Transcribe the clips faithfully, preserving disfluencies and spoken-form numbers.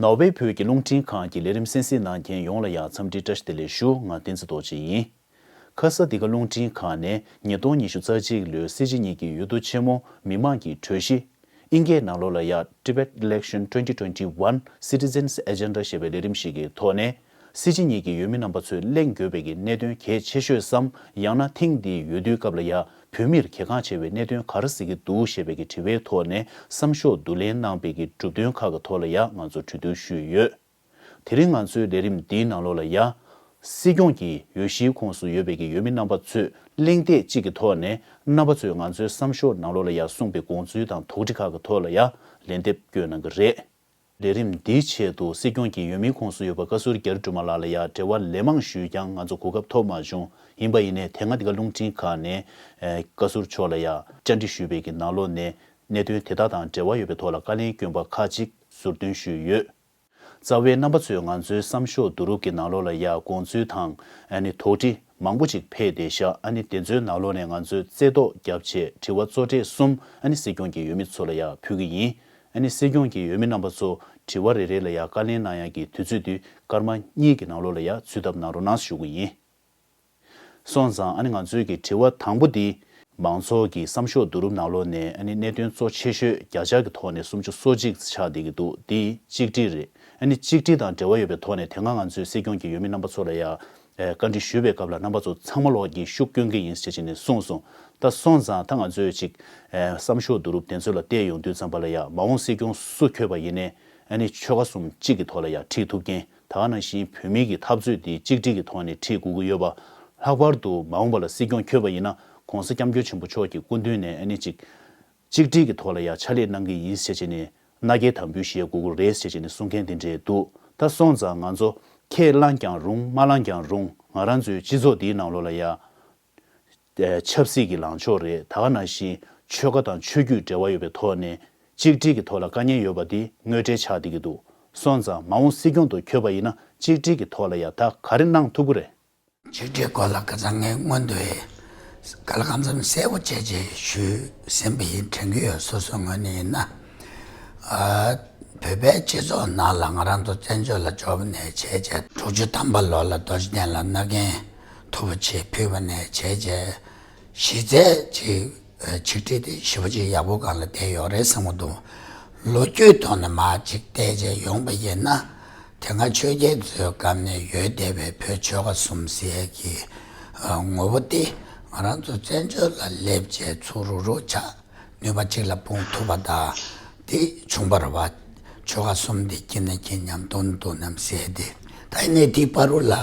ནོར་ཝེ་བོད་ཀྱི་རླུང་འཕྲིན་ཁང་གི་ལས་རིམ་གསན་གཟིགས་གནང་མཁན་ཡོངས་ལ་ཡང་འཚམས་འདྲི་བཀྲ་ཤིས་བདེ་ལེགས་ཞུ། ང་བསྟན་འཛིན་རྡོ་རྗེ་ཡིན། ཁ་ས་འདི་ག་རླུང་འཕྲིན་ཁང་ནས་ཉིས་སྟོང་ཉི་ཤུ་རྩ་གཅིག་ལོའི་སྲིད་སྤྱི་གཉིས་ཀྱི་འོས་བསྡུ་ཆེན་མོ་མི་མང་གི་གྲོས་གཞི། ཨིན་སྐད་ནང་ལོགས་ལ་ཡ་Tibet Election twenty twenty-one Citizens Agenda ཞེས་པའི་ལས་རིམ་ཞིག་གི་ཐོག་ནས། སྲིད་སྤྱི་གཉིས་ཀྱི་འོས་མི་རྣམ་པ་ཚོས་གླེང་དགོས་པའི་གི་གནད་དོན་གལ་ཆེ་ཤོས་སམ། ཡང་ན་ཐེངས་འདིའི་འོས་བསྡུའི་སྐབས་ལ་ཡ་བོད་མིར་གལ་འགངས་ཆེ་བའི་གནད་དོན་ག་རེ་གཟིགས་ཀྱི་འདུག་ཞེས་པའི་གི་དྲི་བའི་ཐོག་ནས་བསམ་ཤོག་བསྡུ་ལེན་གནང་པའི་གི་གྲུབ་དོན་ཁག་གི་ཐོག་ལ་ཡ་ང་ཚོ་གྲོས་བསྡུར་ཞུས་ཡོད། དེ་རིང་ང་ཚོའི་ལས་རིམ་འདིའི་ནང་ལོགས་ལ་ཡ། སྲིད་སྐྱོང་གི་འོས་གཞིའི་ཁོངས་སུ་ཡོད་པའི་གི་འོས་མི་རྣམ་པ་ཚོས་གླེང་སྟེགས་གཅིག་གི་ཐོག་ནས་རྣམ་པ་ཚོས་ང་ཚོའི་བསམ་ཤོག་ནང་ལོགས་ལ་ཡ་གསུངས་པའི་དགོངས་ཚུལ་དང་དོགས་འདྲི་ཁག་གི་ཐོག་ལ་ཡ་ལན་འདེབས་བསྐྱོན་གནང་གི་རེད། ལས་རིམ་འདིའི་ཆེད་དུ་སྲིད་སྐྱོང་གི་འོས་མིའི་ཁོངས་སུ་ཡོད་པ་བཀའ་ཟུར་རྒྱ་རི་སྒྲོལ་མ་ལགས་ལ་ཡ་འབྲེལ་བ་ལན་མང་ཞུས་ཀྱང་ང་ཚོ་གོ་སྐབས་ཐོབ་མ་བྱུང་། ཡིན་པ་ཡིན་ནའི་དེ་སྔ་འདི་ག་རླུང་འཕྲིན་ཁང་ནས་ཨེ་བཀའ་ཟུར་མཆོག་ལ་ཡ་བཅར་འདྲི་ཞུས་པའི་གི་ནང་ལོགས་ནས་གནད་དོན་དེ་དག་དང་འབྲེལ་བ་ཡོད་པའི་ཐོག་ལ་བཀའ་ལན་བསྐྱོན་པ་ཁག་ཅིག་ཟུར་འདོན་ཞུས་ཡོད། རྩ་བའི་རྣམ་པ་ཚོས་ང་ཚོའི་བསམ་ཤོག་བསྡུ་རུབ་ཀྱི་ནང་ལོགས་ལ་ཡ་དགོངས་ཚུལ་དང་ཨ་ནི་དོགས་འདྲི་མང་པོ་ཅིག་ཕེབས་བསྡད་ཤག་ཨ་ནི་དེ་ཚོའི་ནང་ལོགས་ནས་ང་ཚོས་རྩེ་བཏོག་བརྒྱབ་བྱས་དྲི་བ་གཙོ་གྲས་གསུམ་ཨ་ནི་སྲིད་སྐྱོང་གི་འོས་མི་ཚོ་ལ་ཡ་ཕུལ་གི་ཡིན། ཨ་ནི་སྲིད་སྐྱོང་གི་འོས་མི་རྣམ་པ་ཚོ་དྲི་བ་རེ་རེ་ལ་ཡ་བཀའ་ལན་གནང་ཡག་གི་དུས་ཚོད་དེ་སྐར་མ་གཉིས་ཀྱི་ནང་ལོགས་ལ་ཡ་ཚུད་ཐབས་གནང་རོགས་གནང་ཞུ་གི་ཡིན། སོང་ཙང་ཨ་ནི་ང་ཚོའི་གི་དྲི་བ་དང་པོ་འདི། མང་ཚོགས་ཀྱི་བསམ་ཤོག་བསྡུ་རུབ་ནང་ལོགས་ནས་ཨ་ནི་གནད་དོན་གཙོ་ཆེ་ཤོས་བརྒྱ་ཆ་གི་ཐོག་ནས་སུམ་ཅུ་སོ་གཅིག་ཆགས་བསྡད་ཀྱི་འདུག་འདི་གཅིག་སྒྲིལ་རེད། ཨ་ནི་གཅིག་སྒྲིལ་དང་འབྲེལ་བ་ཡོད་པའི་ཐོག་ནས་དེ་སྔ་ང་ཚོའི་སྲིད་སྐྱོང་གི་འོས་མི་རྣམ་པ་ཚོ་ལ་ཡ། ཨེ་བཀའ་འདྲི་ཞུས་པའི་སྐབས་ལ་རྣམ་པ་ཚོ་ཚང་མ་ལོག་གིས་ཤུགས་སྐྱོན་གྱི་ཡིན་ཟེར་བྱས་ནས་གསུངས་སོང་། ད་སོང་ཙང་ད་ང་ཚོས་ཅིག་ཨེ་བསམ་ཤོག་བསྡུ་རུབ་དེ་ཚོ་ལ་བལྟས་ཡོང་དུས་ཙམ་པ་ལ་ཡ་མ་འོངས་སྲིད་སྐྱོང་སུ་འཁོད་པ་ཡིན་ནའི་ཨ་ནི་ཆོལ་ཁ་གསུམ་གཅིག་གི་ཐོག་ལ་ཡ་ཁྲིད་ཐུབ་མཁན། ད་ག་ནང་བཞིན་བོད་མི་གི་འཐབ་རྩོད་འདི་གཅིག་སྒྲིལ་གྱི་ཐོག་ནས་ཁྲིད་དགོས་ཀྱི་ཡོད་པ། ལྷག་པར་དུ་མ་འོངས་པ་ལ་སྲིད་སྐྱོང་འཁོད་པ་ཡིན་ན་༸གོང་ས་༸སྐྱབས་མགོན་ཆེན་པོ་མཆོག་གི་སྐུ་མདུན་ནས་ཨ་ནི་གཅིག་གཅིག་སྒྲིལ་གྱི་ཐོག་ལ་ཡ་ཕྱག་ལས་གནང་གི་ཡིན་ཟེར་བྱས་ནས་མནའ་སྐྱེལ་དམ་འབུལ་བཞེས་དགོས་ཀྱི་རེད་ཟེར་བྱས་ནས་གསུང་མཁན་དེ་འདྲས་འདུག་ད་སོང་ཙང་ང་ཚོ་ཁས་བླངས་ཀྱང་རུང་མ་བླངས་ཀྱང་རུང་ང་རང་ཚོའི་སྤྱི་ཚོགས་འདིའི་ནང་ལོགས་ལ་ཡ། ཆབ་སྲིད་ཀྱི་ལངས་ཕྱོགས་རེད། ད་ག་ནང་བཞིན་ཆོལ་ཁ་དང་ཆོས་བརྒྱུད་འབྲེལ་བ་ཡོད་པའི་ཐོག་ནས་གཅིག་སྒྲིལ་གྱི་ཐོག་ལ་དཀའ་ངལ་ཡོད་པ་འདི་དངོས་འབྲེལ་ཆགས་བསྡད་ཀྱི་འདུག་སོང་ཙང་མ་འོངས་སྲིད་སྐྱོང་དུ་འཁོད་པ་ཡིན་ན་གཅིག་སྒྲིལ་གྱི་ཐོག་ལ་ཡ་ད་ག་རེ་གནང་ཐུབ་ཀྱི་རེད། ཆིག་སྒྲིལ་སྐོར་ལ་ཁ་སང་ངས་སྔོན་དུ་ག་ལ་གང་འཚམ་གསལ་པོ་བྱས་རྗེས་ཞུས་ཟིན་པ་ཡིན་དྲན་གྱི་ཡོད། སོ་སོའི་ངོས་ནས་ཡིན་ན། ཨ། བོད་པའི་སྤྱི་ཚོགས་ནང་ལ་ང་རང་ཚོ་བཙན་བྱོལ་ལ་འབྱོར་བ་ནས་བྱས་རྗེས་དྲུག་ཅུ་ཐམ་པ་ལོ་ལ་རྡོ་རྗེ་གདན་ལ་མནའ་གན་མཐུ་བོ་ཆེ་ཕུལ་བ་ནས་བྱས་རྗེས་གཞི་རྩའི་ཆིག་ཆིག་སྒྲིལ་དེ་ཞེ་པོ་ཅིག་ཡག་པོ་སྒང་ལ་བསྡད་ཡོད་རེད་བསམ་གྱི་འདུག་ལོ་རྒྱུས་ཐོག་ནས་མར་ཅིག་བལྟས་རྗེས་ཡོང་པ་ཡིན་ན། དེ་སྔ་ཆོས་རྒྱལ་ཚོའི་སྐབས་ནས་ཡོད་བསྡད་པའི་བོད་ཆོལ་ཁ་གསུམ་ཟེར་ཡས་ཀྱི་ངོ་བོ་དེ་ང་རང་ཚོ་བཙན་བྱོལ་ལ་སླེབས་རྗེས་ཚུར་རུག་རུག་ཆགས། ནུས་པ་གཅིག་ལ་སྤུངས་ཐུབ་པ་དང་དེ་བྱུང་བ་རེད་བ། ཆོལ་ཁ་གསུམ་དེ་དཀྱིལ་ནས་དཀྱིལ་མཉམ་དོན་དུ་རྣམ་གསལ་དེ། ད་ཡིན་ནའི་དེའི་བར་དུ་ལ་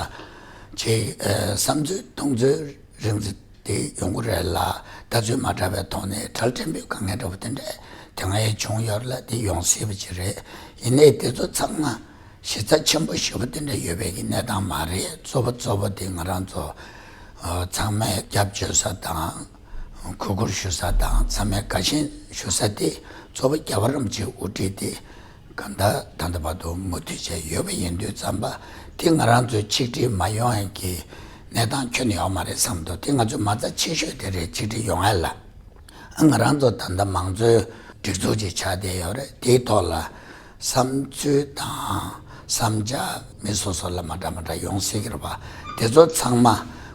ཅིག་བསམ་ཚུལ་མཐོང་ཚུལ་རིགས་འཛིན་དེ་ཡོང་གི་རེད་ལ། ལྟ་ཚུལ་མ་འདྲ་བའི་ཐོག་ནས་གྲལ་ཕྲན་བུའི་དཀའ་ངལ་འདྲ་བོ་དེ་འདྲ་དེ་སྔ་ཡང་བྱུང་ཡོད་ལ་དེ་ཡོང་སྲིད་པ་ཅིག་རེད། ཡིན་ནའི་དེ་ཚོ་ཚང་མ། གཞི་རྩ་ཆེན་པོ་ཞེ་པོ་དེ་འདྲ་ཡོད་པའི་གི་གནས་སྟངས་མ་རེད། གཙོ་བོ་གཙོ་བོ་དེ་ང་རང་ཚོ་ཚང་མས་སྐྱབས་བཅོལ་ས་དང་གུས་བཀུར་ཞུ་ས་དང་ཚང་མས་དགའ་ཞེན་ཞུ་ས་དེ་གཙོ་བོ་རྒྱལ་བ་རིན་པོ་ཆེའི་དབུ་ཁྲིད་དེ་གང་ལྟར་ད་ལྟ་བར་དུ་མུ་མཐུད་བྱས་ཡོད་པ་ཡིན་དུས་ཙམ་པ་དེ་ང་རང་ཚོའི་ཆིག་སྒྲིལ་མ་ཡོང་ཡས་ཀྱི་གནས་སྟངས་ཁྱོན་ནས་ཡོད་མ་རེད་བསམ་འདུག་དེ་ང་ཚོའི་མ་རྩ་ཆེ་ཤོས་དེ་རེད། ཆིག་སྒྲིལ་ཡོང་ཡས་ལ། ང་རང་ཚོ་ད་ལྟ་མང་གཙོའི་སྒྲིག་འཛུགས་ཅིག་ཆགས་བསྡད་ཡོད་རེད། དེའི་ཐོག་ལ་བསམ་ཚུལ་དང་བསམ་འཆར་མི་སོ་སོ་ལ་མ་འདྲ་མ་འདྲ་ཡོང་སྲིད་ཀྱི་རེད་པ། དེ་ཚོ་ཚང་མ་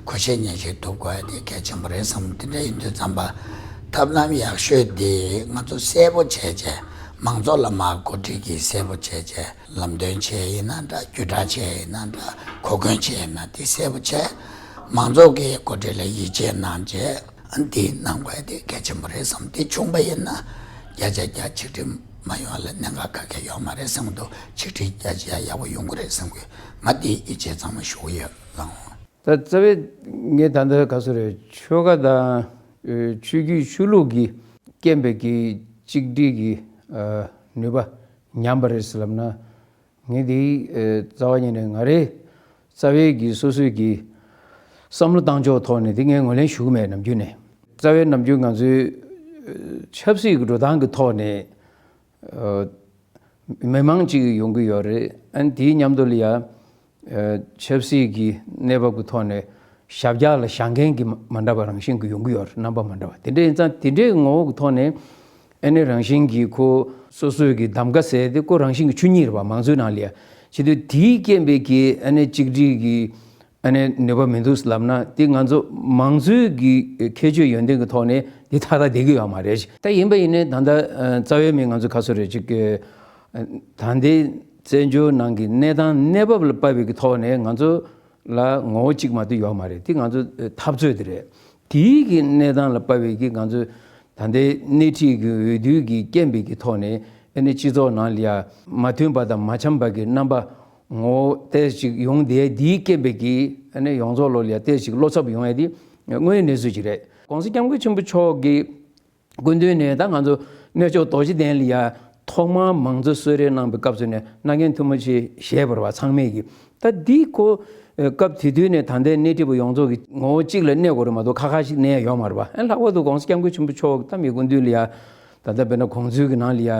གོ་ཤེས་ཉན་ཤེས་ཐུབ་དགོས་ཡ་དེ་གལ་ཆེན་པོ་རེད་བསམ། དེ་འདྲ་ཡིན་དུས་ཙམ་པ་ཐབས་ལམ་ཡག་ཤོས་དེ་ང་ཚོ་གསལ་པོ་བྱས་བྱས་མང་ཚོགས་ལ་མར་གོ་སྒྲིག་གིས་གསལ་པོ་བྱས་བྱས་ལམ་སྟོན་བྱས་ཡིན་ན་འདྲ། བརྒྱུད་བསྒྲགས་བྱས་ཡིན་ན་འདྲ། གོ་སྐོན་བྱས་ཡིན་ན་དེ་གསལ་པོ་བྱས་མང་ཚོགས་ཀྱི་གོ་སྒྲིག་ལ་ཡིད་ཆེས་གནང་བྱས། ཨ་འདི་གནང་དགོས་དེ་གལ་ཆེན་པོ་རེད་བསམ། དེ་བྱུང་པ་ཡིན་ན་བརྒྱ་ཆ་བརྒྱ་ཆིག་སྒྲིལ་མ་ཡོང་ལ་གནད་འགག་ག་གེ་ཡོད་མ་རེད་བསམ་འདུག་ཆིག་སྒྲིལ་བརྒྱ་ཆ་ཡག་པོ་ཡོང་གི་རེད་བསམ་གི། ང་འདི་ཡིད་ཆེས་ཚང་མ་ཞུ་གི་ཡོད་ལགས། ད་རྩ་བའི་ངས་ད་ལྟ་ག་ཚོད་རེད། ཆོལ་ཁ་དང་ཆོས་བརྒྱུད་ཆོས་ལུགས་ཀྱི་རྐྱེན་པས་ཀྱི་ཆིག་སྒྲིལ་གྱི་ནུས་པ་ཉམས་པ་རེད་ཟེར་ལབ་ན། ངས་འདི་རྩ་བ་ཉིད་ནས་ང་རའི་རྩ་བའི་གི་སོ་སོའི་གི་བསམ་བློ་བཏང་ཕྱོགས་ཐོག་ནས་འདི་ངས་ངོས་ལེན་ཞུ་གི་མེད། ནམ་རྒྱུན་ནས་རྩ་བའི་ནམ་རྒྱུན་ང་ཚོའི་ཆབ་སྲིད་ཀྱི་འགྲོ་སྟངས་ཀྱི་ཐོག་ནས་མི་མང་ཅིག་ཡོང་གི་ཡོད་རེད། ཨ་ནི་དེའི་མཉམ་དུ་ལ་ཡ་ཆབ་སྲིད་ཀྱི་གནས་བབ་ཀྱི་ཐོག་ནས་ཞབས་བཀྱག་ལ་བཞག་མཁན་གྱི་མ་འདྲ་བ་རང་བཞིན་གྱི་ཡོང་གི་ཡོད་རེད། རྣམ་པ་མ་འདྲ་བ་དེ་འདྲ་ཡིན་ཙང་དེ་འདྲའི་ངོ་བོ་གི་ཐོག་ནས། ཨ་ནི་རང་བཞིན་གྱིས་ཁོ་སོ་སོའི་གི་གདམ་ག་ཟེར་དེ་ཁོ་རང་བཞིན་གྱི་ཆོས་ཉིད་རེད་པ། མང་གཙོའི་ནང་ལ་ཡ། བྱེད་དུས་དེའི་རྐྱེན་པས་ཀྱི་ཨ་ནི་གཅིག་སྒྲིལ་གྱི་ཨ་ནི་ནུས་པ་མི་འདུག་ལབ་ན། དེ་ང་ཚོ་མང་གཙོའི་གི་ཁྱད་ཆོས་ཡོན་ཏན་གྱི་ཐོག་ནས་དེ་ཏག་ཏག་བསྡད་ཀྱི་ཡོད་མ་རེད། ད་ཡིན་པ་ཡིན་ནའི་ད་ལྟ་རྩ་བའི་མི་ང་ཚོ་ཁ་སོ་རེ་ཅིག་ད་ལྟའི་བཙན་བྱོལ་ནང་གི་གནས་སྟངས་གནས་བབ་ལ་དཔག་པའི་གི་ཐོག་ནས་ང་ཚོ་ལ་ངོ་བོ་གཅིག་མ་གཏོགས་ཡོད་མ་རེད། དེ་ང་ཚོ་འཐབ་རྩོད་དེ་རེད། དེའི་གི་གནས་སྟངས་ལ་དཔག་པའི་གི་ང་ཚོ་ད་ལྟའི་སྣེ་ཁྲིད་ཀྱི་འོས་བསྡུ་གི་རྐྱེན་པས་ཀྱི་ཐོག་ནས་ཨ་ནི་སྤྱི་ཚོགས་ནང་ལ་ཡ་མ་མཐུན་པ་དང་མ་འཆམ་པ་གི་རྣམ་པ་ངོ་བོ་ཏོག་ཙམ་ཅིག་ཡོང་བསྡད། དེའི་རྐྱེན་པས་ཀྱི་ཨ་ནི་ཡོངས་རྫོགས་ལོ་ལ་ཡ་ཏོག་ཙམ་ཅིག་བློ་འཚབ་ཡོང་ཡ་དེ་དངོས་ཡོད་གནས་ཚུལ་ཅིག་རེད། ༸གོང་ས་༸སྐྱབས་མགོན་ཆེན་པོ་མཆོག་གི་སྐུ་མདུན་ནས་ད་ང་ཚོ་གནས་མཆོག་རྡོ་རྗེ་གདན་ལ་ཡ་ཐོག་མར་མང་གཙོ་གསོལ་རས་གནང་བའི་སྐབས་སུ་ནས་མནའ་གན་ཐུ་མི་ཆེ་བཞེས་པ་རེད་པ། ཚང་མས་ཀྱི་ད་འདི་ཁོ་སྐབས་དེ་དུས་ནས་ད་ལྟའི་སྣེ་ཁྲིད་པ་ཡོངས་རྫོགས་ཀྱི་ངོ་བོ་གཅིག་ལ་གནས་དགོས་རེད་མ་གཏོགས་ཁ་ཁ་ཞིག་གནས་ཡ་ཡོད་མ་རེད་པ། ཨ་ལྷག་པར་དུ་༸གོང་ས་༸སྐྱབས་མགོན་ཆེན་པོ་མཆོག་ད་མི་སྐུ་མདུན་ལ་ཡ་ད་ལྟ་དཔེར་ན་དགོངས་ཚུལ་གྱི་ནང་ལ་ཡ་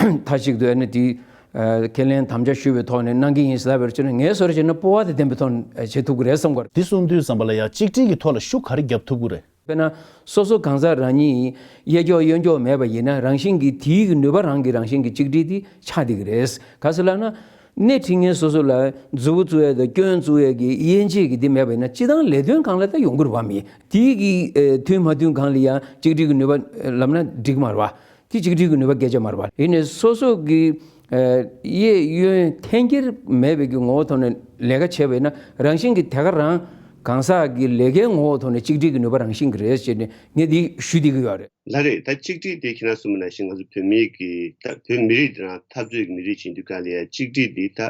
མཐའ་གཅིག་ཏུ་ཨ་ནི་དེ་ཁས་ལེན་དམ་བཅའ་ཞུ་བའི་ཐོག་ནས་གནང་གི་ཡིན་ཟེར་ལབ་པ་རེད། བྱས་ན་ངས་བཟོ་འདྲ་བྱས་ན་སྤོབས་པ་དང་ལྡན་པའི་ཐོག་ནས་བྱེད་ཐུབ་ཀྱི་རེད་བསམ་གྱི་ཡོད་རེད། འདི་གསུང་དུས་ཙམ་པ་ལ་ཡ་གཅིག་སྒྲིལ་གྱི་ཐོག་ལ་ཤུགས་ག་རེ་རྒྱབ་ཐུབ་ཀྱི་རེད། དཔེར་ན་སོ་སོ་གང་ཟག་རང་ཉིད་གཡས་འཁྱོག་གཡོན་འཁྱོག་མེད་པ་ཡིན་ན་རང་བཞིན་གྱིས་དེའི་གི་ནུས་པ་རང་གིས་རང་བཞིན་གྱིས་གཅིག་སྒྲིལ་དེ་ཆགས་བསྡད་ཀྱི་རེད། ག་ཟེར་ལབ་ན་སྣེ་ཁྲིད་མཁན་སོ་སོ་ལ་མཛུབ་བཙུགས་ཡས་དང་སྐྱོན་བཙུགས་ཡས་ཀྱི་དབྱེ་འབྱེད་ཀྱི་དེ་མེད་པ་ཡིན་ན་སྤྱིར་བཏང་ལས་དོན་སྒང་ལ་ད་ཡོང་གི་རེད་པ། མི་དེའི་གི་ཨེ་མཐུན་མ་མཐུན་སྒང་ལ་ཡང་གཅིག་སྒྲིལ་གྱི་ནུས་པ་ཨེ་ལབ་ན་འགྲིག་མ་རེད་པ། དེ་གཅིག་སྒྲིལ་གྱི་ནུས་པ་སྐད་ཆ་མ་རེད་པ། ཡིན་ནའི་སོ་སོ་གི་ཨེ་གཡས་གཡོན་འཐེན་འཁྱེར་མེད་པའི་གི་ངོ་བོ་ཐོག་ནས་ལས་ཀ་བྱས་པ་ཡིན་ན་རང་བཞིན་གྱིས་དེ་ག་རང་གང་ཟག་གི་ལས་ཀའི་ངོ་བོ་ཐོག་ནས་གཅིག་སྒྲིལ་གྱི་ནུས་པ་རང་བཞིན་གྱིས་རེད་ཅེས་ནས་ངས་འདི་ཞུ་བསྡད་ཀྱི་ཡོད་རེད། ལགས་རེད། ད་གཅིག་སྒྲིལ་དེ་ཁྱེད་རང་གསུངས་པ་ནང་བཞིན་ང་ཚོ་བོད་མི་གི་ད་བོད་མི་རིགས་འདི་རང་འཐབ་རྩོད་ཀྱི་མི་རིགས་ཡིན་དུས་ག་ལ་ཡ་གཅིག་སྒྲིལ་འདི་ད་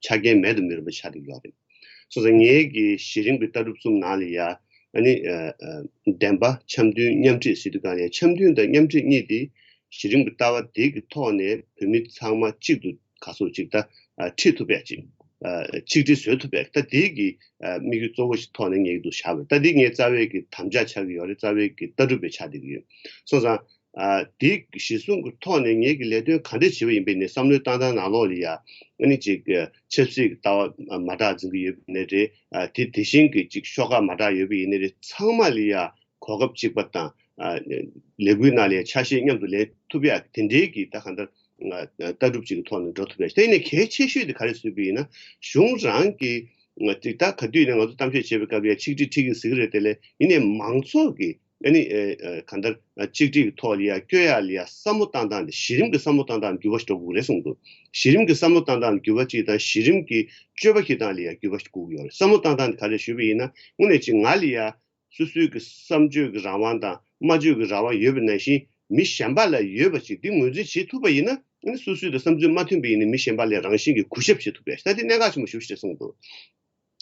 ཆ་རྐྱེན་མེད་དུ་མི་རུང་བ་ཆགས་བསྡད་ཀྱི་ཡོད་རེད། སོང་ཙང་ངའི་གི་གཞི་རིམ་གྱི་ལྟ་གྲུབ་གསུམ་ནང་ལ་ཡ་ཨ་ནི་ཨ་ཨ་བདེན་པ་འཆམ་མཐུན་མཉམ་འཁྲིད་ཟེར་དུས་ག་ལ་ཡ་འཆམ་མཐུན་དང་མཉམ་འཁྲིད་གཉིས་དེ་གཞི་རིམ་གྱི་ལྟ་བ་དེ་གི་ཐོག་ནས་བོད་མི་ཚང་མ་གཅིག་ཏུ་ག་སོགས་ཅིག་ད་ཨ་ཁྲིད་ཐུབ་པ་ཅིག་ཨ་ཆིག་སྒྲིལ་བཟོ་ཐུབ་པ་ད་དེ་གི་ཨ་དམིགས་ཡུལ་གཙོ་བོ་ཞིག་ཐོག་ནས་ངེས་ཀྱི་འདུག་བཞག་པ་ད་དེ་ངའི་རྩ་བའི་གི་དམ་བཅའ་ཆགས་ཀྱི་ཡོད་རེད། རྩ་བའི་གི་ལྟ་གྲུབ་པའི་ཆགས་བསྡད་ཀྱི་ཡོད། སོང་ཙང་ཨ་དེ་གཞི་བཟུང་གི་ཐོག་ནས་ངེད་ཀྱི་ལས་དོན་ག་འདྲ་བྱེད་པ་ཡིན་པའི་ནས་བསམ་བློའི་བཏང་སྟངས་ནང་ལོགས་ལ་ཡ་ཨ་ནི་ཅིག་ཆབ་སྲིད་ཀྱི་ལྟ་བ་མ་དྲག་འཛིན་གྱི་ཡོད་པ་ཡིན་ནའི་རེད། ཨ་དེ་དེ་བཞིན་གྱི་ཅིག་ཤོག་ཁག་མ་དྲག་ཡོད་པ་ཡིན་ནའི་རེད། ཚང་མ་ལ་ཡ་གོ་སྐབས་གཅིག་པ་དང་ཨ་ལས་འགུལ་ནང་ལ་ཡ་ཆ་ཤས་མཉམ་དུ་ལེན་ཐུབ་ཡ་དེ་འདྲའི་གི་ད་གང་ལྟར་ལྟ་གྲུབ་ཅིག་གི་ཐོག་ནས་འགྲོ་ཐུབ་ཡ། དེ་ནས་གལ་ཆེ་ཤོས་དེ་ག་རེ་ཟེར་བ་ཡིན་ན་གཞུང་རང་གི་ཅིག་ད་ག་དུས་ནས་ང་ཚོ་གཏམ་བཤད་བྱེད་པའི་སྐབས་ལ་ཡ་ཆིག་སྒྲིལ་ཁྲིད་ཀྱི་ཟེར་གྱི་རེད། དེ་ལས་ཡིན་ནའི་མང་ཚོགས་ཀྱི་ཨ་ནི་ཨེ་ཨེ་གང་ལྟར་ཨ་གཅིག་སྒྲིལ་གྱི་ཐོག་ལ་ཡ་བསྐྱོད་ཡ་ལ་ཡ་བསམ་བློ་བཏང་སྟངས་དེ་གཞི་རིམ་གྱི་བསམ་བློ་བཏང་སྟངས་འགྱུར་བ་ཞིག་འགྲོ་དགོས་རེད་གསུངས་འདུག་གཞི་རིམ་གྱི་བསམ་བློ་བཏང་སྟངས་འགྱུར་བ་གཅིག་དང་གཞི་རིམ་གྱི་སྤྱོད་པ་འཁྱེར་སྟངས་ལ་ཡ་འགྱུར་བ་ཞིག་དགོས་ཀྱི་ཡོད་རེད། བསམ་བློ་བཏང་སྟངས་དེ་ག་རེ་ཞུས་པ་ཡིན་ན་དངོས་གནས་ཅིག་ང་ལ་ཡ་སོ་སོའི་གི་བསམ་སྤྱོད་ཀྱི་རང་དབང་དང་སྨྲ་བརྗོད་ཀྱི་རང་དབང་ཡོད་པ་ནང་བཞིན་མི་གཞན་པ་ལ་ཡོད་པ་ཅིག་འདི་ངོས་འཛིན་བྱེད་ཐུབ་པ་ཡིན་ན་ཨ་ནི་སོ་སོའི་དང་བསམ་ཚུལ་མ་མཐུན་པ་ཡིན་ན་མི་གཞན་པ་ལ་རང་བཞིན་གྱི་གུས་ཞབས་བྱེད་ཐུབ་པའི་ད་དེ་གནད་འགག་ཆེན་པོ་ཞེ་པོ་ཅིག་རེད་གསུངས་འདུག་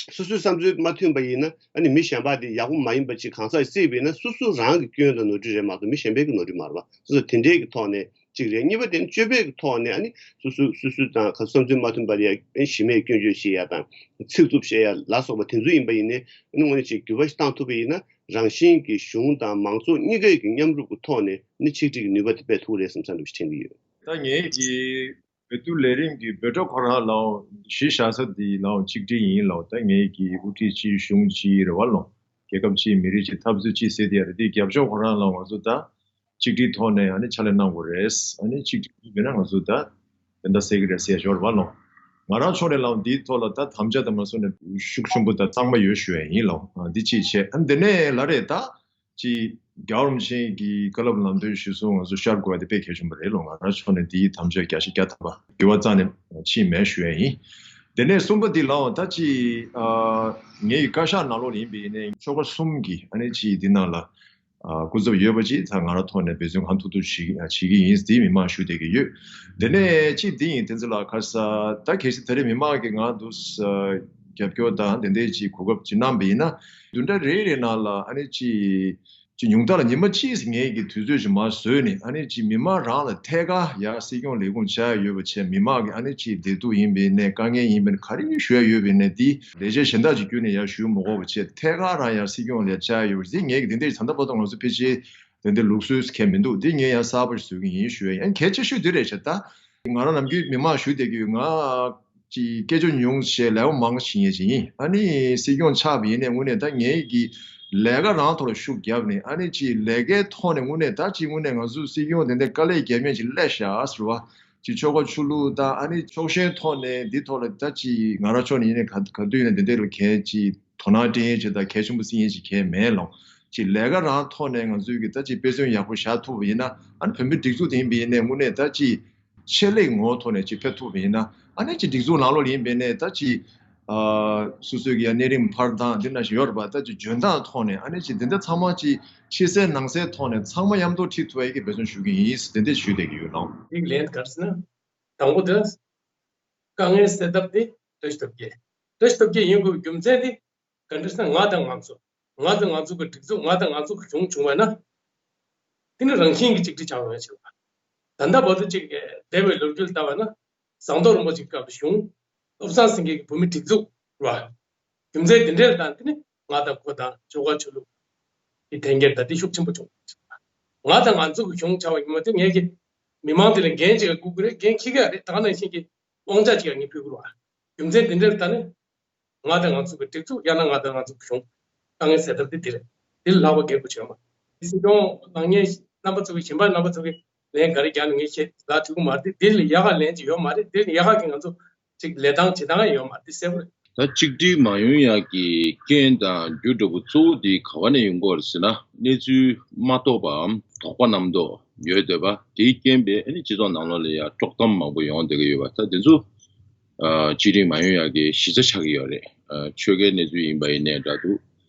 སོ་སོའི་བསམ་ཚུལ་མ་མཐུན་པ་ཡིན་ན་ཨ་ནི་མི་གཞན་པ་དེ་ཡག་པོ་མ་ཡིན་པ་ཅིག་གང་ཟག་བརྩིས་པ་ཡིན་ན་སོ་སོ་རང་གི་སྐྱོན་དང་ནོར་འཁྲུལ་རེད་མ་གཏོགས་མི་གཞན་པའི་གི་ནོར་འཁྲུལ་མ་རེད་པ། སོ་སོ་དེ་འདྲའི་གི་ཐོག་ནས་གཅིག་རེད། གཉིས་པ་དེ་ནི་སྤྱོད་པའི་གི་ཐོག་ནས་ཨ་ནི་སོ་སོ་སོ་སོའི་དང་ག་བསམ་ཚུལ་མ་མཐུན་པ་ལ་ཡ་གཞི་མེད་སྐྱོན་བརྗོད་བྱེད་ཡ་དང་ཚིག་རྩུབ་བཤད་ཡ་ལ་སོགས་པ་དེ་ཚོ་ཡིན་པ་ཡིན་ནའི་ཨ་ནི་དངོས་གནས་ཅིག་འགྱུར་བ་ཞིག་བཏང་ཐུབ་པ་ཡིན་ན་རང་བཞིན་གྱི་གཞུང་དང་མང་ཚོགས་གཉིས་ཀའི་གི་མཉམ་རུབ་ཀྱི་ཐོག་ནས་ནི་ཆིག་སྒྲིལ་གྱི་ནུས་པ་དེ་སྤེལ་ཐུབ་ཀྱི་རེད་བསམ་བསམ་འདྲ་ཞིག་དྲན་གྱི་ཡོད། ད་ངའི་གི་འོས་བསྡུ་ལས་རིམ་གྱི་འབོད་སྒྲ་ཁོ་རང་ལའང་གཞི་བཞག་ས་འདི་ལའང་གཅིག་སྒྲིལ་ཡིན་ལའོ། ད་ངའི་གི་དབུ་ཁྲིད་སྤྱི་གཞུང་སྤྱི་རེ་བ་ལོ། རྒྱལ་ཁབ་སྤྱི་མི་རིགས་སྤྱི་འཐབ་རྩོད་སྤྱི་ཟེར་དེ་ཡ་རེད། དེ་རྒྱབ་ཕྱོགས་ཁོ་རང་ལའང་ང་ཚོ་ད་གཅིག་སྒྲིལ་ཐོག་ནས་ཨ་ནི་ཕྱག་ལས་གནང་དགོས་རེད། ཨ་ནི་གཅིག་སྒྲིལ་མེད་ན་ང་ཚོ་ད་དེ་འདྲ་ཟེར་གི་རེད་ཟེར་ཞོར་བ་ལོ། ང་རང་ཕྱོགས་ནས་ལའང་འདིའི་ཐོག་ལ་ད་དམ་བཅའ་དང་མ་སོང་ནས་ཤུགས་ཆེན་པོ་དང་གཙང་མ་ཡོད་ཞུ་ཡ་ཡིན་ལོ། འདི་གཅིག་བྱས། ཨ་ནི་དེ་ནས་ལ་རེད་ད། ཅིག་རྒྱལ་བ་རིན་པོ་ཆེ་གི་བཀའ་སློབ་ལམ་སྟོན་གཞིར་བཟུང་ང་ཚོ་ཤར་དགོས་པ་དེ་དཔེ་གལ་ཆེན་པོ་རེད་ལོ། ང་རང་ཕྱོགས་ནས་འདིའི་དམ་བཅའ་བརྒྱ་ཆ་བརྒྱ་ཐམ་པ་འགྱུར་བ་རྩ་ནས་ཕྱིན་མེད་ཞུ་ཡ་ཡིན། དེ་ནས་གསུམ་པ་འདི་ལའང་ད་ཅིག་ཨ་ངའི་བཀའ་ཤག་ནང་ལོགས་ལ་ཡིན་པ་ཡིན་ནའི་ཆོལ་ཁ་གསུམ་གྱི་ཨ་ནི་ཅིག་འདི་ནང་ལ་ཨ་སྐུ་ཚབ་ཡོད་པ་ཅིག་ད་ང་རང་ཐོག་ནས་འབད་བརྩོན་གང་ཐུབ་ཐུབ་བྱེད་ཀྱི་ཡིན། འདི་མི་མང་ཞུ་བསྡད་ཀྱི་ཡོད། དེ་ནས་ཅིག་འདི་ཡིན། དེ་ཚོ་ལ་ཁ་ས་ད་གལ་སྲིད་ད་རེས་མི་མང་གིས་ང་འདུག་རྒྱབ་སྐྱོར་དང་དེ་འདྲའི་ཅིག་གོ་སྐབས་ཅིག་གནང་བ་ཡིན་ན་བདུན་ཕྲག་རེ་རེ་ནང་ལ་ཨ་ནི་ཅིག་ཅིག་ཉུང་མཐའ་ལ་ཉི་མ་གཅིག་ངས་ཀྱི་དུས་ཚོད་ཅིག་མར་བཟོས་ནས་ཨ་ནི་ཅིག་མི་མང་རང་ལ་ཐད་ཀར་ཡར་སྲིད་སྐྱོང་ལས་ཁུངས་བཅར་ཡ་ཡོད་པ་བྱས། མི་མང་གི་ཨ་ནི་ཅིག་བདེ་སྡུག་ཡིན་པའི་ནས་དཀའ་ངལ་ཡིན་པའི་ནས་ག་རེ་ཞུ་ཡ་ཡོད་པའི་ནས་དེ་ལས་བྱེད་གཞན་དག་ཅིག་བརྒྱུད་ནས་ཡར་ཞུ་མི་དགོས་པ་བྱས། ཐད་ཀར་རང་ཡར་སྲིད་སྐྱོང་ལ་བཅར་ཡ་ཡོད་པ་རེད། ངས་ཀྱི་དེ་འདྲ་ད་ལྟ་བར་དུ་ང་ཚོ་ཕལ་ཆེར་དེ་འདྲ་ལུགས་སྲོལ་གང་ཡང་མི་འདུག་དེ་ངས་ཡང་གསར་པ་ཞིག་བཟོ་གི་ཡིན་ཞུ་ཡ་ཡིན། གལ་ཆེ་ཤོས་དེ་རེད་ཤག་ད་ང་རང་ནམ་རྒྱུན་མི་མང་ཞུ་བསྡད་ཀྱི་ཡོད། ང་ཅིག་སྐད་ཅོར་ཉུང་ཞེས་ལས་མང་བྱེད་མཁན་ཅིག་ཡིན། ཨ་ནི་སྲིད་སྐྱོང་ཆགས་པ་ཡིན་ནའི་དངོས་གནས་ད་ངའི་གི་ ལས་ཀ་རང་ཐོག་ལ་ཤུགས་བརྒྱབ་ནས་ཨ་ནི་ཅིག་ལས་ཀའི་ཐོག་ནས་དངོས་གནས་ད་ཅིག་དངོས་གནས་ང་ཚོ་སྲིད་སྐྱོང་དེ་འདྲའི་དཀའ་ལས་བརྒྱབ་མཁན་ཅིག་སླེབས་ཤག་ཟེར་བ། ཅིག་ཆོལ་ཁ་ཆོས་ལུགས་དང་ཨ་ནི་ཕྱོགས་ཞེན་ཐོག་ནས་འདི་ཐོག་ལ་ད་ཅིག་ང་རང་ཕྱོགས་ནས་ཡིན་ནའི་ག་ག་དུས་ཡིན་ན་འདི་འདྲ་ལ་གལ་ཅིག་དོ་སྣང་སྤྲད་མཁན་ཅིག་དང་གལ་ཆེན་པོ་བརྩི་མཁན་ཅིག་གལ་མེད་ལོང་། ཅིག་ལས་ཀ་རང་ཐོག་ནས་ང་ཚོས་ཀྱི་ད་ཅིག་དཔེ་མཚོན་ཡག་པོ་བཞག་ཐུབ་པ་ཡིན་ན་ཨ་ནི་བོད་མིའི་སྒྲིག་འཛུགས་དེ་ཡིན་པ་ཡིན་ནའི་དངོས་གནས་ད་ཅིག་ཆེད་ལས་ངོ་བོ་ཐོག་ནས་ཅིག་ཕེབས་ཐུབ་པ་ཡིན་ན་ཨ་ནི་ཅིག་སྒྲིག་འཛུགས་ནང་ལོགས་ལ་ཡིན་པ་ཡིན་ནའི་ད་ཅིག་ཨ་སོ་སོའི་གི་ཡ་གནས་རིམ་འཕར་སྟངས་འདི་ན་ཞིག་ཡོད་རེད་པ། ད་ཅིག་འཇོན་ཐང་ཐོག་ནས་ཨ་ནི་ཅིག་འདི་འདྲ་ཚང་མ་ཅིག་ཕྱི་གསལ་ནང་གསལ་ཐོག་ནས་ཚང་མ་མཉམ་དུ་ཁྲིད་ཐུབ་ཡ་གི་འབད་བརྩོན་ཞུ་གི་ཡིན་འདི་འདྲ་ཞུས་བསྡད་ཀྱི་ཡོད་ལོང་། འདི་ལན་ག་རེ་ཟེར་ན། དང་པོ་དེ། དཀའ་ངལ་སེལ་ཐབས་དེ་བཀྲ་ཤིས་སྟོབས་རྒྱལ། བཀྲ་ཤིས་སྟོབས་རྒྱལ་ཡིན་དགོས་རྒྱུ་མཚན་དེ་ག་འདྲ་ཟེར་ན་ང་དང་ང་ཚོ། ང་དང་ང་ཚོ་གི་སྒྲིག་འཛུགས་ང་དང་ང་ཚོ་གི་གཞུང་བྱུང་བ་ན། དེ་ནི་རང་བཞིན་གྱི་གཅིག་སྒྲིལ་ཆགས་ཡོང་ཡ་ཆེ་བ། ད་ལྟ་བར་དུ་གཅིག་འདས་པའི་ལོ་རྒྱུས་ལ་ལྟ་བ་ན། ཟམ་གདོང་རིན་པོ་ཆེའི་སྐབས་སུ་གཞུང་། བློ་བཟང་སེང་གེ་གི་བོད་མི་སྒྲིག་འཛུགས་ར། རྒྱུ་མཚན་དེ་འདྲའི་ལ་བརྟེན་ནས་ང་དང་ཁོ་དང་ཆོལ་ཁ་ཆོས་ལུགས་ཀྱི་དོན་རྐྱེན་ད་ལྟ་ཤུགས་ཆེན་པོ་བྱུང་། ང་དང་ང་ཚོ་གི་གཞུང་ཆགས་པ་ཡིན་མ་གཏོགས་ངས་ཀྱི་མི་མང་དེ་ལ་འགན་ཅིག་སྒུག་གི་རེད། འགན་འཁྱེར་གི་རེད། ད་ག་ནང་བཞིན་གྱི་དབང་ཆ་ཅིག་ངས་ཕུལ་གི་རེད་བ། རྒྱུ་མཚན་དེ་འདྲ་རེད། ད་ནི་ང་དང་ང་ཚོ་གི་སྒྲིག་འཛུགས་ཡང་ན་ང་དང་ང་ཚོ་གི་གཞུང་དཀའ་ངལ་སེལ་ཐབས་དེ་དེ་རེད། དེ་ལས་ལྷག་པ་གལ་པོ་ཆེ་བ་མ་རེད། སྲིད་སྐྱོང་ལངས་མཁན་རྣམ་པ་ཚོ་གི་གཞན་པ་རྣམ་པ་ཚོ་གི་ལན་ག་རེ་རྒྱག་ནས་ངས་བཤད་ལ་ཐུག་གི་མ་རེད། དེ་ལས་ཡག་ག་ལན་ཅིག་ཡོད་མ་རེད། དེ་ལས་ཡག་ག་གི་ང་ཚོ་ཅིག་ལས་སྟངས་བྱེད་སྟངས་ཡོད་མ་རེད། དེ་གསལ་པོ་རེད། ད་གཅིག་སྒྲིལ་མ་ཡོང་ཡག་གི་རྐྱེན་དང་རྒྱུ་འདྲ་པོ་གཙོ་བོ་དེ་ག་བ་ནས་ཡོང་གི་ཡོད་རེད་ཟེར་ན། གནས་ཚུལ་མ་རྟོགས་པའམ་དོགས་པ་རྣམ་རྟོག་ཡོད་བསྡད་པ་དེའི་རྐྱེན་པས་ཨ་ནི་སྤྱི་ཚོགས་ནང་ལོགས་ལ་ཡང་དཀྲོག་གཏམ་མང་པོ་ཡོང་བསྡད་ཀྱི་ཡོད་པ། ད་དེ་ཚོ་ཨ་གཅིག་སྒྲིལ་མ་ཡོང་ཡག་གི་གཞི་རྩ་ཆགས་ཀྱི་ཡོད་རེད། ཨ་ཆོལ་ཁའི་གནས་ཚུལ་ཡིན་པ་ཡིན་ནའི་འདྲ་འདུག་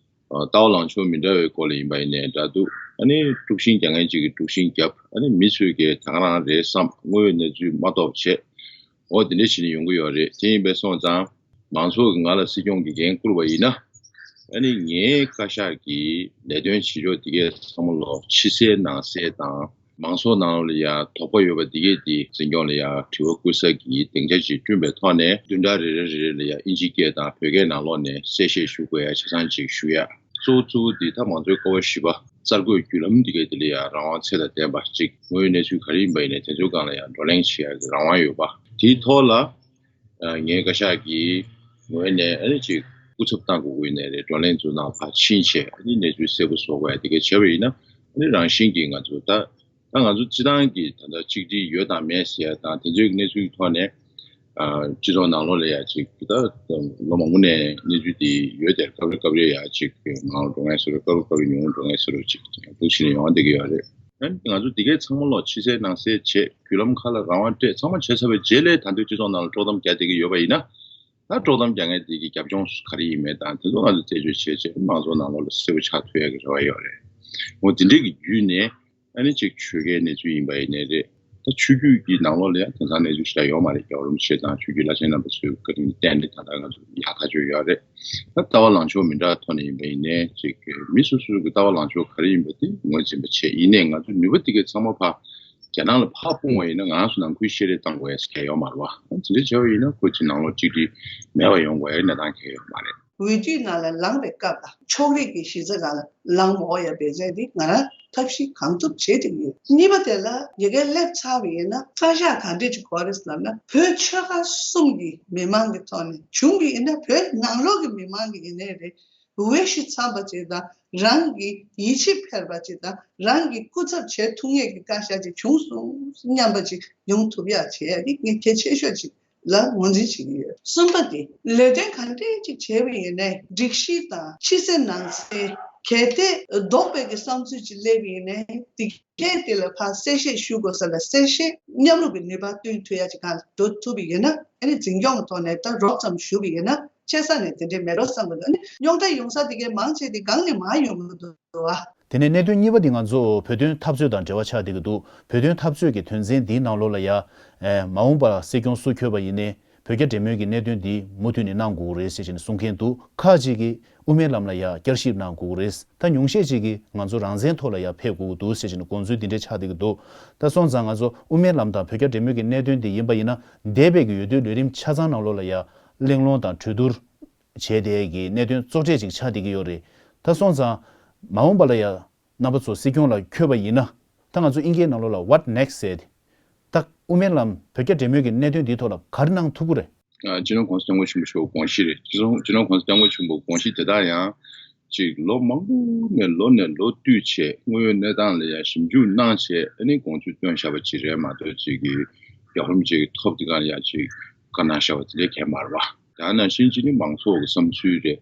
ཨ་ལྟ་བ་ལངས་ཕྱོགས་མི་འདྲ་བའི་སྐོར་ལ་ཡིན་པ་ཡིན་ནའི་འདྲ་འདུག་ཨ་ནི་དཀྲུག་ཤིང་རྒྱག་མཁན་ཅིག་གིས་དཀྲུག་ཤིང་བརྒྱབ། ཨ་ནི་མི་ཚོས་ཀྱིས་ད་ག་རང་རེད་བསམ། དངོས་ཡོད་གནས་ཚུལ་མ་རྟོགས་བྱས། འོ་དེ་འདྲ་བྱས་ནས་ཡོང་གི་ཡོད་རེད། དེ་ཡིན་པས་སོང་ཙང་མང་ཚོགས་ཀྱིས་ང་ལ་སྲིད་སྐྱོང་གི་འགན་བསྐུར་བ་ཡིན་ན། ཨ་ནི་ངའི་བཀའ་ཤག་གི་ལས་དོན་བྱེད་ཕྱོགས་འདི་གས་ཚང་མ་ལོག་ཕྱི་གསལ་ནང་གསལ་དང་། མང་ཚོགས་ནང་ལ་ཡང་དོགས་པ་ཡོད་པ་འདི་གས་དེ་འཛིན་སྐྱོང་ལ་ཡང་དྲི་བ་བཀོད་ས་གི་སྡིངས་ཆ་ཅིག་བསྐྲུན་པའི་ཐོག་ནས། བདུན་ཕྲག་རེ་རེ་རེ་རེ་ལ་ཡང་དབྱིན་ཇིའི་སྐད་དང་བོད་སྐད་ནང་ལོགས་ནས་གསལ་བཤད་ཞུ་དགོས་ཡ་ཆ་ཚང་ཅིག་ཞུ་ཡ། གཙོ་བོ་གཙོ་བོ་འདི་ད་མང་གཙོའི་ཀ་བ་བཞི་པ་གསར་འགོད་བརྒྱུད་ལམ་འདི་གས་འདི་ལ་ཡང་རང་དབང་ཚད་དང་ལྡན་པ་ཅིག་དངོས་ཡོད་གནས་ཚུལ་ག་རེ་ཡིན་པ་ཡིན་ནའི་དེ་ཚོའི་སྒང་ལ་ཡང་བགྲོ་གླེང་བྱེད་ཡ་གི་རང་དབང་ཡོད་པ། དེའི་ཐོག་ལ་ངའི་བཀའ་ཤག་གི་ངོས་ནས་ཨ་ནི་ཅིག་སྐུ་ཚབ་བཏང་དགོས་ཀྱི་ཡིན་ནའི་རེད། བགྲོ་གླེང་ཚོ་ནང་ཕར་ཕྱིན་བྱས་ཨ་ནི་གནས་ཚུལ་གསལ་པོ་བཟོ་དགོས་ཡ་དེ་གས་བྱས་པ་ཡིན་ན། ཨ་ནི་རང་བཞིན་གྱིས་ང་ཚོ་ད་ད་ང་ཚོ་སྤྱི་བཏང་གི་ད་ལྟ་གཅིག་སྒྲིལ་ཡོད་དང་མེད་ཟེར་ཡ་དང་དེ་ཚོའི་གནས་ཚུལ་གྱི་ཐོག་ནས། ཨ་སྤྱི་ཚོགས་ནང་ལོགས་ལ་ཡ་ཅིག་ད་ལོ་མང་པོ་ནས་གནས་ཚུལ་དེ་ཡོད་དེ། སྐབས་རེ་སྐབས་རེ་ཡ་ཅིག་མང་རུ་འགྲོ་མཁན་བཟོ་འདྲ། སྐབས་རེ་སྐབས་རེ་ཉུང་རུ་འགྲོ་མཁན་བཟོ་འདྲ་ཅིག་འདུག་བྱས་ནས་ཡོང་བསྡད་ཀྱི་ཡོད་རེད། ཨ་ནི་ང་ཚོ་འདི་གས་ཚང་མ་ལོག་ཕྱི་གསལ་ནང་གསལ་བྱས། བརྒྱུད་ལམ་ཁག་ལ་རང་དབང་སྤྲད། ཚང་མ་བྱས་ཚར་བའི་རྗེས་ལ་ད་དུང་སྤྱི་ཚོགས་ནང་ལ་དཀྲོག་གཏམ་རྒྱག་བསྡད་ཀྱི་ཡོད་པ་ཡིན་ན། ད་དཀྲོག་གཏམ་རྒྱག་མཁན་དེ་གི་རྒྱབ་ལྗོངས་ག་རེ་ཡིན་མིན་དང་དེ་ཚོ་ང་ཚོ་རྩད་གཅོད་བྱས་རྗེས་མང་ཚོགས་ནང་ལོགས་ལ་གསལ་པོ་ཆགས་ཐུབ་ཡ་གི་རེ་བ་ཡོད་རེད། འོ་དེ་འདྲས་ཀྱི་བརྒྱུད་ནས་ཨ་ནི་ཅིག་ཆོལ་ཁའི་གནས་ཚུལ་ཡིན་པ་ཡིན་ནའི་རེད། ད་ཆོས་བརྒྱུད་ཀྱི་ནང་ལོགས་ལ་ཡང་དེང་སང་གནས་ཚུལ་ཞེ་དྲག་ཡོད་མ་རེད། རྒྱལ་བ་རིན་པོ་ཆེ་དང་ཆོས་བརྒྱུད་བླ་ཆེན་རྣམ་པ་ཚོའི་བཀའ་དྲིན་བརྟེན་ནས་ད་ལྟ་ང་ཚོ་ཡག་ཐག་ཆོད་ཡོད་རེད། ད་ལྟ་བ་ལངས་ཕྱོགས་མི་འདྲ་ཐོག་ནས་ཡིན་པ་ཡིན་ནའི་ཅིག་མི་སོ་སོ་གི་ལྟ་བ་ལངས་ཕྱོགས་ག་རེ་ཡིན་པ་དེ་ངོས་འཛིན་པ་བྱས། ཡིན་ནའི་ང་ཚོ་ནུས་པ་དེ་གས་ཚང་མ་ཕར་རྒྱ་ནག་ལ་ཕར་སྤུངས་པ་ཡིན་ན་ང་རང་ཚོ་ནང་ཁུལ་བཤད་རེས་བཏང་དགོས་ཡ་ཟེར་མཁན་ཡོད་མ་རེད་བ། དེ་འདྲ་བྱས་པ་ཡིན་ན་ཁོ་ཅིག་ནང་ལོགས་གཅིག་སྒྲིལ་མེད་པ་ཡོང་དགོས་ཡ་གནས་སྟངས་གང་ཡང་ཡོད་མ་རེད། འོས་བསྡུའི་ནང་ལ་ལངས་པའི་སྐབས་ལ་ཕྱོགས་རིས་ཀྱི་གཞི་རྩ་སྒང་ལ་ལངས་མ་འོང་ཡ་འབད་བརྩོན་དེ་ང་རང་ཐབས་ཤེས་གང་ཐུབ་བྱེད་བསྡད་ཡོད། གཉིས་པ་དེ་ལ་ཡ་གིར་སླེབས་ཚར་བ་ཡིན་ན་བཀའ་ཤག་ག་འདྲས་ཅིག་དགོས་རེད་ལབ་ན། བོད་ཆོལ་ཁ་གསུམ་གྱི་མི་མང་གི་ཐོག་ནས། གཞུང་གི་ཡིན་ན་བོད་ནང་ལོགས་ཀྱི་མི་མང་གི་ཡིན་ནའི་རེད། འོས་གཞི་འཚམས་པ་ཅིག་དང་། རང་གི་ཡིད་ཆེས་འཕེར་བ་ཅིག་དང་། རང་གི་སྐུ་ཚབ་བྱེད་ཐུབ་མཁན་གྱི་བཀའ་ཤག་ཅིག་བྱུང་སོང་སྙམ་པ་ཅིག་ཡོང་ཐུབ་ཡག་བྱེད་ཡག་གི་ངས་གལ་ཆེ་ཤོས་ཅིག་ལ་ངོས་འཛིན་བྱེད་ཀྱི་ཡོད། གསུམ་པ་དེ་ལས་དོན་གང་འདྲ་ཅིག་བྱས་པ་ཡིན་ནའི་སྒྲིག་གཞི་དང་ཕྱི་གསལ་ནང་གསལ་གལ་ཏེ་ལྡོག་པའི་གི་བསམ་ཚུལ་ཅིག་སླེབས་པ་ཡིན་ནའི་དེ། སྐད་དེ་ལ་ཕར་གསལ་བཤད་ཞུ་དགོས་ས་ལ་གསལ་བཤད་མཉམ་རུབ་ཀྱི་ནུས་པ་བསྟུན་ཐུབ་ཡ་ཅིག་གང་འགྲོ་ཐུབ་པ་ཡིན་ན། ཨ་ནི་འཛིན་སྐྱོང་གི་ཐོག་ནས་ད་རོབ་ཙམ་ཞུ་བ་ཡིན་ན་ཆེ་ས་ནས་དེ་འདྲའི་མེད་འགྲོ་བསམ་གི་འདུག་ཨ་ནི་རྙོག་དྲ་ཡོང་ས་དེ་གའི་མང་ཆེ་དེ་སྒང་ནས་མར་ཡོང་གི་འདུག་བ། དེ་ནས་གནད་དོན་གཉིས་པ་དེ་ང་ཚོ་བོད་དོན་འཐབ་རྩོད་དང་འབྲེལ་བ་ཆགས་བསྡད་ཀྱི་འདུག་བོད་དོན་འཐབ་རྩོད་ཀྱི་དོན་ཚན་འདིའི་ནང་ལོགས་ལ་ཡ། ཨེ། མ་འོངས་པར་སྲིད་སྐྱོང་སུ་འཁྱོལ་བ་ཡིན་ནའི། བོད་རྒྱ་འབྲེལ་མོལ་གྱི་གནད་དོན་འདི་མུ་མཐུད་ནས་གནང་དགོས་ཀྱི་རེད་ཟེར་བྱས་ནས་གསུང་མཁན་འདུག་ཁག་ཅིག་གིས་དབུ་མའི་ལམ་ལ་ཡང་བསྐྱར་ཞིབ་གནང་དགོས་ཀྱི་རེད། ད་ཉུང་ཤས་ཅིག་གིས་ང་ཚོ་རང་བཙན་ཐོག་ལ་ཡང་ཕེབས་དགོས་ཀྱི་འདུག་ཟེར་བྱས་ནས་དགོངས་ཚུལ་འདི་འདྲ་ཆགས་བསྡད་ཀྱི་འདུག་ད་སོང་ཙང་ང་ཚོ་དབུ་མའི་ལམ་དང་བོད་རྒྱ་འབྲེལ་མོལ་གྱི་གནད་དོན་འདི་ཡིན་པ་ཡིན་ན་འདས་པའི་གི་འོས་བསྡུའི་ལས་རིམ་ཆ་ཚང་ནང་ལོགས་ལ་ཡང་གླེང་སློང་དང་གྲོས་བསྡུར་བྱས་ཏེ་གི་གནད་དོན་གཙོ་གྲས་ཅིག་ཆགས་བསྡད་ཀྱི་ཡོད་རེད། ད་སོང་ཙང་མ་འོངས་པ་ལ་ཡང་རྣམ་པ་ཚོ་སྲིད་སྐྱོང་ལ་འཁྱོལ་བ་ཡིན་ན། ད་ང་ཚོ་ཨིན་སྐད་ནང་ལོགས་ལ་What next ཟེར་ཏེ། ད་དབུ་མའི་ལམ་བོད་རྒྱ་འབྲེལ་མོལ་གྱི་གནད་དོན་འདིའི་ཐོག་ལ་ག་རེ་གནང་ཐུབ་ཀྱི་རེད། ཨ། སྤྱི་ནོར་༸གོང་ས་༸སྐྱབས་མགོན་ཆེན་པོ་མཆོག་དགོངས་གཞི་རེད། སྤྱི་ནོར་༸གོང་ས་༸སྐྱབས་མགོན་ཆེན་པོ་དགོངས་གཞི་དེ་དག་ཡང་ ཅིག་ལོ་མང་པོ་ནས་ལོ་ནས་ལོ་བསྟུད་བྱས་དངོས་ཡོད་གནས་སྟངས་ལ་ཡང་ཞིབ་འཇུག་གནང་བྱས་ཨ་ནི་དགོངས་ཚུལ་བཏོན་བཞག་པ་ཅིག་རེད་མ་གཏོགས་ཅིག་གི་རྒྱལ་བ་རིན་པོ་ཆེ་གི་ཐོབ་དེ་ག་ལ་ཡང་ཅིག་བཀའ་གནང་བཞག་པ་དེ་འདྲ་གང་ཡང་མ་རེད་བ། ད་ནང་བཞིན་ཅིག་ནི་མང་ཚོགས་ཀྱི་བསམ་ཚུལ་རེད།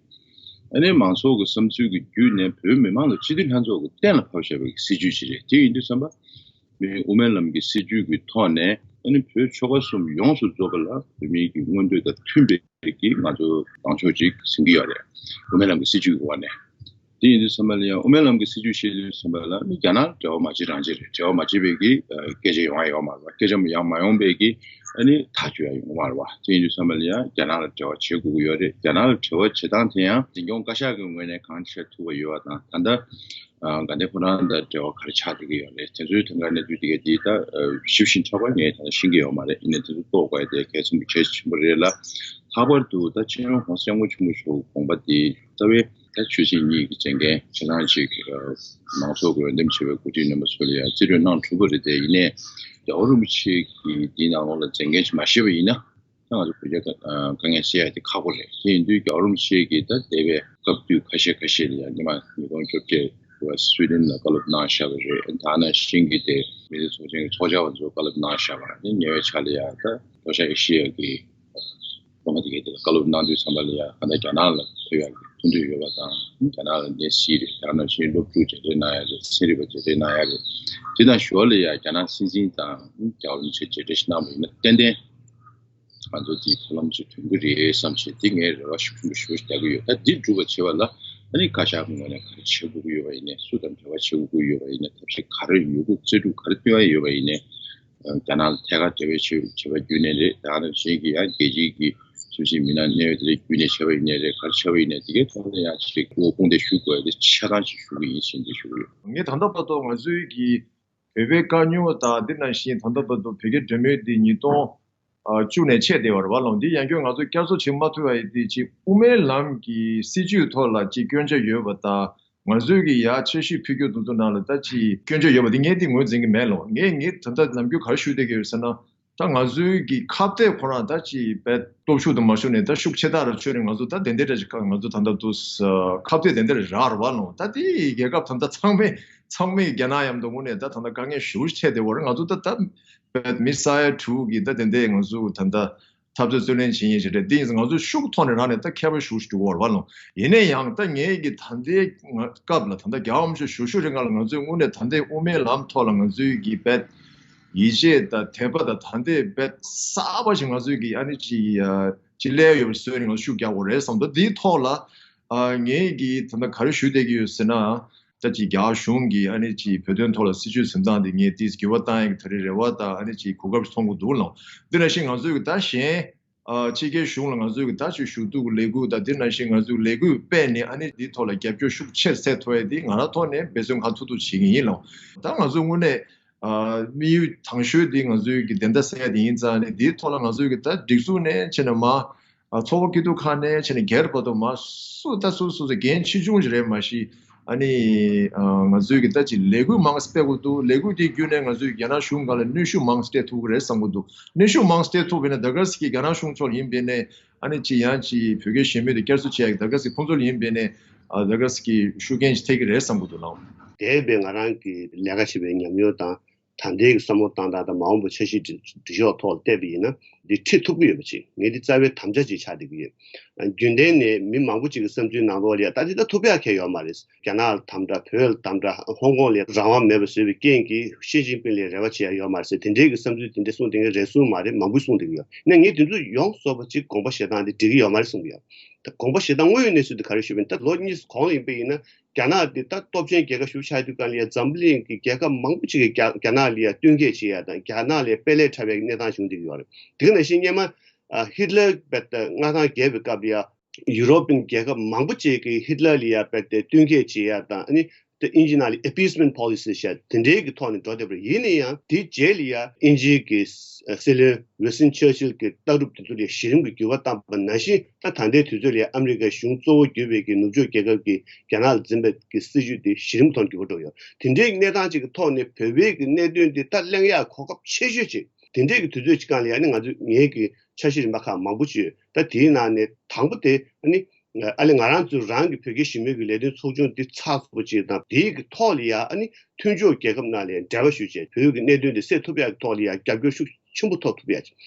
ཨ་ནི་མང་ཚོགས་ཀྱི་བསམ་ཚུལ་གྱི་བརྒྱུད་ནས་བོད་མི་མང་ལ་སྤྱི་འཐུས་ལྷན་ཚོགས་ཀྱིས་གཏན་ལ་ཕབ་བཞག་པའི་སྲིད་ཇུས་ཅིག་རེད། དེ་ཡིན་དུས་ཙམ་པ། མི་དབུ་མའི་ལམ་གྱི་སྲིད་ཇུས་ཀྱི་ཐོག་ནས་ཨ་ནི་བོད་ཆོལ་ཁ་གསུམ་ཡོངས་སུ་རྫོགས་པ་ལ་བོད་མིའི་གི་མངོན་འདོད་དང་མཐུན་པའི་གི་ང་ཚོ་ལངས་ཕྱོགས་ཅིག་འཛིན་གྱི་ཡོད་རེད། དབུ་མའི་ལམ་གྱི་སྲིད་ཇུས་ཀྱི་འོག་ནས། དེ་ཡིན་དུས་ཙམ་པ་ལ་ཡང་དབུ་མའི་ལམ་གྱི་སྲིད་ཇུས་བཤད་དུས་ཙམ་པ་ལ་ནི་རྒྱ་ནག་ལ་འབྲེལ་བ་མ་བྱེད་རང་བྱེད་རེད། འབྲེལ་བ་མ་བྱེད་པའི་གི་སྐད་ཆ་ཡོང་ཡ་ཡོད་མ་རེད་བ། སྐད་ཆ་ཡང་མ་ཡོང་པའི་གི་ཨ་ནི་ཐག་གཅོད་ཡ་ཡོང་གི་མ་རེད་བ། དེ་ཡིན་དུས་ཙམ་པ་ལ་ཡང་རྒྱ་ནག་ལ་འབྲེལ་བ་བྱེད་དགོས་ཀྱི་ཡོད་རེད། རྒྱ་ནག་ལ་འབྲེལ་བ་བྱེད་སྟངས་དེ་ཡང་འཛིན་སྐྱོང་བཀའ་ཤག་གི་ངོས་ནས་གང་བྱེད་ཐུབ་པ་ཡོད་པ་དང་ད་ལྟ་ཨ་དགའ་ལྡན་ཕོ་བྲང་དང་འབྲེལ་བ་ག་རེ་ཆགས་བསྡད་ཀྱི་ཡོད་རེད། དེ་ཚོའི་དོན་དག་གནས་ཚུལ་དེ་ག་དེ་ད་ཨ་ཞིབ་ཞིབ་ཕྲ་བ་ངས་ད་ཤེས་ཀྱི་ཡོད་མ་རེད། ཡིན་ནའི་དེ་ཚོ་རྟོགས་དགོས་ཡ་དེ་གལ་ཆེན་པོ་གལ་ཆེན་པོ་རེད་ལ། ལྷག་པར་དུ་ད་སྤྱི་ནོར་༸གོང་ས་༸སྐྱབས་མགོན་ཆེན་པོ་མཆོག་གི་དགོངས་པ་དེ་རྩ་བའི་ད་ཆོས་སྲིད་གཉིས་ཀྱི་མཛད་འགན་བྱེད་སྟངས་ཅིག་ཨ་མང་ཚོགས་ཀྱིས་འོས་འདེམས་བྱས་པའི་འགོ་ཁྲིད་རྣམ་པ་ཚོ་ལ་ཡང་རྩིས་སྤྲོད་གནང་གྲུབ་པ་རེད། དེ་ཡིན་ནའི་རྒྱལ་བ་རིན་པོ་ཆེ་གིས་འདིའི་ནང་ལོགས་ལ་མཛད་འགན་ཅིག་མ་བཞེས་པ་ཡིན་ན། ད་ང་ཚོ་བོད་རྒྱ་དཀའ་ངལ་སེལ་ཡ་དེ་ཁག་པོ་རེད། དེ་ཡིན་དུས་རྒྱལ་བ་རིན་པོ་ཆེ་གིས་ད་འདས་པའི་སྐབས་དུས་ཁ་ཤས་ཁ་ཤས་ལ་ཡང་ཉི་མ་ཉིས་སྟོང་བཅོ་བརྒྱད་ལ་སུའི་ཌེན་ལ་བཀའ་སློབ་གནང་བཞག་པ་རེད། ད་ནང་བཞིན་གྱི་དེ་མི་སེར་ཚོགས་ཆེན་གྱི་ཚོགས་བཅར་བ་ཚོ་བཀའ་སློབ་གནང་བཞག་པ་རེད། ཉེ་བའི་ཆར་ལ་ཡང་ད་ལྷོ་ཤར་ཨེ་ཤི་ཡ་གི་སློབ་མ་དེ་གའི་དེ་ལ་བཀའ་སློབ་གནང་དུས་ཙམ་པ་ལ་ཡང་ད་ལྟ་རྒྱ་ནག་ལ་ཕེབས་ཡག་གི་ཐུགས་འདུན་ཡོད་པ་དང་རྒྱ་ནག་ལ་གནས་སྲིད་རེད། ད་ནང་བཞིན་སློབ་ཕྲུག་མཇལ་འཕྲད་གནང་ཡ་རེད། ཚན་རིག་པ་མཇལ་འཕྲད་གནང་ཡ་རེད། དེ་དང་ཞོར་ལ་ཡང་རྒྱ་ནག་སྲིད་འཛིན་དང་རྒྱལ་བ་རིན་པོ་ཆེ་མཇལ་འཕྲད་ཞིག་གནང་བ་ཡིན་ན་ཏན་ཏན། ང་ཚོ་འདིའི་ཐབས་ལམ་ཅིག་ཐོན་གྱི་རེད་བསམ་བྱས་འདི་ངས་རེ་བ་ཤུགས་ཆེན་པོ་ཞེ་པོ་ཞིག་རྒྱག་གི་ཡོད། ད་འདི་འགྲུབ་པ་བྱེད་པ་ལ་ཨ་ནི་བཀའ་ཤག་གི་ངོས་ནས་ག་རེ་བྱེད་དགོས་ཀྱི་ཡོད་པ་ཡིན་ནའི་སུ་དང་འབྲེལ་བ་བྱེད་དགོས་ཀྱི་ཡོད་པ་ཡིན་ནའི་ཐབས་ཤེས་ག་རེ་ཡོད་དགོས་རྩལ་སྤྲུགས་ག་རེ་སྟོན་ཡ་ཡོད་པ་ཡིན་ནའི་རྒྱ་ནག་ལ་ཐད་ཀར་འབྲེལ་བའི་ཆེད་བྱས་པ་བརྒྱུད་ནས་རེད། ད་ནང་བཞིན་གྱི་ཡང་རྒྱལ་སྤྱིའི་གི་ཆབ་སྲིད་མི་སྣ་གནད་ཡོད་དེ་འདྲ་བརྒྱུད་ནས་བྱས་པ་ཡིན་ནའི་རེད། ག་རེ་བྱས་པ་ཡིན་ནའི་དེ་གའི་ཐོག་ལ་ཡང་ཅིག་སྐུ་ངོ་དཔུང་སྡེ་ཞུ་དགོས་ཡ་དེ་ཆ་ཚང་ཅིག་ཞུ་གི་ཡིན་ཞེས་འདི་ཞུ་གི་ཡོད། ངས་ད་ལྟ་བར་དུ་ང་ཚོའི་གི་བོད་པའི་དཀའ་རྙོག་དང་འདི་ནང་བཞིན་ད་ལྟ་བར་དུ་བོད་རྒྱ་འབྲེལ་མོལ་འདི་ཉིས་སྟོང་བཅུ་ནས་ཆད་བསྡད་པ་རེད་བ་ལགས། འདི་ཡང་བསྐྱར་ང་ཚོ་བསྐྱར་གསོ་བྱེད་མ་ཐུབ་པ་ཡིན་དུས་ཅིག་དབུ་མའི་ལམ་གྱི་སྲིད་བྱུས་ཐོག་ལ་ཅིག་སྐྱོན་ཆ་ཡོད་པ་དང་ང་ཚོའི་གི་ཡ་འཆར་གཞི་ཕུལ་རྒྱུ་དེ་ཚོ་ནང་ལ་ད་ཅིག་སྐྱོན་ཆ་ཡོད་པ་འདི་ངས་འདི་ངོས་འཛིན་གི་མེད་ལགས། ངས་ངས་ད་ལྟ་ནམ་རྒྱུན་ག་རེ་ཞུ་བསྡད་ཀྱི་ཡོད་ཟེར་ན། ད་ང་ཚོའི་གི་ཁ་གཏད་ཁོ་རང་ད་ཅིག་དཔེ་སྟོབས་ཤུགས་དུ་མ་ཞུགས་ནས་ད་ཤུགས་ཆེ་ཐག་ར་ཆོད་ནས་ང་ཚོ་ད་དེ་འདྲ་འདྲ་ཅིག་ང་ཚོ་ད་ལྟ་དུ་ཁ་གཏད་དེ་འདྲ་རག་ར་བ་ལོང་། ད་དེ་རྒྱལ་ཁབ་ད་ལྟ་ཚང་མས་ཚང་མས་རྒྱ་ནག་མཉམ་དུ་དངོས་གནས་ད་ད་ལྟ་དཀའ་ངལ་ཞེ་པོ་ཅིག་འཕྲད་བསྡད་ཡོད་རེད། ང་ཚོ་ད་ད་དཔེ་མི་ས་ཡ་དྲུག་གི་ད་དེ་འདྲ་ང་ཚོ་ད་ལྟ་འཐབ་རྩོད་རྩོད་ལེན་བྱེད་མཁན་ཞིག་རེད། དེ་ཡིན་ཙང་ང་ཚོ་ཤུགས་ཐོག་ནས་རག་ནས་ད་མཁས་པ་ཞེ་པོ་ཅིག་འགྲོ་གི་ཡོད་རེད་བ་ལོང་། ཡིན་ན་ཡང་ད་ངས་གི་ད་ལྟའི་སྐབས་ལ་ད་ལྟ་རྒྱལ་བ་རིན་པོ་ཆེ་བཞུགས་བཞུགས་རིང་ལ་ང་ཚོས་དངོས་གནས་ད་ལྟའི་དབུ་མའི་ལམ་ཐོག་ལ་ང་ཚོའི་གི་དཔེ་ཡིད་ཆེས་དང་དད་པ་དང་ད་ལྟའི་དཔེ་གསར་པ་ཞིག་ང་ཚོའི་གི་ཨ་ནི་ཅིག་ཅིག་སླེབས་ཡོད་པ་བཟོས་ནས་ང་ཚོ་ཤུགས་རྒྱག་དགོས་རེད་བསམ་འདུག་འདིའི་ཐོག་ལ་ཨ་ངས་གི་ད་ལྟ་ག་རེ་ཞུ་བསྡད་ཀྱི་ཡོད་ཟེར་ན། ད་ཅིག་རྒྱ་གཞུང་གི་ཨ་ནི་ཅིག་བོད་དོན་ཐོག་ལ་སྲིད་བྱུས་འཛིན་སྟངས་དེ་ངས་དེས་འགྱུར་བ་བཏང་ཡག་གི་ད་རེས་རེ་བ་དང་ཨ་ནི་ཅིག་གོ་སྐབས་ཤིག་མཐོང་གི་འདུག་ལགས། འདི་ནང་བཞིན་ང་ཚོའི་གི་ད་གཞན་ཨ་ཕྱི་རྒྱལ་གཞུང་ལ་ང་ཚོའི་གི་ད་ཅིག་ཞུ་གཏུག་གི་ལས་འགུལ་དང་འདི་ནང་བཞིན་ང་ཚོའི་ལས་འགུལ་སྤེལ་ནས་ཨ་ནི་འདིའི་ཐོག་ལ་རྒྱབ་སྐྱོར་ཤུགས་ཆེར་སྩལ་ཐུབ་ཡག་དེ་ང་རང་ཐོག་ནས་འབད་བརྩོན་གང་ཐུབ་ཐུབ་བྱེད་ཀྱི་ཡིན་ལགས། ད་ང་ཚོ་དངོས་གནས་ཨ་དམིགས་ཡུལ་དང་ཤོས་དེ་ང་ཚོའི་གི་བདེན་མཐའ་གསལ་ཡག་དེ་ཡིན་ཙང་ནས་འདིའི་ཐོག་ལ་ང་ཚོའི་གི་ད་སྒྲིག་འཛུགས་ནས་བྱས་ནས་མ། ཨ་ཚོགས་པ་སྐྱིད་སྡུག་ཁག་ནས་བྱས་ནས་སྒེར་བར་དུ་མ་སུ་ད་སུ་སུ་སུ་འགན་ཆེ་ཆུང་ཞིག་རེད་མ་གཞི། ཨ་ནི་ཨ་ང་ཚོའི་གི་ད་ཅིག་ལས་འགུལ་མང་སྤེལ་དགོས་འདུག་ལས་འགུལ་དེ་བརྒྱུད་ནས་ང་ཚོའི་རྒྱ་ནག་གཞུང་སྒང་ལ་གནོན་ཤུགས་མང་སྤྲད་ཐུབ་ཀྱི་རེད་བསམ་གྱི་འདུག་གནོན་ཤུགས་མང་སྤྲད་ཐུབ་པ་ཡིན་ན་ད་ག་སེ་གི་རྒྱ་ནག་གཞུང་ཕྱོགས་ཡིན་པས་ནས་ཨ་ནི་ཅིག་ཡང་ཅིག་བོད་སྐད་ཤེས་མེད་དེ་བསྐྱར་གསོ་བྱེད་ཡག་གི་ད་ག་སེ་ཁོང་ཚོ་ལ་ཡིན་པས་ནས་ཨ་ད་ག་སེ་གི་ཤུགས་རྐྱེན་ཅིག་ཐེབས་ཀྱི་རེད་བསམ་གྱི་འདུག་ལགས། འདས་པའི་ང་རང་གི་ལས་ཀ་བྱེད་པའི་ཉམས་མྱོང་དང་། ད་ལྟའི་གི་བསམ་བློ་བཏང་སྟངས་དང་མ་འོངས་པ་འཆར་གཞི་སྒྲིག་སྒྲིག་ཕྱོགས་ཐོག་ལ་བལྟས་པ་ཡིན་ན་འདི་ཁྲིད་ཐུབ་ཀྱི་ཡོད་པ་ཅིག་ངས་འདི་རྩ་བའི་དམ་བཅའ་ཅིག་ཆགས་བསྡད་ཀྱི་ཡོད། རྒྱུན་ལྡན་ནས་མི་མང་པོ་ཅིག་གི་བསམ་ཚུལ་ནང་ལོགས་ལ་ཡ་ད་འདི་ད་ཐུབ་ཡག་གང་ཡང་ཡོད་མ་རེད། རྒྱ་ནག་ལ་དམ་དྲག་བོད་ལ་དམ་དྲག་ཧོང་ཀོང་ལ་རང་དབང་མེད་པ་བཟོས་པའི་རྐྱེན་གྱིས་ཞི་ཅིན་ཕིང་ལ་རེ་བ་བྱེད་ཡག་ཡོད་མ་རེད་ཟེར་དེ་འདྲའི་གི་བསམ་ཚུལ་དེ་འདྲ་གསུངས་བསྡད་མཁན་རེ་ཟུང་མ་རེད། མང་པོ་གསུངས་བསྡད་ཀྱི་ཡོད། ཡིན་ན་ངས་དེ་ཚོ་ཡོངས་རྫོགས་པ་ཅིག་དགོངས་པ་བཞེས་སྟངས་དེ་འགྲིག་གི་ཡོད་མ་རེད་གསུངས་ཀྱི་ཡོད། ད་དགོངས་པ་བཞེས་སྟངས་དངོས་ཡོད་གནས་ཚུལ་དེ་ག་རེ་ཞུས་པ་ཡིན་ན་ད་ལོ་གཉིས་གོང་ལ་ཡིན་པ་ཡིན་ན། རྒྱ་ནག་འདི་ད་སྟོབས་ཆེན་རྒྱལ་ཁབ་ཞིག་ཆགས་དུས་གང་ལ་ཡ་འཛམ་བུ་གླིང་གི་རྒྱལ་ཁབ་མང་པོ་ཅིག་གིས་རྒྱ་རྒྱ་ནག་ལ་ཡ་བསྟུན་མཁས་བྱེད་ཡ་དང་རྒྱ་ནག་ལ་ཡ་དཔེ་ལས་འཁྲབ་པའི་གནས་སྟངས་བྱུང་བསྡད་ཀྱི་ཡོད་རེད། དེ་ག་ནང་བཞིན་སྔོན་མ་ཨ་ཧི་ཏི་ལར་དཔེ་ད་མངའ་ཐང་རྒྱས་པའི་སྐབས་ལ་ཡ་ཡུ་རོབ་པའི་རྒྱལ་ཁབ་མང་པོ་ཅིག་གིས་ཧི་ཏི་ལར་ལ་ཡ་དཔེ་དེ་བསྟུན་མཁས་བྱེད་ཡ་དང་ཨ་ནི་དེ་དབྱིན་ཇི་ནང་ལ་appeasement policy་ཟེར་དེ་འདྲའི་གི་ཐོག་ནས་འགྲོ་བསྡད་པ་རེད། ཡིན་ན་ཡང་དེའི་རྗེས་ལ་ཡ་དབྱིན་ཇིའི་གི་སྲིད་བློན་ཝི་སིན་ཆར་ཆིལ་གྱི་ལྟ་གྲུབ་དེ་ཚོ་ལ་གཞི་རིམ་གྱི་འགྱུར་བ་བཏང་པ་ནང་བཞིན་ད་ད་ལྟའི་དུས་ཚོད་ལ་ཨ་མི་རི་ཀའི་གཞུང་གཙོ་བོ་གྱུར་པའི་གི་ནུབ་ཕྱོགས་རྒྱལ་ཁབ་ཀྱིས་རྒྱ་ནག་ལ་འཛིན་པའི་གི་སྲིད་བྱུས་དེ་གཞི་རིམ་ཐོག་འགྱུར་བ་འགྲོ་ཡོད། དེ་འདྲའི་གནས་སྟངས་ཅིག་གི་ཐོག་ནས་བོད་པའི་གི་གནད་དོན་དེ་ད་གླེང་ཡག་གོ་སྐབས་ཆེ་ཤོས་ཅིག་དེ་འདྲའི་གི་དུས་ཚོད་ཅིག་སྒང་ལ་ཡ་ནི་ང་ཚོས་ངའི་གི་འཆར་གཞི་རིམ་པ་ཁག་མང་པོ་ཅིག་ཡོད། ད་དེའི་ནང་ནས་དང་པོ་དེ་ཨ་ནི་ ཨ་ནི་ང་རང་ཚོ་རང་གི་བོད་སྐད་ཞི་མོལ་གྱི་ལས་དོན་ཚོགས་ཆུང་འདི་ཚགས་ཚུད་པོ་ཅིག་དང་། དེའི་གི་ཐོག་ལ་ཡ་ཨ་ནི་མཐུན་ཕྱོགས་རྒྱལ་ཁབ་ནང་ལ་ཡ་འབྲེལ་བ་ཞུ་བྱས། བོད་ཀྱི་གནད་དོན་འདི་སེལ་ཐུབ་ཡག་གི་ཐོག་ལ་ཡ་རྒྱབ་སྐྱོར་ཤུགས་ཆེན་པོ་ཐོབ་ཐུབ་ཡ།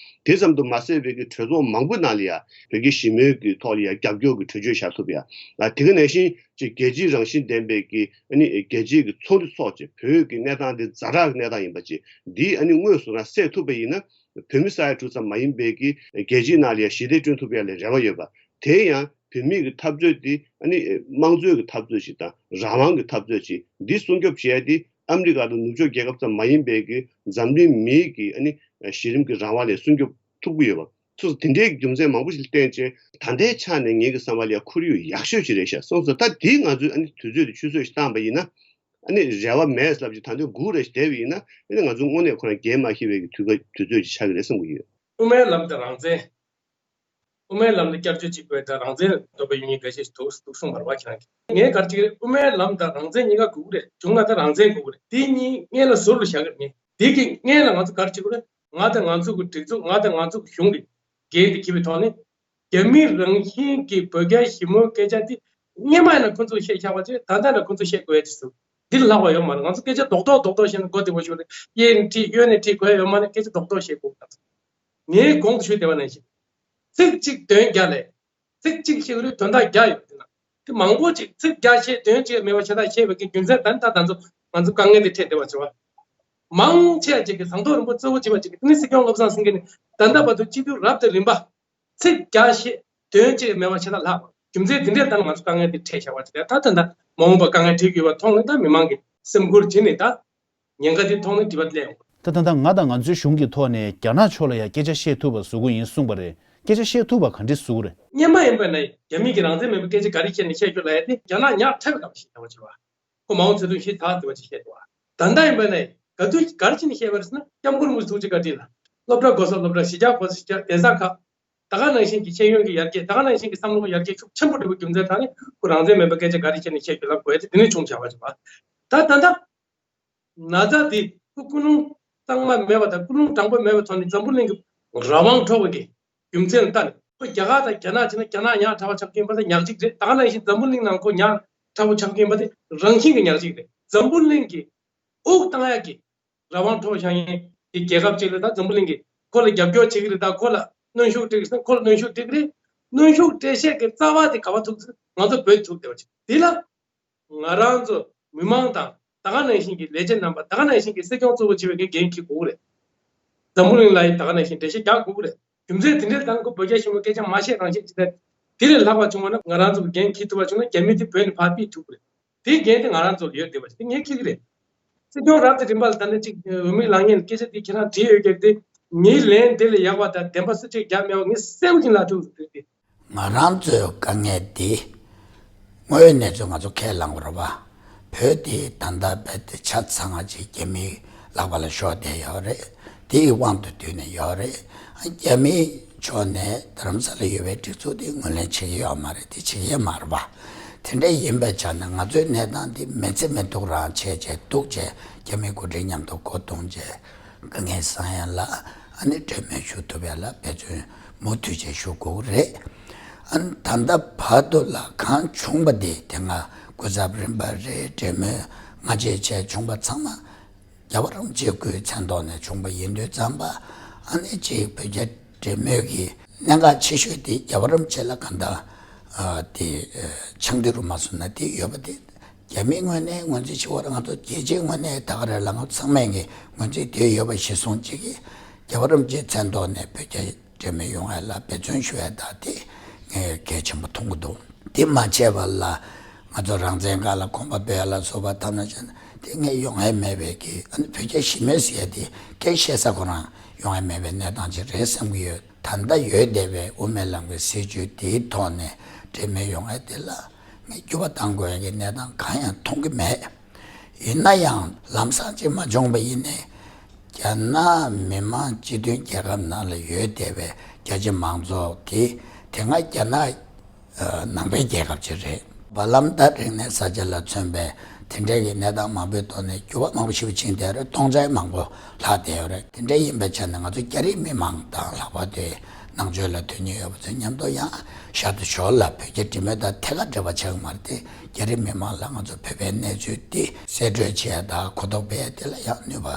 དེ་ཙམ་དུ་མ་ཟད་པའི་གི་གྲོས་ཚོགས་མང་པོ་ནང་ལ་ཡ་བོད་སྐད་ཞི་མོལ་གྱི་ཐོག་ལ་ཡ་རྒྱབ་སྐྱོར་གྱི་གྲོས་ཆོད་བཞག་ཐུབ་ཡ། ཨ་དེ་ག་ནང་བཞིན་ཅིག་རྒྱལ་སྤྱིའི་རང་བཞིན་ལྡན་པའི་གི་ཨ་ནི་རྒྱལ་སྤྱིའི་གི་ཚོགས་འདུ་ཚོགས་བྱས། བོད་ཀྱི་གནས་སྟངས་འདི་ཛ་དྲག་གི་གནས་སྟངས་ཡིན་པ་ཅིག་འདི་ཨ་ནི་དངོས་སུ་རང་སེལ་ཐུབ་པ་ཡིན་ན། བོད་མི་ས་ཡ་དྲུག་ཙམ་མ་ཡིན་པའི་གི་རྒྱལ་སྤྱིའི་ནང་ལ་ཡ་ཞི་བདེ་བསྐྲུན་ཐུབ་ཡ་ལ་རེ་བ་ཡོད་པ། དེ་ཡང་བོད་མི་གི་འཐབ་རྩོད་དེ་ཨ་ནི་དམངས་གཙོའི་གི་འཐབ་རྩོད་ཅིག་དང་། རང་དབང་གི་འཐབ་རྩོད་ཅིག་འདི་སྲུང་སྐྱོབ་བྱེད་ཡ་དེ་ཨ་མི་རི་ཀ་དང་ནུབ་ཕྱོགས་རྒྱལ་ཁབ་ཙམ་མ་ཡིན་པའི་གི་འཛམ་གླིང་མིའི་གི་ཨ་ནི་གཞི་རིམ་གྱི་རང་དབང་ལ་སྲུང་སྐྱོབ་ཐུབ་ཀྱི་ཡོད་པ། སོ་སོ་དེ་འདྲའི་རྒྱུ་མཚན་མང་པོ་ཞིག་བསྟན་བྱས། ད་ལྟའི་ཆ་ནས་ངེད་ཀྱི་བསམ་པ་ལ་ཡ་ཁོར་ཡུག་ཡག་ཤོས་ཅིག་རེད་ཤག་སོང་ཙང་། ད་དེ་ང་ཚོས་ཨ་ནི་དུས་ཚོད་དེ་ཆུད་ཟོས་ཤིག་བཏང་པ་ཡིན་ན། ཨ་ནི་རེ་བ་མེད་ལབ་ཀྱི་ད་དུང་སྒུག་རེ་བསྡད་པ་ཡིན་ན། ཨ་ནི་ང་ཚོ་དངོས་གནས་ཁོ་རང་རྒྱལ་མ་ཤི་བའི་གི་དུས་སྐབས་དུས་ཚོད་ཅིག་ཆགས་ཀྱི་རེད་བསམ་གྱི་ཡོད། དབུ་མའི་ལམ་དང་རང་བཙན། དབུ་མའི་ལམ་ལ་བསྐྱར་བཅོས་བྱེད་དགོས་དང་། རང་བཙན་ལ་འདོད་པ་ཡོད་མཁན་འགའ་ཤས་ཤིག་འདུག་འདུག་གསུངས་པ་རེད་པ། ཁྱེད་རང་གིས། ངས་ག་རེ་བྱེད་ཀྱི་རེད། དབུ་མའི་ལམ་དང་རང་བཙན་གཉིས་ཀ་དགོས་ཀྱི་རེད། བྱུང་ན་ད་རང་བཙན་དགོས་ཀྱི་རེད། དེ་གཉིས་སྔོན་ལ་ཟུར་ལ་བཞག་གི་རེད། དེ་གཉིས་སྔོན་ལ་ང་ཚོ་ག་རེ་བྱེད་དགོས་རེད། ང་དང་ང་ཚོ་གི་སྒྲིག་འཛུགས། ང་དང་ང་ཚོ་གི་གཞུང་གི་འགན་དེ་འཁྱེར་བའི་ཐོག་ནས། རྒྱ་མི་རང་བཞིན་གྱིས་བོད་རྒྱ་ཞི་མོལ་སྐད་ཆ་འདི་སྔོན་མ་ཡིན་ན་ཁོ་ཚོས་བཤད་ཆགས་པ་ཅིག་ད་ལྟ་ཡིན་ན་ཁོ་ཚོས་བཤད་དགོས་ཡ་ཅིག་འདུག་འདི་ལས་ལྷག་པ་ཡོད་མ་རེད། ང་ཚོ་སྐད་ཆ་རྡོག་རྡོག་རྡོག་རྡོག་བཤད་ན་མགོ་བདེ་པོ་ཞིག་རེད། གཡས་ནས་ཁྲིད་གཡོན་ནས་ཁྲིད་དགོས་ཡ་ཡོད་མ་རེད། སྐད་ཆ་རྡོག་རྡོག་བཤད་དགོས། ང་ཚོ་ངས་གོང་དུ་ཞུས་བསྡད་པ་ནང་བཞིན། ཚིག་གཅིག་དོན་བརྒྱ་ལས། ཚིག་གཅིག་བཤད་ཀྱི་རེད། དོན་དག་བརྒྱ་ཡོད་དེ་ན། དེ་མང་པོ་ཅིག་ཚིག་བརྒྱ་བཤད་དོན་གཅིག་མེད་པ་ཤ་སྟག་བཤད་པའི་གི་རྒྱུ་མཚན་ད་ནི་ད་ད་ཚོ་ང་ཚོ་དཀའ་ངལ་དེ་འཕྲད་བསྡད་པ་བྱས་པ། མང་ཆེ་ཅིག་གིས་ཟངས་མདོག་རིན་པོ་གཙོ་བོ་བྱས་པ་ཅིག་གིས། དེ་ནི་སྲིད་སྐྱོང་བློ་བཟང་སེང་གེ་ནི་ད་ལྟ་བར་དུ་སྤྱི་འཐུས་རབ་དང་རིམ་པ་ཚིག་བརྒྱ་བཤད་དོན་གཅིག་མེད་པ་ཤ་སྟག་ལྷག་པ། རྒྱུ་མཚན་དེ་འདྲས་ད་ནི་ང་ཚོ་དཀའ་ངལ་དེ་འཕྲད་བཞག་པ་ཅིག་རེད། ད་ད་ད་མ་འོངས་པ་དཀའ་ངལ་འཕྲད་ཀྱི་ཡོད་པ་མཐོང་ནས། ད་མི་མང་གི་སེམས་ཁུར་བྱས་ནས་ད། ཉེན་ཁ་དེ་མཐོང་ནས་དྲི་བ་སླེབས་ཡོང་། ད་ད་ལྟ་ང་དང་ང་ཚོའི་གཞུང་གི་ཐོག་ནས་རྒྱ་ནག་ཕྱོགས་ལ་ཡང་སྐད་ཆ་བཤད་ཐུབ་པ་བཟོ་དགོས་ཡིན་གསུངས་པ་རེད། སྐད་ཆ་བཤད་ཐུབ་པ་ག་འདྲས་བཟོ་དགོས་རེད། སྔོན་མ་ཡིན་པ་ན་རྒྱ་མི་གིས་རང་བཙན་མེད་པའི་སྐད་ཆ་ག་རེ་བཤད་ནས་བཤད་རྒྱུ་ལབ་ཡ་དེ། རྒྱ་ནག་ཉག་ཕྲ་བའི་སྐབས་ཤིག་ཡོད་པ་བྱས་པ། ཁོ་མའོ་ཙེ་ཏུང་ཞེ་དྲག་བསྡད་པ་ཅིག་བཤད་འདུག་བ། ད་ལྟ་ཡིན་པ་ན་ག་དུས་ག་རེ་བྱས་ནས་བཤད་པ་རེད་ཟེར་ན། སྐྱབས་མགོན་རིན་པོ་ཆེ་ཐུགས་རྗེ་བཀའ་དྲིན་ལ། སློབ་གྲྭ་གོ་ས་སློབ་གྲྭ། གཞིས་ཆགས་གོ་ས་གཞིས་ཆགས། གདན་ས་ཁག་ད་ག་ནང་བཞིན་གྱི་ཤེས་ཡོན་གྱི་ཡར་རྒྱས། ད་ག་ནང་བཞིན་གྱི་བསམ་བློ་ཡར་རྒྱས་ཤུགས་ཆེན་པོ་འགྲོ་བའི་རྒྱུ་མཚན་དེ་ནི། ཁོ་རང་བཙན་མེད་པའི་སྐད་ཆ་ག་རེ་བཤད་ནས་བཤད་རྒྱུ་ལབ་དགོས་ཡ་དེ་དེ་ནས་བྱུང་བཞག་པ་ཅིག་བ། ད་ད་ལྟ་ན་ཚ་དེ་ཁོ་ཀུན་སློང་གཙང་མ་མེད་པ་དང་། ཀུན་སློང་དྲང་པོ་མེད་པའི་ཐོག་ནས་འཛམ་བུ་གླིང་གི་རང་དབང་འཕྲོག་པའི་གི་རྒྱུ་མཚན་ལ་ལྟ་ནས། ཁོ་རྒྱ་གར་དང་རྒྱ་ནག་བྱས་ན་རྒྱ་ནག་ཉག་ཕྲ་བ་ཆགས་ཀྱི་ཡིན་པ་དེ་ཉག་གཅིག་རེད། ད་ག་ནང་བཞིན་འཛམ་བུ་གླིང་ནང་ཁོ་ཉག་ཕྲ་བོ་ཆགས་ཀྱི་ཡིན་པ་དེ་རང་བཞིན་གྱི་ཉག་གཅིག་རེད། འཛམ་བུ་གླིང་གི་དབུགས་བཏང་ཡག་གི་རང་དབང་འཕྲོག་བཞག་མཁན་གྱི་རྒྱལ་ཁབ་ཅིག་ལ། ད་འཛམ་བུ་གླིང་གིས་ཁོ་ལ་རྒྱབ་སྐྱོར་བྱེད་ཀྱི་རེད། ད་ཁོ་ལ་གནོན་ཤུགས་སྤྲད་ཀྱི་རེད། ཁོ་ལ་གནོན་ཤུགས་སྤྲད་ཀྱི་རེད། གནོན་ཤུགས་སྤྲད་བྱེད་ཀྱི་རྩ་བ་དེ་ག་པར་ཐུག་ཟེར་ན། ང་ཚོ་བོད་ཐུག་བསྡད་པ་ཅིག་དེ་ལ་ང་རང་ཚོ་མི་མང་དང་ད་ག་ནང་བཞིན་གྱི་ལས་བྱེད་རྣམ་པ། ད་ག་ནང་བཞིན་གྱི་སྲིད་སྐྱོང་གཙོ་བོ་བྱེད་པའི་འགན་འཁྱེར་དགོས་ཀྱི་རེད། འཛམ་བུ་གླིང་ལ་ཡིན་ད་ག་ནང་བཞིན་འགྲེལ་བཤད་རྒྱག་དགོས་ཀྱི་རེད། རྒྱུ་མཚན་དེ་འདྲའི་སྟེང་ཁོ་བོད་རྒྱ་ཞི་མོལ་སྐད་ཆ་མ་བཤད་རང་བཤད་ཅིག་རེད། དེ་ལས་ལྷག་པ་བྱུང་བ་ན། ང་རང་ཚོ་གི་འགན་འཁྱེར་ཐུབ་པ་བྱུང་ན་རྒྱ་མི་དེ་བོད་ནས་ཕར་ཕུད་ཐུབ་ཀྱི་རེད། དེའི་འགན་དེ་ང་རང་ཚོ་ལ་ཡོད་བསྡད་པ་ཞིག་དེ་ངས་འཁྱེར་གྱི་རེད། སྲིད་སྐྱོང་རབ་དང་རིམ་པ་ལ་ད་ནི་གཅིག་འོས་མི་ལངས་མཁན་སྐད་ཆ་དེ་ཁྱེད་རང་དྲིས་ཡོད་ཀྱང་། དེ་ངའི་ལན་དེ་ལས་ཡག་པ་དང་བདེན་པ་སུ་གཅིག་རྒྱབ་མེད་པ་ངས་གསལ་པོ་ཞིག་ལབ་ཐུབ་ཟེར་ཏེ། ང་རང་ཚོའི་དཀའ་ངལ་དེ་དངོས་ཡོད་གནས་ཚུལ་ང་ཚོ་ཁས་བླངས་པ་རེད་པ། བོད་དེ་ད་ལྟ་རྦད་དེ་ཆ་ཚང་ཅིག་རྒྱ་མིའི་ལག་པ་ལ་ཤོར་བསྡད་ཡོད་རེད། དེའི་དབང་དུ་བསྡུས་ནས་ཡོད་རེད། རྒྱ་མིའི་ཕྱོགས་ནས་རྡ་རམ་ས་ལ་ཡོད་པའི་སྒྲིག་འཛུགས་དེ་ངོས་ལེན་བྱེད་ཀྱི་ཡོད་མ་རེད། དེ་བྱེད་ཀྱི་ཡོད་མ་རེད་པ། དེ་འདྲ་ཡིན་པའི་ཆ་ནས་ང་ཚོའི་གནས་སྟངས་འདི་མི་ཚེ་མི་སྡུག་རང་བྱས་བྱས་སྡུག་བྱས། རྒྱ་མི་འགོ་ཁྲིད་མཉམ་དུ་སྒོ་བརྡུངས་བྱས། དཀའ་ངལ་སེལ་ཡ་ལ་ཨ་ནི་གྲོས་མོལ་ཞུ་ཐུབ་ཡ་ལ་འབད་བརྩོན་མུ་མཐུད་བྱས་ཞུ་དགོས་རེད། ཨ་ནི་ད་ལྟ་བར་དུ་ལ་གང་བྱུང་པ་དེ། དེ་སྔ་སྐུ་ཚབ་རིམ་པ་རེད། གྲོས་མོལ་སྔ་རྗེས་བྱས་བྱུང་པ་ཚང་མ་རྒྱལ་བ་རིན་པོ་ཆེ་སྐུའི་མཚན་ཐོག་ནས་བྱུང་པ་ཡིན་དུས་ཙམ་པ། ཨ་ནི་གཅིག་བོད་རྒྱ་གྲོས་མོལ་གྱི་གནད་འགག་ཆེ་ཤོས་དེ་རྒྱལ་བ་རིན་པོ་ཆེ་ལ་གང་ལྟར་ཨ་དེ་ཨ་ཆང་དེ་རུ་མ་སོང་ན་དེ་ཡོད་པ་དེ། རྒྱ་མིའི་ངོས་ནས་ངོས་འཛིན་བྱེད་པར་ང་ཚོ་རྒྱལ་སྤྱིའི་ངོས་ནས་ད་ག་རེ་ལ་ང་ཚོ་ཚང་མས་ཀྱི་ངོས་འཛིན་དེ་ཡོད་པ་གཞིར་བཟུང་བྱེད་ཀྱི། རྒྱལ་བ་རིན་པོ་ཆེའི་མཚན་ཐོག་ནས་བོད་རྒྱ་གྲོས་མོལ་ཡོང་ཡ་ལ་འབད་བརྩོན་ཞུ་ཡ་ད་དེ་ངས་གལ་ཆེན་པོ་མཐོང་གི་འདུག་དེ་མ་བྱས་པ་ལ་ང་ཚོ་རང་བཙན་སྒང་ལ་གོམ་པ་སྤོས་ཡ་ལ་སོགས་པ་ཐ་ན་བྱས་ན་དེ་ངས་ཡོང་ཡ་མེད་པའི་གི། ཨ་ནི་བོད་རྒྱ་ཞི་མོལ་ཟེར་ཡ་དེ་སྐད་བཤད་ས་ཁོ་རང་ཡོང་ཡ་མེད་པའི་གནས་སྟངས་ཅིག་རེད་བསམ་གྱི་ཡོད། ད་ལྟ་ཡོད་བསྡད་པའི་དབུ་མའི་ལམ་གྱི་སྲིད་བྱུས་དེའི་ཐོག་ནས་གྲོས་མོལ་ཡོང་ཡ་དེ་ལ་ངས་འགྱུར་བ་གཏང་དགོས་ཡ་གི་གནས་སྟངས་གང་ཡང་མཐོང་གི་མེད། ཡིན་ན་ཡང་ལམ་སང་ཅིག་མ་བྱུང་བ་ཡིན་ནའི། རྒྱ་ནག་མི་དམངས་སྤྱི་མཐུན་རྒྱལ་ཁབ་ནང་ལ་ཡོད་བསྡད་པའི་རྒྱ་ཆེ་མང་ཚོགས་དེ་དེ་སྔ་རྒྱ་ནག་ནང་པའི་རྒྱལ་ཁབ་ཅིག་རེད། བར་ལམ་ད་རིག་གནས་གསར་བརྗེ་ལ་མཚོན་པའི་དེ་འདྲའི་གི་གནས་སྟངས་མང་པོའི་ཐོག་ནས་འགྱུར་བ་མང་པོ་ཞེ་པོ་ཕྱིན་བསྡད་རེད། སྟོང་ཆ་མང་པོ་ལྷག་བསྡད་ཡོད་རེད། དེ་འདྲ་ཡིན་པའི་ཆ་ནས་ང་ཚོ་རྒྱ་རིགས་མི་མང་དང་ལྷག་པར་དུ་ ནང་ཆོས་ལ་དོན་སྙིང་ཡོད་པ་ཚོ་མཉམ་དུ་ཡང་ཤར་དུ་ཞོར་ལ་བོད་རྒྱ་འབྲེལ་མོལ་དང་ཐད་ཀར་འབྲེལ་བ་ཆགས་ཀྱི་མ་རེད་དེ། རྒྱ་རིགས་མི་མང་ལ་ང་ཚོ་བོད་པའི་གནས་ཚུལ་འདི་གསལ་བཀྲོལ་བྱེད་ཡ་དང་གོ་རྟོགས་སྤེལ་ཡ་དེ་ལ་ཡང་ནུས་པ་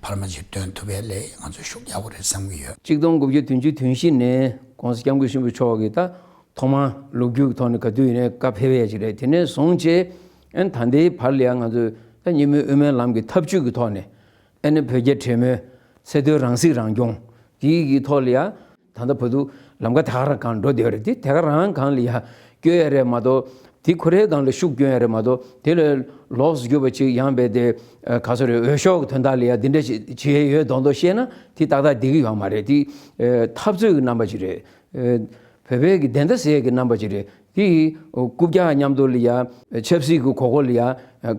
འཕར་མ་ཅིག་སྟོན་ཐུབ་པའི་སླད་ང་ཚོས་ཤུགས་རྒྱག་དགོས་རེད་བསམ་གྱི་ཡོད། གཅིག་སྟོང་དགུ་བརྒྱ་བདུན་ཅུ་དོན་བཞི་ནས་༸གོང་ས་༸སྐྱབས་མགོན་ཆེན་པོ་མཆོག་གིས་ད་ཐོག་མར་ལོ་རྒྱུས་ཀྱི་ཐོག་ནས་ག་དུས་ཡིན་ནའི་བཀའ་ཕེབས་ཡས་ཅིག་རེད། དེ་ནས་བཟུང་བྱས་ཨ་ནི་ད་ལྟའི་བར་ལ་ཡང་ང་ཚོས་ད་གཉིས་སྨན་དབུ་མའི་ལམ་གྱི་ཐབས་ཇུས་ཀྱི་ཐོག་ནས་ཨ་ནི་བོད་རྒྱ་འབྲེལ་མོལ་ཚད་མཐོའི་རང་སྲིད་རང་སྐྱོང་དེའི་གི་ཐོག་ལ་ཡང་ད་ལྟ་བར་དུ་ལམ་ཁ་དེ་ག་རང་སྒང་འགྲོ་བསྡད་ཡོད་རེད། དེ་དེ་ག་རང་སྒང་ལ་ཡང་བསྐྱོད་ཡ་རེད་མ་གཏོགས་དེ་ཁོ་རའི་སྒང་ལ་ཤུགས་སྐྱོན་ཡ་རེད་མ་གཏོགས་དེ་ལས་ལོགས་སུ་གྱུར་པ་ཅིག་ཡང་བས་དེ་ག་ཚོད་རེད། འོས་ཤོག་གི་དོན་དག་ལ་ཡང་འདི་འདྲ་ཞིག་བྱེད་ཡས་ཡོད་མདོག་མདོག་བཤད་ན་དེ་ཏག་ཏག་བསྡད་ཀྱི་ཡོད་མ་རེད། དེ་འཐབ་རྩོད་ཀྱི་རྣམ་པ་ཅིག་རེད། བོད་པའི་གི་བདེན་མཐའ་གསལ་གྱི་རྣམ་པ་ཅིག་རེད། དེ་ཡི་རྐུབ་བཀྱག་མཉམ་དུ་ལ་ཡ་ཆབ་སྲིད་ཀྱི་གོ་སྐབས་ལ་ཡ་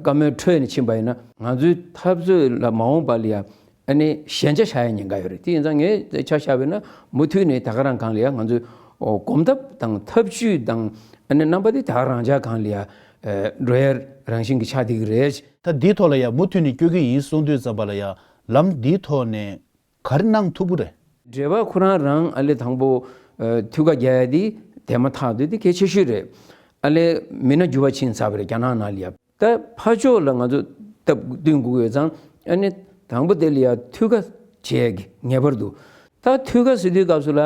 བཀའ་མོལ་འཕྲོད་ནས་ཕྱིན་པ་ཡིན་ན་ང་ཚོའི་འཐབ་རྩོད་ལ་མ་འོངས་པ་ལ་ཡ་ཨ་ནི་ཞན་ཆ་ཆགས་ཡ་ཉེན་ཁ་ཡོད་རེད། དེ་ཡིན་ཙང་ངས་ཆ་བཞག་པ་ཡིན་ན་མུ་མཐུད་ནས་ད་ག་རང་སྒང་ལ་ཡ་ང་ཚོའི་གོམ་སྟབས་དང་ཐབས་ཇུས་དང་ཨ་ནི་རྣམ་པ་དེ་ད་ག་རང་ཆ་སྒང་ལ་ཡ་འགྲོ་ཡ་རང་བཞིན་གྱི་ཆགས་བསྡད་ཀྱི་རེད། ད་འདིའི་ཐོག་ལ་ཡ་མུ་མཐུད་ནས་བསྐྱོད་ཀྱི་ཡིན་གསུངས་དུས་ཙམ་པ་ལ་ཡ་ལམ་འདིའི་ཐོག་ནས་ག་རེ་གནང་ཐུབ་ཀྱི་རེད། འབྲེལ་བ་ཁོ་རང་རང་ཨ་ལས་དང་པོ་ཨ་འཐུས་ཀ་རྒྱག་ཡ་དེ་དེ་མ་ཐག་ཏུ་དེ་གལ་ཆེ་ཤོས་རེད། ཨ་ལས་མི་སྣ་འགྱུར་བ་ཕྱིན་ཚར་བ་རེད་རྒྱ་ནག་ནང་ལ་ཡ། ད་ཕར་ཕྱོགས་ལ་ང་ཚོ་སྟབས་བསྟུན་དགོས་ཡོད་ཙང་ཨ་ནི་དང་པོ་དེ་ལ་ཡ་འཐུས་ཀ་བྱེད་ཡ་གི་ངེས་པར་དུ། ད་འཐུས་ཀ་ཟེར་དུས་སྐབས་སུ་ལ་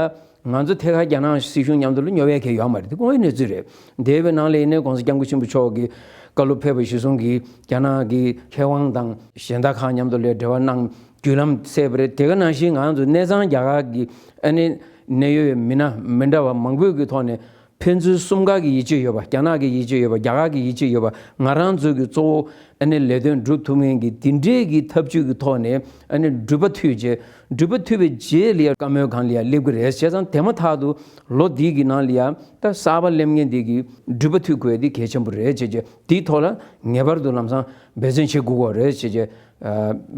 ང་ཚོ་ཐད་ཀར་རྒྱ་ནག་སྲིད་གཞུང་མཉམ་དུ་ལ་སྙོབ་ཡ་གལ་ཡོད་མ་རེད། དེ་ཁོ་བོའི་གནས་ཚུལ་རེད། འདས་པའི་ནང་ལ་ཡིན་ནའི་༸གོང་ས་༸སྐྱབས་མགོན་ཆེན་པོ་མཆོག་གིས་བཀའ་སློབ་ཕེབས་པ་གཞིར་བཟུང་གིས་རྒྱ་ནག་གི་མཁས་དབང་དང་གཞན་དག་ཁག་མཉམ་དུ་ལ་འབྲེལ་བ་གནང་བརྒྱུད་ལམ་གསལ་བ་རེད། དེ་ག་ནང་བཞིན་ང་ཚོ་གནས་ཚང་རྒྱ་གར་གྱི་ཨ་ནི་གནད་ཡོད་མི་སྣ་མི་འདྲ་བ་མང་པོའི་གི་ཐོག་ནས་ཕན་ཚུན་གསུམ་ཀ་གི་ཡིད་ཆེས་ཡོད་པ། རྒྱ་ནག་གི་ཡིད་ཆེས་ཡོད་པ། རྒྱ་གར་གི་ཡིད་ཆེས་ཡོད་པ། ང་རང་ཚོ་གི་གཙོ་བོ་ཨ་ནི་ལས་དོན་སྒྲུབ་ཐུབ་མཁན་གྱི་འདི་འདྲའི་གི་ཐབས་ཇུས་ཀྱི་ཐོག་ནས་ཨ་ནི་འགྲུལ་པ་མཐུད་རྗེས་འགྲུལ་པ་མཐུད་པའི་རྗེས་ལ་བཀའ་མོལ་སྒང་ལ་ཡང་སླེབས་ཀྱི་རེད། བྱས་ཙང་དེ་མ་ཐག་ཏུ་ལོ་འདི་གི་ནང་ལ་ཡང་ད་གསར་པ་སླེབས་མཁན་འདི་གི་འགྲུལ་པ་མཐུད་དགོས་འདི་གལ་ཆེན་པོ་རེད་བྱས་རྗེས་འདིའི་ཐོག་ལ་ངེས་པར་དུ་ལམ་སང་འབད་བརྩོན་བྱེད་དགོས་ཀྱི་རེད་བྱས་རྗེས་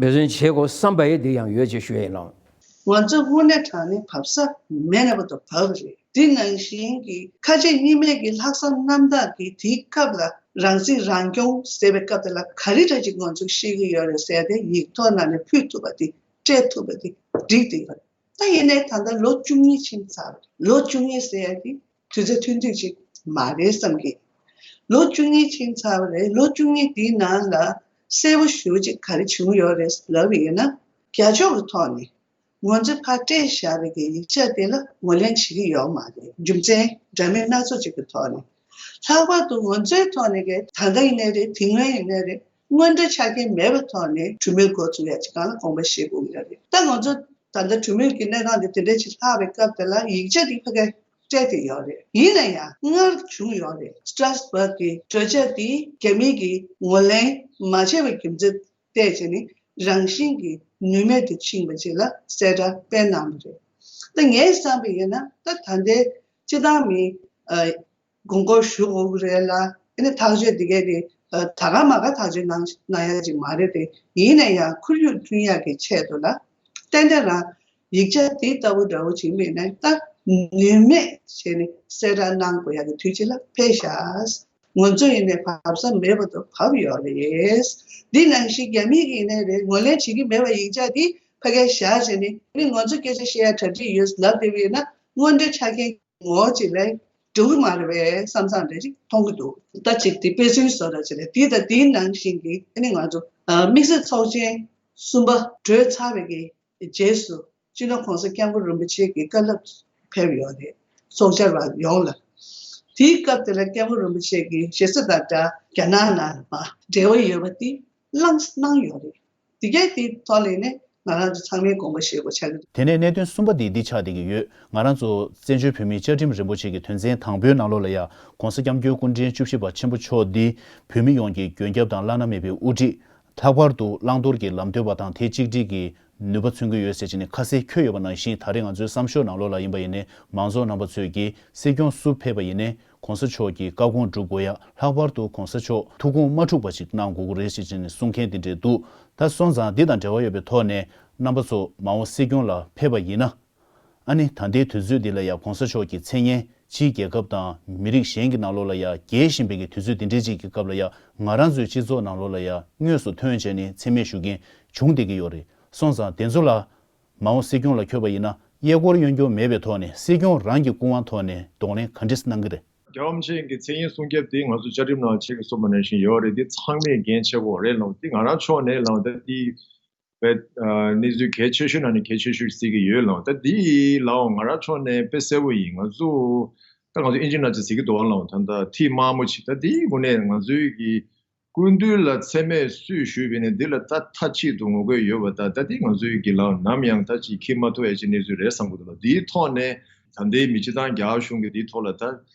འབད་བརྩོན་བྱེད་དགོས་བསམ་པ་ཡི་འདི་ཡང་ཡོད་ཅེས་ཞུ་ཡ་ཡིན་ལགས། ང་ཚོ་དངོས་གནས་དྲང་གནས་བབས་ས་མེད་ན་བར་དུ་བབས་པ་རེད། འདི་ནང་བཞིན་གྱི་ཁ་ཆེ་གཉིས་མེད་ཀྱི་ལྷག་བསམ་རྣམ་དག་གིས་དེའི་སྐབས་ལ་རང་སྲིད་རང་སྐྱོང་ཟེར་བའི་སྐབས་དེ་ལ་ག་རེ་འདྲ་ཅིག་ང་ཚོ་ཤེས་ཀྱི་ཡོད་རེད་ཟེར་ཏེ་ཡིག་ཐོག་ནང་ནས་ཕུལ་ཐུབ་པ་དེ་སྤྲད་ཐུབ་པ་དེ་འགྲིག་དེ་ཡོད། ད་ཡིན་ནའི་ད་ལྟ་ལོ་བཅུ་གཉིས་ཕྱིན་ཚར་བ་རེད། ལོ་བཅུ་གཉིས་ཟེར་ཡ་དེ་དུས་ཚོད་ཐུང་ཐུང་ཅིག་མ་རེད་བསམ་གི། ལོ་བཅུ་གཉིས་ཕྱིན་ཚར་བ་རེད། ལོ་བཅུ་གཉིས་དེའི་ནང་ལ་གསལ་པོ་ཞེ་པོ་ཅིག་ག་རེ་བྱུང་ཡོད་རེད་ལབ་པ་ཡིན་ན། རྒྱ་ཕྱོགས་ཀྱི་ཐོག་ནས་ང་ཚོས་ཕར་སྤྲད་བཞག་པའི་གི་ཡིག་ཆ་དེ་ལ་ངོས་ལེན་བྱེད་ཀྱི་ཡོད་མ་རེད། རྒྱུ་མཚན་འདྲ་མིན་སྣ་ཚོགས་ཅིག་གི་ཐོག་ནས། ལྷག་པར་དུ་ང་ཚོའི་ཐོག་ནས་གི་ད་ལྟ་ཡིན་ནའི་རེད། དེ་སྔོན་ཡིན་ནའི་རེད། སྔོན་འགྲོ་ཆ་རྐྱེན་མེད་པའི་ཐོག་ནས་གྲོས་མོལ་འགོ་ཚུགས་ཡ་ཅིག་སྒང་ལ་དགོངས་པ་བཞེས་དགོས་ཀྱི་ཡོད་རེད། ད་ང་ཚོ་ད་ལྟ་གྲོས་མོལ་གྱི་གནས་སྟངས་དེ་དེ་འདྲ་ཅིག་ལྷག་པའི་སྐབས་དེ་ལ་ཡིག་ཆ་དེ་ཕ་གིར་སྤྲད་དེ་ཡོད་རེད། ཡིན་ན་ཡང་སྔར་བྱུང་ཡོད་རེད། སི་ཊ་ར་སི་བྷག་གི་གྲོས་འཆར་དེ་རྒྱ་མི་གིས་ངོས་ལེན་མ་བྱས་པའི་རྒྱུ་མཚན་བལྟས་བྱས་ནས་རང་བཞིན་གྱིས་ནུས་མེད་དུ་ཕྱིན་པ་ཅིག་ལ་གསལ་བསྒྲགས་སྤེལ་གནང་བ་རེད། ད་ངས་བསམ་པ་ཡིན་ན་ད་ད་ལྟའི་སྤྱི་བཏང་མི་ཨ་དགོངས་སྐོར་ཞུ་དགོས་ཀྱི་རེད་ལ། ཨ་ནི་ཐག་གཅོད་འདི་གས་དེ་ཨ་ད་ག་མ་ག་ཐག་གཅོད་གནང་གནང་ཡ་ཅིག་མ་རེད་དེ། ཡིན་ན་ཡང་ཁོར་ཡུག་མཐུན་ཡག་གི་ཆེད་དུ་ལ་ཏན་ཏན་རང་ཡིག་ཆ་དེ་ལྟ་བུ་འདྲ་བོ་ཅིག་མེད་ན་ད་ནུས་མེད་བྱས་ནས་གསལ་བསྒྲགས་གནང་དགོས་ཡག་གི་དུས་ཚོད་ལ་ཕེབས་ཤག་ང་ཚོ་ཡིན་ནའི་བབས་ས་མེད་པ་དང་བབས་ཡོད་རེད། འདི་ནང་བཞིན་རྒྱ་མི་གི་ཡིན་ནའི་རེད། ངོས་ལེན་བྱེད་ཀྱི་མེད་པ་ཡིག་ཆ་འདི་ཕ་གིར་བཞག་བྱས་ནས་ནི་ང་ཚོ་སྐད་ཆ་བཤད་ཡ་གྲ་སྒྲིག་ཡོད་ལབ་བསྡད་པ་ཡིན་ན་སྔོན་འགྲོའི་ཆ་རྐྱེན་ངོ་ཅིག་ལས་འགྲོ་གི་མ་རེད་པས་བསམ་བསམ་རེ་ཅིག་མཐོང་གི་འདུག་ད་ཅིག་དེ་དཔེ་མཚོན་བཟོ་འདྲ་ཅིག་རེད། དེ་དང་དེའི་ནང་བཞིན་གྱི་ཨ་ནི་ང་ཚོ་ཨ་དམིགས་བསལ་ཚོགས་ཆེན་གསུམ་པ་གྲོལ་ཚར་བའི་གི་རྗེས་སུ་སྤྱི་ནོར་༸གོང་ས་༸སྐྱབས་མགོན་རིན་པོ་ཆེ་གི་བཀའ་སློབ་ཕེབས་ཡོད་རེད། ཚོགས་བཅར་བ་ཡོངས་ལ། དེའི་སྐབས་དེ་ལ་༸སྐྱབས་མགོན་རིན་པོ་ཆེ་གི་ཞེ་ས་དང་སྦྲགས་རྒྱ་ནག་ནང་མ་འབྲེལ་བ་ཡོད་པ་དེ་བླངས་གནང་ཡོད་རེད། དེ་གའི་དེའི་ཐོག་ལ་ནི་ང་རང་ཚོ་ཚང་མས་དགོངས་པ་བཞེས་དགོས་ཆགས་ཀྱི་འདུག་དེ་ནས་གནད་དོན་གསུམ་པ་འདི་འདི་ཆགས་བསྡད་ཀྱི་ཡོད། ང་རང་ཚོ་བཙན་བྱོལ་བོད་མིའི་བཅའ་ཁྲིམས་རིམ་པ་བྱེད་ཀྱི་དོན་ཚན་དང་པོའི་ནང་ལོགས་ལ་ཡང་༸གོང་ས་༸སྐྱབས་མགོན་སྐུ་ཕྲེང་བཅུ་བཞི་པ་ཆེན་པོ་མཆོག་འདི་བོད་མི་ཡོངས་ཀྱི་མགོན་སྐྱབས་དང་བླ་ན་མེད་པའི་དབུ་ཁྲིད། ལྷག་པར་དུ་བླང་དོར་གྱི་ལམ་སྟོན་པ་དང་དེ་གཅིག་སྒྲིལ་གྱི་ནུས་པ་མཚོན་གྱི་ཡོད་ཟེར་བྱས་ནས་ཁ་གསལ་འཁོད་ཡོད་པ་ནང་བཞིན། ད་རེས་ང་ཚོའི་བསམ་ཤོག་ནང་ལོགས་ལ་ཡིན་པ་ཡིན་ནའི་མང་ཚོགས་རྣམ་པ་ཚོས་ཀྱིས་སྲིད་སྐྱོང་སུ་ཕེབས་པ་ཡིན་ནའི་༸གོང་ས་མཆོག་གི་བཀའ་དགོངས་སྒྲུབ་དགོས་ཡ། ལྷག་པར་དུ་༸གོང་ས་མཆོག་ཐུགས་དགོངས་མ་འཁྲུགས་པ་ཞིག་གནང་དགོས་ཀྱི་རེད་ཟེར་བྱས་ནས་གསུང་མཁན་དེ་འདྲས་འདུག་ད་སོང་ཙང་འདི་དང་འབྲེལ་བ་ཡོད་པའི་ཐོག་ནས་རྣམ་པ་ཚོ་མ་འོངས་སྲིད་སྐྱོང་ལ་ཕེབས་པ་ཡིན་ན། ཨ་ནི་ད་ལྟའི་དུས་ཚོད་འདི་ལ་ཡང་༸གོང་ས་མཆོག་གི་མཚན་སྙན་ཕྱིའི་རྒྱལ་ཁབ་དང་མི་རིགས་གཞན་གྱི་ནང་ལོགས་ལ་ཡང་རྒྱས་བཞིན་པའི་གི་དུས་ཚོད་འདི་འདྲའི་ཅིག་གི་སྐབས་ལ་ཡང་ང་རང་ཚོའི་སྤྱི་ཚོགས་ནང་ལོགས་ལ་ཡང་དངོས་སུ་ཐོན་བྱས་ནས་མཚན་སྨད་ཞུ་མཁན་བྱུང་བསྡད་ཀྱི་ཡོད་རེད། སོང་ཙང་དེ་ཚོ་ལ་མ་འོངས་སྲིད་སྐྱོང་ལ་འཁོད་པ་ཡིན་ན་ གཡས་སྐོར་གཡོན་སྐྱོར་མེད་པའི་ཐོག་ནས་སྲིད་སྐྱོང་རང་གི་སྐུ་དབང་ཐོག་ནས་གདོང་ལེན་ག་འདྲས་གནང་གི་རེད། རྒྱལ་བ་རིན་པོ་ཆེ་གི་མཚན་སྙན་སྲུང་སྐྱོབ་དེ་ང་ཚོ་བཅའ་ཁྲིམས་ནང་ཆེད་ཀྱི་གསུངས་པ་ནང་བཞིན་ཡོད་རེད། འདི་ཚང་མས་འགན་ཆེ་བོ་རེད་ལབ། འདི་ང་རང་ཕྱོགས་ནས་ལབ་ད་འདི་དཔེ་གནས་ཚུལ་གལ་ཆེ་ཤོས་ནང་ནས་གལ་ཆེ་ཤོས་གཟིགས་ཀྱི་ཡོད་ལབ། ད་འདི་ལའང་ང་རང་ཕྱོགས་ནས་དཔེ་གསལ་བོ་ཡིན། ང་ཚོ་ད་ང་ཚོ་ཨིན་ཇི་ནང་ཅིག་གཟིགས་ཀྱི་འདུག་ལབ། ད་ད་ཐིག་དམར་མོ་ཅིག་ད་འདིའི་སྒོ་ནས་ང་ཚོའི་གི་སྐུ་མདུན་ལ་མཚན་སྨད་སུས་ཞུས་པ་ཡིན་ན་འདི་ལ་ད་མཐའ་གཅིག་ཏུ་ངོ་རྒོལ་ཡོད་པ་དང་། ད་འདི་ང་ཚོའི་གི་ལའང་ནམ་ཡང་ད་ཅིག་འཁྱེར་མ་ཐུབ་ཡ་ཅིག་གནས་ཚུལ་རེད་བསམ་གྱི་འདུག་ལ། འདིའི་ཐོག་ནས་ད་ལྟའི་མི་སྤྱི་དང་རྒྱ་གར་གཞུང་གི་འདིའི་ཐོག་ལ་ད་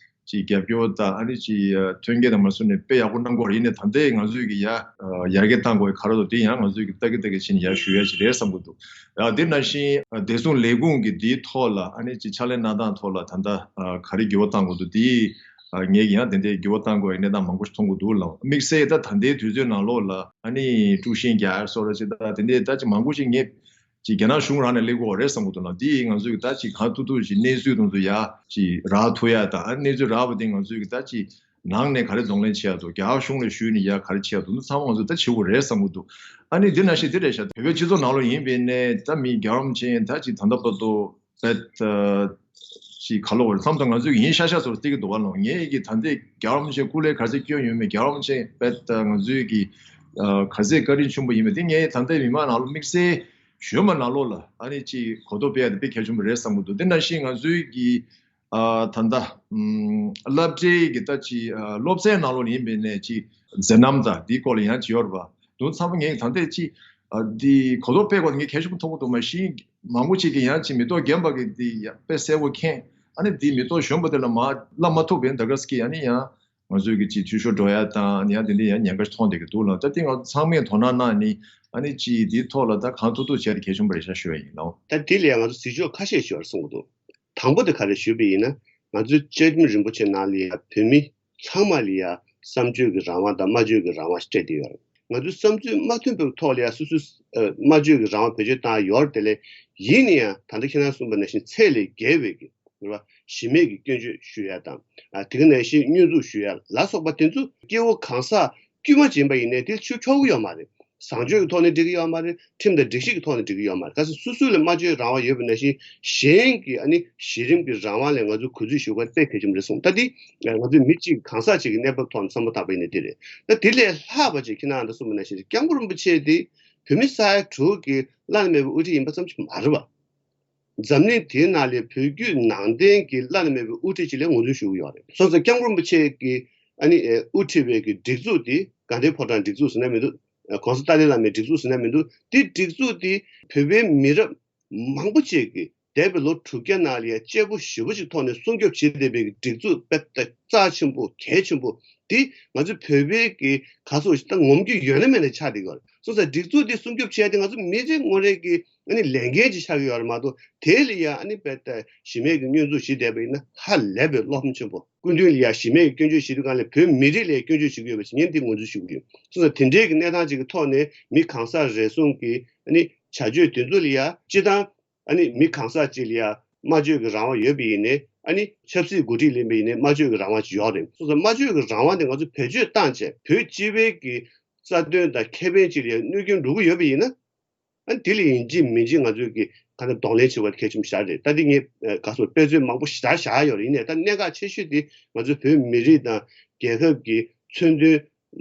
ཅིག་རྒྱབ་སྐྱོར་དང་ཨ་ནི་ཅིག་མཐུན་རྐྱེན་དང་མ་སོང་ནས་དཔེ་ཡག་པོ་གནང་དགོས་རེད། ཡིན་ནའི་ད་ལྟའི་ང་ཚོས་ཀྱི་ཡ་ཡར་རྒྱས་གཏང་དགོས་ག་རེ་འདུག་དེ་ཡང་ང་ཚོས་ཀྱི་ལྟ་གི་ལྟ་གི་ཕྱིན་ཡར་ཞུ་ཡ་ཅིག་རེད་བསམ་གྱི་འདུག་ཡང་དེ་ནང་བཞིན་བདེ་སྲུང་ལས་ཁུངས་ཀྱི་འདིའི་ཐོག་ལ་ཨ་ནི་ཅིག་ཕྱག་ལས་གནང་སྟངས་ཐོག་ལ་ད་ལྟ་ག་རེ་འགྱུར་བ་གཏང་དགོས་འདུག་དེ་ངས་ཀྱི་ཡང་དེ་འདྲའི་འགྱུར་བ་གཏང་དགོས་ཡ་གནས་སྟངས་མང་པོ་ཞིག་མཐོང་གི་འདུག་ལ། དམིགས་བསལ་ད་ད་ལྟའི་དུས་ཚོད་ནང་ལོགས་ལ་ཨ་ནི་དཀྲུག་ཤིང་རྒྱག་ཡ་སོགས་ར་ཅིག་ད་དེ་འདྲའི་ད་ཅིག་མང་པོ་ཞིག་ངས་ཅིག་རྒྱ་ནག་གཞུང་རང་ནས་སླེབས་ཀྱི་ཡོད་རེད་བསམ་གྱི་འདུག་ལ། དེ་ང་ཚོས་ཀྱི་ད་ཅིག་གང་ཐུབ་ཐུབ་ཅིག་གནས་ཚུལ་དེ་ཚོ་ཡར་ཅིག་རག་ཐུབ་ཡ་དང་། ཨ་གནས་ཚུལ་རག་པ་དེ་ང་ཚོས་ཀྱི་ད་ཅིག་ནང་ནས་ག་རེ་གདོང་ལེན་བྱེད་ཡ་འདུག་རྒྱ་གར་གཞུང་ལ་ཞུས་ནས་ཡར་ག་རེ་བྱེད་ཡ་འདུག་འདི་ཚང་མ་ང་ཚོས་ད་བྱེད་དགོས་རེད་བསམ་གྱི་འདུག་ཨ་ནི་འདི་ནང་བཞིན་འདི་རེད་ཤག་བོད་པའི་སྤྱི་ཚོགས་ནང་ལོགས་ཡིན་པའི་ནས་ད་མི་རྒྱལ་བ་རིན་པོ་ཆེ་ད་ཅིག་ད་ལྟ་བར་དུ་བེད་ཅིག་ག་ལོག་རེད་བསམ་ད་ང་ཚོས་ཡིན་ཤག་ཤག་ཚོར་བལྟས་ཀྱི་འདུག་བ་ལོ། ངས་ཀྱི་ད་ལྟའི་རྒྱལ་བ་རིན་པོ་ཆེ་སྐུ་ལས་ག་ཚོད་བསྐྱོན་ཡོད་མེད། རྒྱལ་བ་རིན་པོ་ཆེ་བེད་ང་ཚོས་ཀྱི་ག་ཚོད་བཀའ་དྲིན་ཆེན་པོ་ཡིན་མེད་དེ་ངས་ད་ལྟའི་མི་མང་ནང་ལོགས་དམིགས་བསལ་གཞོན་པ་ནང་ལོགས་ལ་ཨ་ནི་ཅིག་གོ་རྟོགས་སྤེལ་ཡ་དེ་དཔེ་གལ་ཆེན་པོ་རེད་བསམ་གྱི་འདུག་དེ་ནང་བཞིན་ང་ཚོའི་གི་ཨ་ད་ལྟ་ཨམ་སློབ་གྲྭའི་གི་ད་ཅིག་ཨ་སློབ་ཚན་ནང་ལོགས་ཡིན་པའི་ནས་ཅིག་མཛད་རྣམ་དང་འདིའི་སྐོར་ལ་ཡང་ཅིག་ཡོད་རེད་པ། དེ་ཚང་མ་ངས་ད་ལྟ་ཅིག་ཨ་འདི་གོ་རྟོགས་སྤེལ་དགོས་ངས་གལ་ཆེན་པོ་མཐོང་གི་འདུག་མ་གཞི་མང་པོ་ཅིག་གིས་ཡང་ཅིག་མི་ཐོག་རྒན་པ་གི་འདི་ཡ་དཔེ་གསལ་པོ་མཁྱེན། ཨ་ནི་འདི་མི་ཐོག་གཞོན་པ་དེ་ལ་མ་བསླབ་མ་ཐུབ་པའི་ད་ག་ཟེ་གི་ཨ་ནི་ཡང་ང་ཚོས་གི་ཅིག་འཐུས་ཤོར་འགྲོ་ཡ་དང་ཡང་དེ་འདྲ་ཡང་ཉེན་ཁ་ཞིག་མཐོང་བསྡད་ཀྱི་འདུག་ལ། ད་དེ་ང་ཚོ་ཚང་མས་དོ་སྣང་གནང་ནི་ཨ་ནི་ཅིག་འདིའི་ཐོག་ལ་ད་གང་ཐུབ་ཐུབ་བྱས་ཏེ་གལ་ཆེན་པོ་རེད་ཤག་ཞུ་བ་ཡིན་ལགས། ད་དེ་ལ་ཡང་ང་ཚོ་གཟིགས་ཕྱོགས་ཁ་ཤས་ཤིག་ཡོད་རེད་བསམ་གྱི་འདུག་དང་པོ་དེ་ག་རེ་ཞུས་པ་ཡིན་ན། ང་ཚོའི་བཅའ་ཁྲིམས་རིན་པོ་ཆེ་ནང་ལ་ཡ་བོད་མི་ཚང་མ་ལ་ཡ་བསམ་སྤྱོད་ཀྱི་རང་དབང་དང་སྨྲ་བརྗོད་ཀྱི་རང་དབང་སྤྲད་དེ་ཡོད་རེད། ང་ཚོའི་བསམ་ཚུལ་མ་མཐུན་པའི་ཐོག་ལ་ཡ་སོ་སོའི་ཨ་སྨྲ་བརྗོད་ཀྱི་རང་དབང་བེད་སྤྱོད་བཏང་ཡ་ཡོད་རེད། དེ་ལས་ཡིན་ན་ཡང་ད་ལྟ་ཁྱེད་རང་གསུངས་པ་ནང་བཞིན་ཚད་ལས་བརྒལ་བའི་གི་རེད་བ། གཞི་མེད་ཀྱི་སྐྱོན་བརྗོད་ཞུ་ཡ་དང་། ཨ་དེ་ག་ནང་བཞིན་བསྙོན་འཛུགས་ཞུ་ཡ་ལ་སོགས་པ་དེ་ཚོ་སྐྱེ་བོ་གང་ཟག་དཀྱུས་མ་ཅིག་ཡིན་པ་ཡིན་ནའི་དེ་ཆུ་འཁྱོག་གི་ཡོད་མ་རེད། བཟང་སྤྱོད་ཀྱི་ཐོག་ནས་འགྲིག་གི་ཡོད་མ་རེད། ཁྲིམས་དང་སྒྲིག་གཞི་གི་ཐོག་ནས་འགྲིག་གི་ཡོད་མ་རེད། གལ་སྲིད་སོ་སོ་ལ་སྨྲ་བརྗོད་རང་དབང་ཡོད་པ་ནང་བཞིན་གཞན་གྱི་ཨ་ནི་གཞི་རིམ་གྱི་རང་དབང་ལ་ང་ཚོས་གུས་བརྩི་ཞུ་དགོས་དཔེ་གལ་ཆེན་པོ་རེད་གསུངས། ད་འདི་ང་ཚོའི་མི་གཅིག་གང་ཟག་གཅིག་གི་གནས་བབ་ཐོག་ནས་བསམ་བློ་བཏང་པ་ཡིན་ན་འདི་རེད། ད་དེ་ལས་ལྷག་པ་ཅིག་ཁྱེད་རང་ད་གསུངས་པ་ནང་བཞིན་སྐྱབས་མགོན་རིན་པོ་ཆེ་འདི་བོད་མི་ས་ཡ་དྲུག་གི་བླ་ན་མེད་པའི་དབུ་ཁྲིད་ཡིན་པ་ཙམ་ཞིག་མ་རེད་བ། འཛམ་གླིང་དེའི་ནང་ལ་བོད་བརྒྱུད་ནང་བསྟན་གྱི་བླ་ན་མེད་པའི་དབུ་ཁྲིད་ཅིག་ལ་ངོས་འཛིན་ཞུ་གི་ཡོད་རེད། སོང་ཙང་སྐྱབས་མགོན་རིན་པོ་ཆེ་གི་ཨ་ནི་ཨེ་དབུ་ཁྲིད་པའི་གི་སྒྲིག་འཛུགས་དེ་དགའ་ལྡན་ཕོ་བྲང་སྒྲིག་འཛུགས་ཟེར་ན་མི་འདུག་ཨ་གོང་ས་ཏཱ་ལའི་བླ་མའི་སྒྲིག་འཛུགས་ཟེར་ན་མི་འདུག་དེ་སྒྲིག་འཛུགས་དེ་བོད་པའི་མི་རབས་མང་པོ་ཅིག་གི་འདས་པའི་ལོ་དྲུག་བརྒྱ་ནང་ལ་ཡ་སྐྱེས་བུ་ཞེ་པོ་ཅིག་ཐོག་ནས་སྲུང་སྐྱོབ་བྱེད་བསྡད་པའི་གི་སྒྲིག་འཛུགས་དཔེ་ད་རྩ་ཆེན་པོ་གལ་ཆེན་པོ་དེ་ང་ཚོ་བོད་པའི་གི་ག་ཚོད་ཅིག་ད་ངོམ་རྒྱུ་ཡོད་ན་མེད་ན་ཆགས་བསྡད་ཀྱི་ཡོད་རེད། སོང་ཙང་སྒྲིག་འཛུགས་དེ་སྲུང་སྐྱོབ་བྱས་ཏེ་ང་ཚོ་མི་རེ་ངོ་རེ་གི་ཨ་ནི་ལས་འགན་ཅིག་ཆགས་ཀྱི་ཡོད་རེད་མ་གཏོགས། དེ་ལ་ཡ་ཨ་ནི་དཔེ་ལྟ་གཞི་མེད་ཀྱི་བསྙོན་འཛུགས་བྱེད་བསྡད་པ་ཡིན་ན་ཧ་ལས་པའི་བློ་ཕམ་ཆེན་པོ། སྐུ་མདུན་ལ་ཡ་གཞི་མེད་ཀྱི་སྐྱོན་བརྗོད་བྱེད་དུས་གང་ལ་བོད་མི་རིགས་ལ་ཡ་སྐྱོན་བརྗོད་བྱེད་ཀྱི་ཡོད་པ་ཞིག་ངས་འདི་ངོས་འཛིན་ཞུ་གི་ཡོད། སོང་ཙང་དེ་འདྲའི་གི་གནས་སྟངས་ཅིག་གི་ཐོག་ནས་མི་གང་ཟག་རེ་ཟུང་གི་ཨ་ནི་བྱ་སྤྱོད་དེ་ཚོ་ལ་ཡ་སྤྱིར་བཏང་ཨ་ནི་མི་གང་ཟག་ཅིག་ལ་ཡ་སྨྲ་བརྗོད་ཀྱི་རང་དབང་ཡོད་པ་ཡིན་ནའི་ཨ་ནི་ཆབ་སྲིད་འགོ་ཁྲིད་ལ་ཡིན་པ་ཡིན་ནའི་སྨྲ་བརྗོད་ཀྱི་རང་དབང་ཅིག་ཡོད་རེད། སོང་ཙང་སྨྲ་བརྗོད་ཀྱི་རང་དབང་དེ་ང་ཚོ་བེད་སྤྱོད་བཏང་བྱས་བོད་སྤྱི་པའི་གི་རྩ་དོན་དང་ཁེ་ཕན་ཅིག་ལ་ཡ་གནོད་སྐྱོན་འགྲོ་གི་ཡོད་པ་ཡིན་ན། ཨ་ནི་དེ་ལ་ཡིན་གཅིག་མིན་གཅིག་ང་ཚོས་ཀྱི་ག་ནས་གདོང་ལེན་བྱེད་པ་གལ་ཆེན་པོ་ཞིག་རེད། ད་འདི་ངས་ག་སོ་དཔེ་མཚོན་མང་པོ་ཞེ་དྲག་བཞག་ཡོད་རེད། ཡིན་ནའི་ད་གནད་འགག་ཆེ་ཤོས་དེ་ང་ཚོའི་བོད་མི་རིགས་དང་རྒྱལ་ཁབ་ཀྱི་མཚོན་དོན་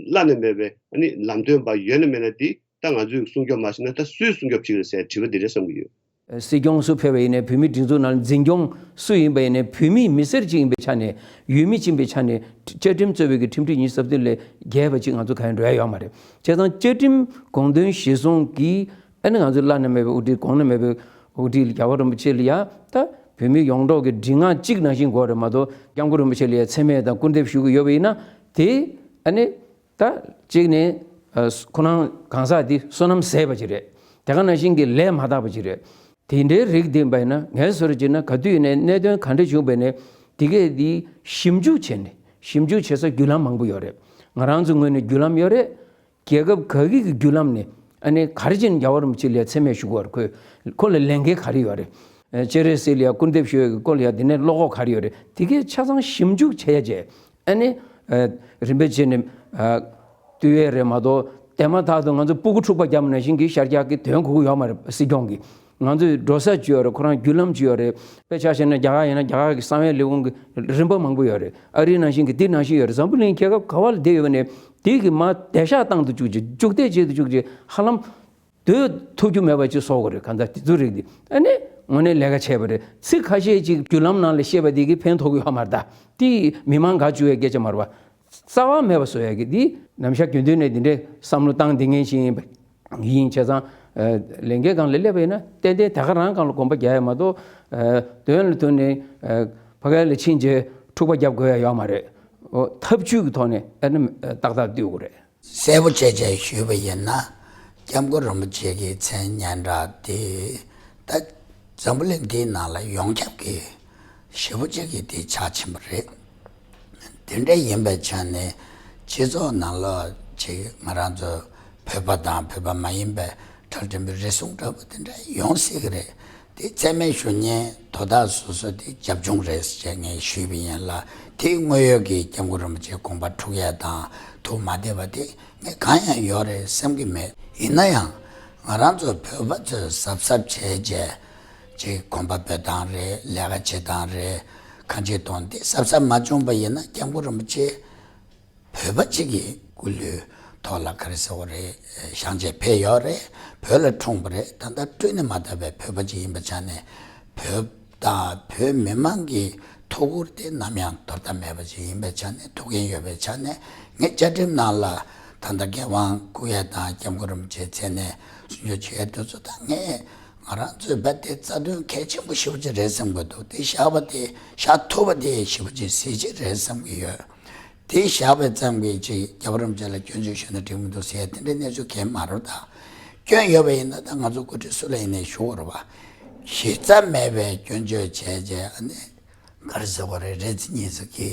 བླ་ན་མེད་པའི་ཨ་ནི་ལམ་སྟོན་པ་ཡོད་ན་མེད་ན་དེ་ད་ང་ཚོས་སྲུང་སྐྱོབ་མ་བྱས་ན་ད་སུས་སྲུང་སྐྱོབ་བྱེད་ཀྱི་རེད་ཟེར་དྲི་བ་འདི་རེད་བསམ་གྱི་ཡོད། སྲིད་སྐྱོང་སུ་ཕེབས་པ་ཡིན་ནའི་བོད་མིའི་སྒྲིག་འཛུགས་ནང་འཛིན་སྐྱོང་སུ་ཡིན་པ་ཡིན་ནའི་བོད་མིའི་མི་སེར་གཅིག་ཡིན་པའི་ཆ་ནས་ཡུལ་མི་གཅིག་ཡིན་པའི་ཆ་ནས་བཅའ་ཁྲིམས་གཙོས་པའི་གི་ཁྲིམས་སྒྲིག་ཉི་ཤུ་རྩ་བདུན་ལས་བརྒལ་བ་ཅིག་ང་ཚོ་གང་ཡང་འགྲོ་ཡ་ཡོད་མ་རེད། བྱས་ཙང་བཅའ་ཁྲིམས་དགོངས་དོན་གཞིར་བཟུང་གིས་ཨ་ནི་ང་ཚོའི་བླ་ན་མེད་པའི་དབུ་ཁྲིད་གོང་ན་མེད་པའི་དབུ་ཁྲིད་རྒྱལ་བ་རིན་པོ་ཆེ་ལ་ཡ་ད་བོད་མི་ཡོངས་གྲོགས་ཀྱི་མགྲིན་ངག་གཅིག་ནང་བཞིན་དགོས་རེད་མ་གཏོགས་སྐྱབས་མགོན་རིན་པོ་ཆེ་ལ་ཡ་མཚན་སྨད་དང་སྐུར་འདེབས་ཞུ་གི་ཡོད་པ་ཡིན་ན་དེ་ཨ་ནི་ད་གཅིག་ནས་ཨ་ཁོ་རང་གང་ཟག་འདི་བསོད་ནམས་ཟད་པ་ཅིག་རེད། དེ་ག་ནང་བཞིན་གྱི་ལས་མ་དག་པ་ཅིག་རེད། དེ་འདྲའི་རིགས་འདི་ཡིན་པ་ཡིན་ན་ངས་བཟོ་འདྲ་བྱས་ན་ག་དུས་ཡིན་ནའི་གནད་དོན་ག་འདྲ་བྱུང་བ་ཡིན་ནའི་དེ་གས་འདི་ཞིབ་འཇུག་བྱས་ནས་ཞིབ་འཇུག་བྱེད་ས་བརྒྱུད་ལམ་མང་པོ་ཡོད་རེད། ང་རང་ཚོའི་ངོས་ནས་བརྒྱུད་ལམ་ཡོད་རེད། རྒྱལ་ཁབ་ག་གི་གི་བརྒྱུད་ལམ་ནས་ཨ་ནི་ག་རེ་བྱས་ནས་རྒྱལ་བ་རིན་པོ་ཆེ་ལ་ཡ་མཚན་སྨད་ཞུ་དགོས་རེད། ཁོས་ཁོ་ལ་ལས་འགན་ག་རེ་ཡོད་རེད། ཨ་སྤྱན་རས་གཟིགས་ལ་ཡ་སྐུར་འདེབས་ཞུ་ཡ་གི་སྐོར་ལ་ཡ་དེ་ནས་བློ་ཁོག་ག་རེ་ཡོད་རེད། དེ་གས་ཆ་ཚང་ཞིབ་འཇུག་བྱས་ཡ་བྱས་ཨ་ནི་ཨ་རིམ་པས་བྱས་ནས་ཨ་བཏུལ་ཡས་རེད་མ་གཏོགས་དེ་མ་ཐག་ཏུ་ང་ཚོ་སྤུ་གུ་འཁྲུག་པ་བརྒྱབ་ནང་བཞིན་གྱི་ཤར་རྒྱག་གི་དོན་གོ་གི་ཡོད་མ་རེད། སྲིད་སྐྱོང་གིས་ ང་ཚོའི་འགྲོ་ས་ཅིག་ཡོད་རེད། ཁོ་རང་བརྒྱུད་ལམ་ཅིག་ཡོད་རེད། དཔེ་ཆ་བཞག་ན་རྒྱ་གར་ཡིན་ན་རྒྱ་གར་གྱི་གསང་བའི་ལས་ཁུངས་ཀྱི་རིམ་པ་མང་པོ་ཡོད་རེད། ཨ་རིའི་ནང་བཞིན་གྱི་འདི་ནང་བཞིན་ཡོད་རེད། འཛམ་བུ་གླིང་རྒྱལ་ཁབ་ག་བ་ལ་བསྡད་ཡོད་པ་ནས་དེ་གི་མར་དེད་ཤག་བཏང་དུ་བཅུག་ཅིག་འཇུག་འདེད་བྱེད་དུ་བཅུག་ཅིག་ཧ་ལམ་སྡོད་ཐུབ་རྒྱུ་མེད་པ་ཅིག་བཟོ་དགོས་རེད། གང་ལྟར་དེ་ཚོ་རིགས་འདི་ཨ་ནི་དངོས་གནས་ལས་ཀ་བྱས་པ་རེད། ཚིག་ཁ་ཤས་ཅིག་བརྒྱུད་ལམ་ནང་ལ་བཤད་པ་འདི་གིས་ཕན་ཐོགས་ཀྱི་ཡོད་མ་རེད། ད་དེ་མི་མང་དགའ་བཅུག་ཡའི་སྐད་ཆ་མ་རེད་པ། རྩ་བ་མེད་པ་བཟོ་ཡ་གི་འདི་ནམ་ཞག་རྒྱུན་དུ་ནས་འདི་འདྲའི་བསམ་བློ་བཏང་བསྡད་མཁན་ཞིག་ཡིན་པ་ཡིན་བྱས་ཙང་། ལས་འགན་སྒང་ལ་སླེབས་པ་ཡིན་ན་ཏན་ཏན་དེ་ག་རང་སྒང་ལ་གོམ་པ་རྒྱག་ཡ་མ་གཏོགས། དོན་ལ་ཐུག་ནས་ཕ་གི་ལ་ཕྱིན་རྗེས་འཁྲུག་པ་རྒྱབ་དགོས་ཡ་ཡོད་མ་རེད། འོ་ཐབས་ཇུས་ཀྱི་ཐོག་ནས་ཨ་ནི་ཏག་ཏག་བསྡུ་དགོས་རེད། གསལ་པོ་བྱས་བྱས་ཞུས་པ་ཡིན་ན། སྐྱབས་མགོན་རིན་པོ་ཆེ་གི་མཚན་སྙན་གྲགས་དེ་ད་འཛམ་བུ་གླིང་འདིའི་ནང་ལ་ཡོངས་ཁྱབ་ཀྱི་ཞེ་པོ་ཅིག་གི་དེ་ཆ་ཕྱིན་པ་རེད། དེ་འདྲ་ཡིན་པའི་ཆ་ནས་སྤྱི་ཚོགས་ནང་ལོགས་ཅིག་ང་རང་ཚོ་བོད་པ་དང་བོད་པ་མ་ཡིན་པའི་གྲལ་འགྲིམ་པའི་རེ་ཟུང་འདྲ་པོ་དེ་འདྲ་ཡོང་སྲིད་ཀྱི་རེད། དེ་མཚན་སྨད་ཞུ་མཁན་དོ་བདག་སོ་སོ་དེ་རྒྱབ་ལྗོངས་རེད་ཟེར་ངས་ཞུས་པ་ཡིན་ལ། དེ་དངོས་ཡོད་ཀྱི་སྐྱབས་མགོན་རིན་པོ་ཆེ་དགོངས་པ་འཁྲུག་ཡས་དང་ཐུགས་མ་བདེ་བ་དེ་ངས་གང་ཡང་ཡོད་རེད་བསམ་གྱི་མེད། ཡིན་ན་ཡང་ང་རང་ཚོ་བོད་པ་ཚོས་གཟབ་གཟབ་བྱས་རྗེས་ཅིག་གོམ་པ་སྤོ་སྟངས་རེད། ལས་ཀ་བྱེད་སྟངས་རེད། ཁ་འབྱེད་གཏོང་དེ་གཟབ་གཟབ་མ་བྱུང་པ་ཡིན་ན་སྐྱབས་མགོན་རིན་པོ་ཆེ་བོད་པ་གཅིག་གི་སྐུ་ལུས་ཐོག་ལ་ག་རེ་ཟེར་བ་རེད། ཞང་བཅས་ཕེབས་ཡོད་རེད། བོད་ལ་འཁྲུངས་པ་རེད། ད་ལྟ་སྤྲུལ་ནས་མ་ཐར་པའི་བོད་པ་གཅིག་ཡིན་པའི་ཆ་ནས་བོད་དང་བོད་མི་མང་གི་ཐུགས་ཁུར་དེ་ནམ་ཡང་དོར་ཐབས་མེད་པ་ཅིག་ཡིན་པའི་ཆ་ནས་ཐུགས་འགན་ཡོད་པའི་ཆ་ནས་ངས་བཅའ་ཁྲིམས་ནང་ལ་ད་ལྟ་འགན་དབང་བསྐུར་ཡས་དང་སྐྱབས་མགོན་རིན་པོ་ཆེའི་མཚན་ནས་གསུང་ཆོས་བྱེད་ཡས་དེ་ཚོ་དང་ངས་ང་རང་ཚོའི་བོད་དེ་རྩ་དོན་གལ་ཆེན་པོ་ཞེ་པོ་ཅིག་རེད་བསམ་གྱི་འདུག་དེ་བཞག་པ་དེ་བཞག་ཐུབ་པ་དེ་ཞེ་པོ་ཅིག་གཟི་བརྗིད་རེད་བསམ་གྱི་ཡོད། དེ་བཞག་པའི་ཙམ་གྱིས་ཅིག་རྒྱལ་བ་རིན་པོ་ཆེ་ལ་སྐྱོན་བརྗོད་ཞུས་ན་འགྲིག་མི་འདུག་ཟེར་དེ་འདྲའི་གནས་ཚུལ་གང་ཡང་མ་རེད། ད་སྐྱོན་ཡོད་པ་ཡིན་ན་ད་ང་ཚོ་འགོ་ཁྲིད་སུ་ལ་ཡིན་ནའི་ཞུ་དགོས་རེད་པ། གཞི་རྩ་མེད་པའི་སྐྱོན་བརྗོད་བྱས་རྗེས་ཨ་ནི་ག་རེ་ཟེར་དགོས་རེད། རེ་ཚེ་གཉིས་ཚེ་གི་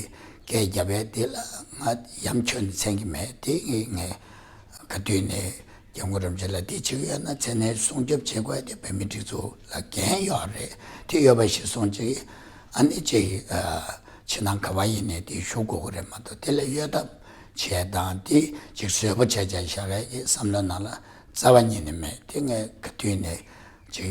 སྐད་རྒྱབ་ཡས་དེ་ལ་ང་ཡ་མཚན་ནས་མཚན་གྱི་མེད། དེ་ངས་ངས་ག་དུས་ནས་སྐྱབས་མགོན་རིན་པོ་ཆེ་ལ་དེ་བྱེད་ཀྱི་ཡོད་ན་མཚན་ནས་སྲུང་སྐྱོབ་བྱེད་དགོས་ཡ་དེ་བོད་མིའི་སྒྲིག་འཛུགས་ལ་འགན་ཡོད་རེད། དེ་ཡོད་པ་ཞིག་སོང་ཅིག་ཨ་ནི་ཅིག་ཕྱི་ནང་ག་བ་ཡིན་ནའི་དེ་ཞུ་དགོས་ཀྱི་རེད་མ་གཏོགས་དེ་ལ་གཡོལ་ཐབས་བྱས་དང་དེ་ཅིག་བཟོད་པོ་བྱས་བྱས་བཞག་ཡ་གི་བསམ་བློ་ནང་ལ་རྩ་བ་ཉིད་ནས་མེད། དེ་ངས་ག་དུས་ནས་ཅིག་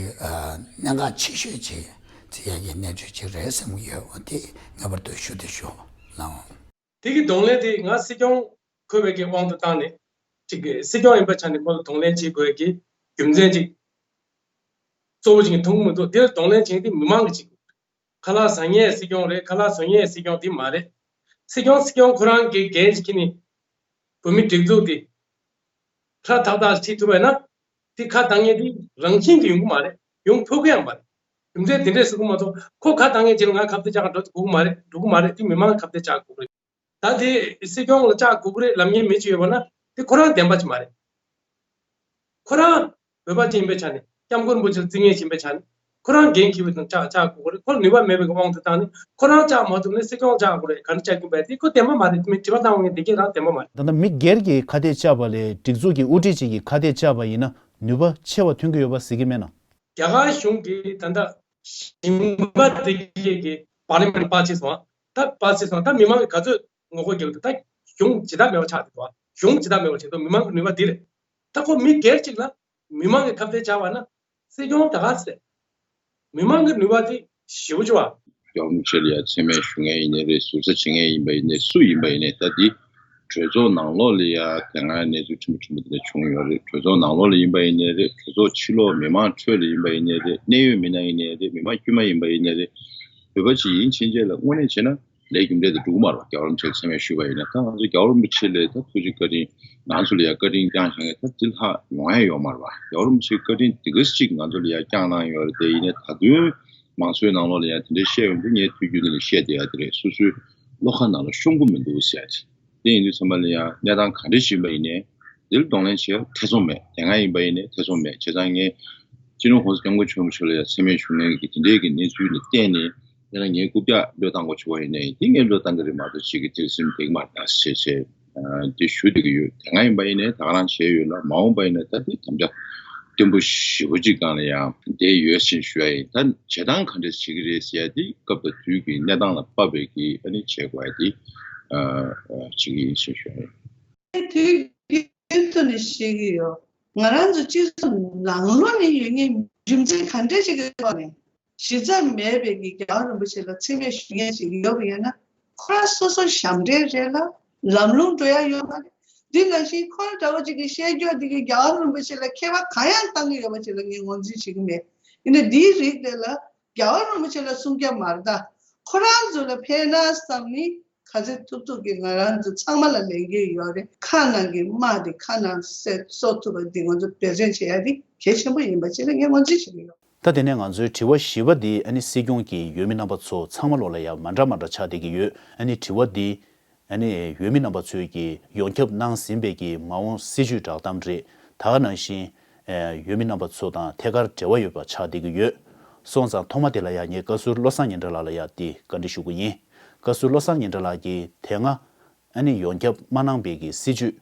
གནད་འགག་ཆེ་ཤོས་ཅིག་བརྩི་ཡ་གི་གནས་ཚུལ་ཅིག་རེད་བསམ་གྱི་ཡོད། འོ་དེ་ངེས་པར་དུ་ཞུ་དེ་ཞུ་ལགས། དེ་གི་གདོང་ལེན་དེ་ང་སྲིད་སྐྱོང་འཁོད་པའི་གི་དབང་དུ་བཏང་ནས་ཅིག་གི་སྲིད་སྐྱོང་ཡིན་པ་ཆ་ནས་ཁོ་ལ་གདོང་ལེན་བྱེད་དགོས་ཀྱི་རྒྱུ་མཚན་ཅིག་གཙོ་བོ་ཅིག་མཐོང་གི་མི་འདུག་དེ་ལ་གདོང་ལེན་བྱེད་དེ་མི་མང་གི་ཅིག་ཁ་ལག་ཟ་མཁན་སྲིད་སྐྱོང་རེད། ཁ་ལག་བཟོ་མཁན་སྲིད་སྐྱོང་དེ་མ་རེད། སྲིད་སྐྱོང་སྲིད་སྐྱོང་ཁོ་རང་གི་འགན་ཅིག་ཁྱེར་ནས་བོད་མི་སྒྲིག་འཛུགས་དེ་ཧྲ་ཐག་ཐག་ཁྲིད་ཐུབ་པ་ཡིན་ན། དེ་ཁ་བཏང་མཁན་དེ་རང་བཞིན་གྱིས་ཡོང་གི་མ་རེད། ཡོང་ཐུབ་ཀྱི་ཡང་མ་རེད། རྒྱུ་མཚན་དེ་འདྲས་ཟེར་གྱི་མ་གཏོགས་ཁོ་ཁ་བཏང་མཁན་བྱས་ན་ང་ཁ་གཏད་བཅག་དགོས་ཀྱི་མ་རེད། འགྲོ་གི་མ་རེད། དེ་མི་མང་ཁ་གཏད་བཅག་དགོས་ཀྱི་རེད། ད་དེ་སྲིད་སྐྱོང་ལ་བཅག་དགོས་ཀྱི་རེད་ལབ་མཁན་མི་གཅིག་ཡོད་པ་ན་དེ་ཁོ་རང་བདེན་པ་ཅིག་མ་རེད། ཁོ་རང་བོད་པ་ཅིག་ཡིན་པའི་ཆ་ནས་སྐྱབས་མགོན་རིན་པོ་ཆེ་ལ་བརྩི་མཁན་ཞིག་ཡིན་པའི་ཆ་ནས་ཁོ་རང་འགན་འཁྱེར་བའི་དང་བཅག་བཅག་དགོས་ཀྱི་རེད། ཁོ་ལ་ནུས་པ་མེད་པའི་དབང་དུ་བཏང་ནས་ཁོ་རང་བཅག་མ་ཐུབ་ནས་སྲིད་སྐྱོང་བཅག་དགོས་རེད། ག་འདྲ་བཅག་གི་ཡིན་པས་དེ་ཁོ་བདེན་པ་མ་རེད། མི་དྲི་བ་བཏང་བ་ངས་འདི་གས་རང་བདེན་པ་མ་རེད། ད་ལྟ་མི་སྒེར་གྱིས་ཁ་གཏད་བཅག་པ་ལས་སྒྲིག་འཛུགས་ཀྱི་དབུ་ཁྲིད་ཅིག་གིས་ཁ་གཏད་བཅག་པ་ཡིན་ན་ནུས་པ་ཆེ་བ་ཐོན་གྱི་ཡོད་པ་གཟིགས་ཀྱི་མེད་ན། རྒྱ་གར་གཞུང་གིས་ད་ལྟ་ཞིང་པ་དེ་གས་ཀྱི་པར་ལི་མེན་པར་ཆེ་སོང་། ད་པར་ཆེ་སོང་། ད་མི་མང་གིས་ག་ཚོད་ངོ་རྒོལ་རྒྱག་འདུག་ད་གཞུང་ཇི་ལྟར་མེད་པ་ཆགས་འདུག་གཞུང་ཇི་ལྟར་མེད་པ་བྱེད་དུས་མི་མང་གི་ནུས་པ་འདི་རེད། ད་ཁོ་མི་སྒེར་གཅིག་ལ་མི་མང་གིས་ཁ་གཏད་བཅག་པ་ན་སྲིད་སྐྱོང་ད་ག་ཚོད་རེད། མི་མང་གི་ནུས་པ་དེ་ཞེ་པོ་ཅིག་བ། སྐྱབས་མགོན་རིན་པོ་ཆེ་ལ་ཡང་མཚན་སྨད་ཞུ་མཁན་ཡིན་ནའི་རེད། ཟུར་ཟ་བྱེད་མཁན་ཡིན་པ་ཡིན་ནའི་སུ་ཡིན་པ་ཡིན་ནའི་ད་འདི་གྲོས་ཚོགས་ནང་ལོགས་ལ་ཡང་དེ་སྔ་གནས་ཚུལ་ཕྲན་བུ་ཕྲན་བུ་དེ་འདྲ་བྱུང་ཡོད་རེད། གྲོས་ཚོགས་ནང་ལོགས་ལ་ཡིན་པ་ཡིན་ནའི་རེད། གྲོས་ཚོགས་ཕྱི་ལོགས་མི་མང་ཁྲོད་ལ་ཡིན་པ་ཡིན་ནའི་རེད། གནད་ཡོད་མི་སྣ་ཡིན་ནའི་རེད། མི་མང་དཀྱུས་མ་ཡིན་པ་ཡིན་ནའི་རེད། བོད་པ་ཅིག་ཡིན་ཕྱིན་ཆད་ལ་དངོས་གནས་བྱས་ན་ལས་རྒྱུ་འབྲས་དེ་འགྲུབ་ཀྱི་མ་རེད་པ། རྒྱལ་བ་རིན་པོ་ཆེ་མཚན་སྨད་ཞུས་པ་ཡིན་ན། ད་ང་ཚོ་རྒྱལ་བ་རིན་པོ་ཆེ་ལ་ད་ཐུགས་རྗེ་བཀའ་དྲིན་ང་ཚོ་ལ་ཡང་བཀའ་དྲིན་བསྐྱངས་བཞག་མཁན་ད་དེ་ལྷག་ཡོང་ཡ་ཡོད་མ་རེད་པ། རྒྱལ་བ་རིན་པོ་ཆེའི་བཀའ་དྲིན་དེ་ག་ཅིག་ང་ཚོ་ལ་ཡང་བསྐྱངས་གནང་ཡོད་རེད་དེ། ཡིན་ནའི་ད་དུང་མང་ཚོགས་ནང་ལོགས་ལ་ཡང་དེ་འདྲའི་བཤད་ཡོང་དུས་ངས་ཐུགས་རྒྱུད་འདི་ནས་བཤད་བསྡད་ཡ་དེ་རེད། སོ་སོའི་བློ་ཁ་ནང་ལ་ཤོང་གི་མི་འདུག་ཟེར་ཡ་དེ། དེ་ཡིན་དུས་ཚང་མ་ལ་ཡང་གནས་སྟངས་ག་འདྲ་ཞིག་ཡིན་པ་ཡིན་ནའི་འདིར་གདོང་ལེན་བྱེད་ཡ་ཐེ་ཚོམ་མེད། དེ་སྔ་ཡིན་པ་ཡིན་ནའི་ཐེ་ཚོམ་མེད། བྱས་ཙང་ངས་སྤྱི་ནོར་༸གོང་ས་༸སྐྱབས་མགོན་ཆེན་པོ་མཆོག་ལ་ཡང་མཚན་སྨད་ཞུ་མཁན་གྱི་དེ་འདྲའི་གི་གནས་ཚུལ་ལ་བརྟེན་ནས་ཡང་ན་ངའི་རྐུབ་བཀྱག་བློས་བཏང་དགོས་བྱུང་བ་ཡིན་ནའི་དེ་ངས་བློས་བཏང་གི་རེད་མ་གཏོགས་ཅིག་གི་དེར་སེམས་དེ་གི་མ་རེད་ཟེར་བྱས་འདི་ཞུ་བསྡད་ཀྱི་ཡོད། དེ་སྔ་ཡིན་པ་ཡིན་ནའི་ད་ག་རང་བྱས་ཡོད་ལ། མ་འོངས་པ་ཡིན་ན་ད་དེ་དམ་བཅའ་བརྟན་པོ་ཞེ་པོ་ཅིག་སྒང་ལ་ཡང་བསྡད་ཡོད་ཅེས་ཞུ་ཡ་ཡིན། ད་བྱེད་སྟངས་ག་འདྲས་བྱེད་ཀྱི་རེད་ཟེར་ཡ་དེ་སྐབས་དང་དུས་ཀྱི་གནས་སྟངས་ལ་དཔག་པའི་གི་ཨ་ནི་བྱེད་དགོས་ཡ་དེ་ཨ་ཨ་བྱེད་ཀྱི་ཡིན་ཞེས་ཞུ་ཡ་ཡིན། དུས་རྒྱུན་དུ་ནས་བཤད་ཀྱི་ཡོད། ང་རང་ཚོ་སྤྱི་ཚོགས་ནང་ལོགས་ནས་ཡོད་མཁན་མི་ རྒྱུ་མཚན་ག་འདྲ་ཞིག་གི་ཐོག་ནས་གཞི་རྩ་མེད་པའི་གི་རྒྱལ་བ་རིན་པོ་ཆེ་ལ་མཚན་སྨད་ཞུ་མཁན་ཞིག་ཡོད་པ་ཡིན་ན། ཁོ་རང་སོ་སོ་ཞབས་འདྲེན་རེད་ལ། ལམ་ལྷོང་འགྲོ་ཡ་ཡོད་མ་རེད། འདི་ནང་བཞིན་ཁོ་རང་འདྲ་བོ་ཅིག་གི་བཤད་རྒྱུ་འདི་གི་རྒྱལ་བ་རིན་པོ་ཆེ་ལ་ཁྱད་པར་གང་ཡང་གཏང་གི་ཡོད་པ་ཅིག་ལ་ངས་ངོས་འཛིན་བྱེད་ཀྱི་མེད། ཡིན་ནའི་འདིའི་རིགས་དེ་ལ་རྒྱལ་བ་རིན་པོ་ཆེ་ལ་གསུང་རྒྱུ་མ་རེད་ད། ཁོ་རང་ཚོ་ལ་ཕན་ན་བསམ་ནི། ག་ཚོད་ཐུབ་ཐུབ་ཀྱིས་ང་རང་ཚོ་ཚང་མ་ལ་ལས་འགན་ཡོད་རེད། ཁ་ནང་གི་དམག་དེ་ཁ་ནང་གསོ་ཐུབ་པ་འདི་ང་ཚོ་འབད་བརྩོན་བྱེད་ཡ་དེ་གལ་ཆེན་པོ་ཡིན་པ་ཅིག་ལ་ངས་ངོས་འཛིན་བྱེད་ཀྱི་ཡོད། ད་དེ་ནས་ང་ཚོའི་དྲི་བ་བཞི་པ་འདི་ཨ་ནི་སྲིད་སྐྱོང་གིས་འོས་མི་རྣམ་པ་ཚོ་ཚང་མ་ལོག་ལ་ཡང་མ་འདྲ་མ་འདྲ་ཆགས་བསྡད་ཀྱི་ཡོད། ཨ་ནི་དྲི་བ་འདི་ཨ་ནི་འོས་མི་རྣམ་པ་ཚོས་ཀྱིས་ཡོངས་ཁྱབ་གནང་ཟིན་པའི་གི་མ་འོངས་སྲིད་ཇུས་བསྒྲགས་གཏམ་རེད། ད་ག་ནང་བཞིན་འོས་མི་རྣམ་པ་ཚོ་དང་ཐད་ཀར་འབྲེལ་བ་ཡོད་པ་ཆགས་བསྡད་ཀྱི་ཡོད། སོང་ཙང་ཐོག་མ་དེ་ལ་ཡང་ངས་བཀའ་ཟུར་བློ་བཟང་སྙན་གྲགས་ལགས་ལ་ཡང་འདི་བཀའ་འདྲི་ཞུ་གི་ཡིན། བཀའ་ཟུར་བློ་བཟང་སྙན་གྲགས་ལགས་ཀྱིས་དེ་སྔ་ཨ་ནི་ཡོངས་ཁྱབ་མ་གནང་པའི་གི་སྲིད་ཇུས།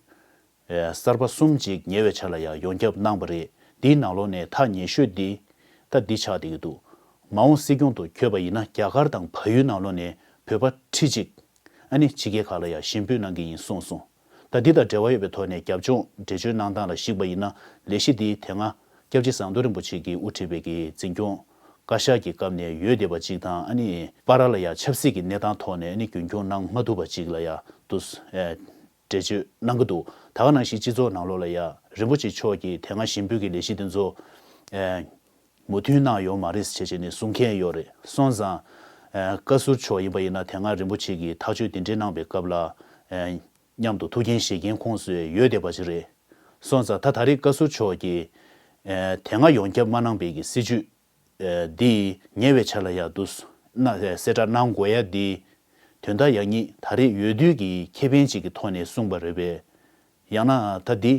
ཨེ། གསར་པ་གསུམ་ཅིག་ཉེ་བའི་ཆར་ལ་ཡང་ཡོངས་ཁྱབ་གནང་པ་རེད། འདིའི་ནང་ལོགས་ནས་ཐག་ཉེ་ཤོས་འདི་ད་འདི་ཆགས་བསྡད་ཀྱི་འདུག་མ་འོངས་སྲིད་སྐྱོང་དུ་འཁོད་པ་ཡིན་ན་རྒྱ་གར་དང་བལ་ཡུལ་ནང་ལོགས་ནས་བོད་པ་ཁྲི་གཅིག་ཨ་ནི་ཕྱི་རྒྱལ་ཁག་ལ་ཡང་གཞིས་འབུལ་གནང་གི་ཡིན་གསུངས་སོང་། ད་འདི་དང་འབྲེལ་བ་ཡོད་པའི་ཐོག་ནས་རྒྱབ་ལྗོངས་འགྲེལ་བརྗོད་གནང་སྟངས་ལ་གཞིགས་པ་ཡིན་ན། ལས་གཞི་འདི་དེ་སྔ་སྐྱབས་རྗེ་ཟམ་གདོང་རིན་པོ་ཆེ་གིས་དབུ་ཁྲིད་པའི་གི་འཛིན་སྐྱོང་བཀའ་ཤག་གི་སྐབས་ནས་ཡོད་བསྡད་པ་ཅིག་དང་། ཨ་ནི་བར་ལ་ཡང་ཆབ་སྲིད་ཀྱི་གནས་སྟངས་ཐོག་ནས་ཨ་ནི་རྒྱུན་འཁྱོངས་གནང་མ་ཐུབ་པ་ཅིག་ལ་ཡང་འདུག་འགྲེལ་བརྗོད་གནང་གི་འདུག་ད་ག་ནང་བཞིན་སྤྱི་ཚོགས་ནང་ལོགས་ལ་ཡང་རིན་པོ་ཆེ་མཆོག་གིས་དེ་སྔ་གཞིས་འབུལ་གྱི་ལས་གཞི་དེ་ཚོ་ཨེ་མོས་མཐུན་གནང་ཡོད་མ་རེད་ཟེར་བྱས་ནས་གསུང་མཁན་ཡོད་རེད། སོང་ཙང་ཨེ་བཀའ་ཟུར་མཆོག་ཡིན་པ་ཡིན་ན་དེ་སྔ་རིན་པོ་ཆེ་གིས་ཐག་གཅོད་དེ་འདྲའི་གནང་པའི་སྐབས་ལ་ཨེ་མཉམ་དུ་ཐུགས་འགན་བཞེས་མཁན་ཁོང་ཚོས་ཡོད་བསྡད་པ་ཅིག་རེད། སོང་ཙང་ད་ད་རེས་བཀའ་ཟུར་མཆོག་གིས་ཨེ་དེ་སྔ་ཡོངས་ཁྱབ་མ་གནང་པའི་གི་སྲིད་ཇུས། ཨེ་འདི་ཉེ་བའི་ཆར་ལ་ཡང་འདུག་ན་གསལ་བསྒྲགས་གནང་དགོས་ཡ་འདི་དོན་དག་ཡག་ཉེས་ད་རེས་ཡོད་དུས་ཀྱི་ཁེ་ཕན་ཅིག་གི་ཐོག་ནས་གསུངས་པ་རེད་པས། ཡང་ན་ད་འདི་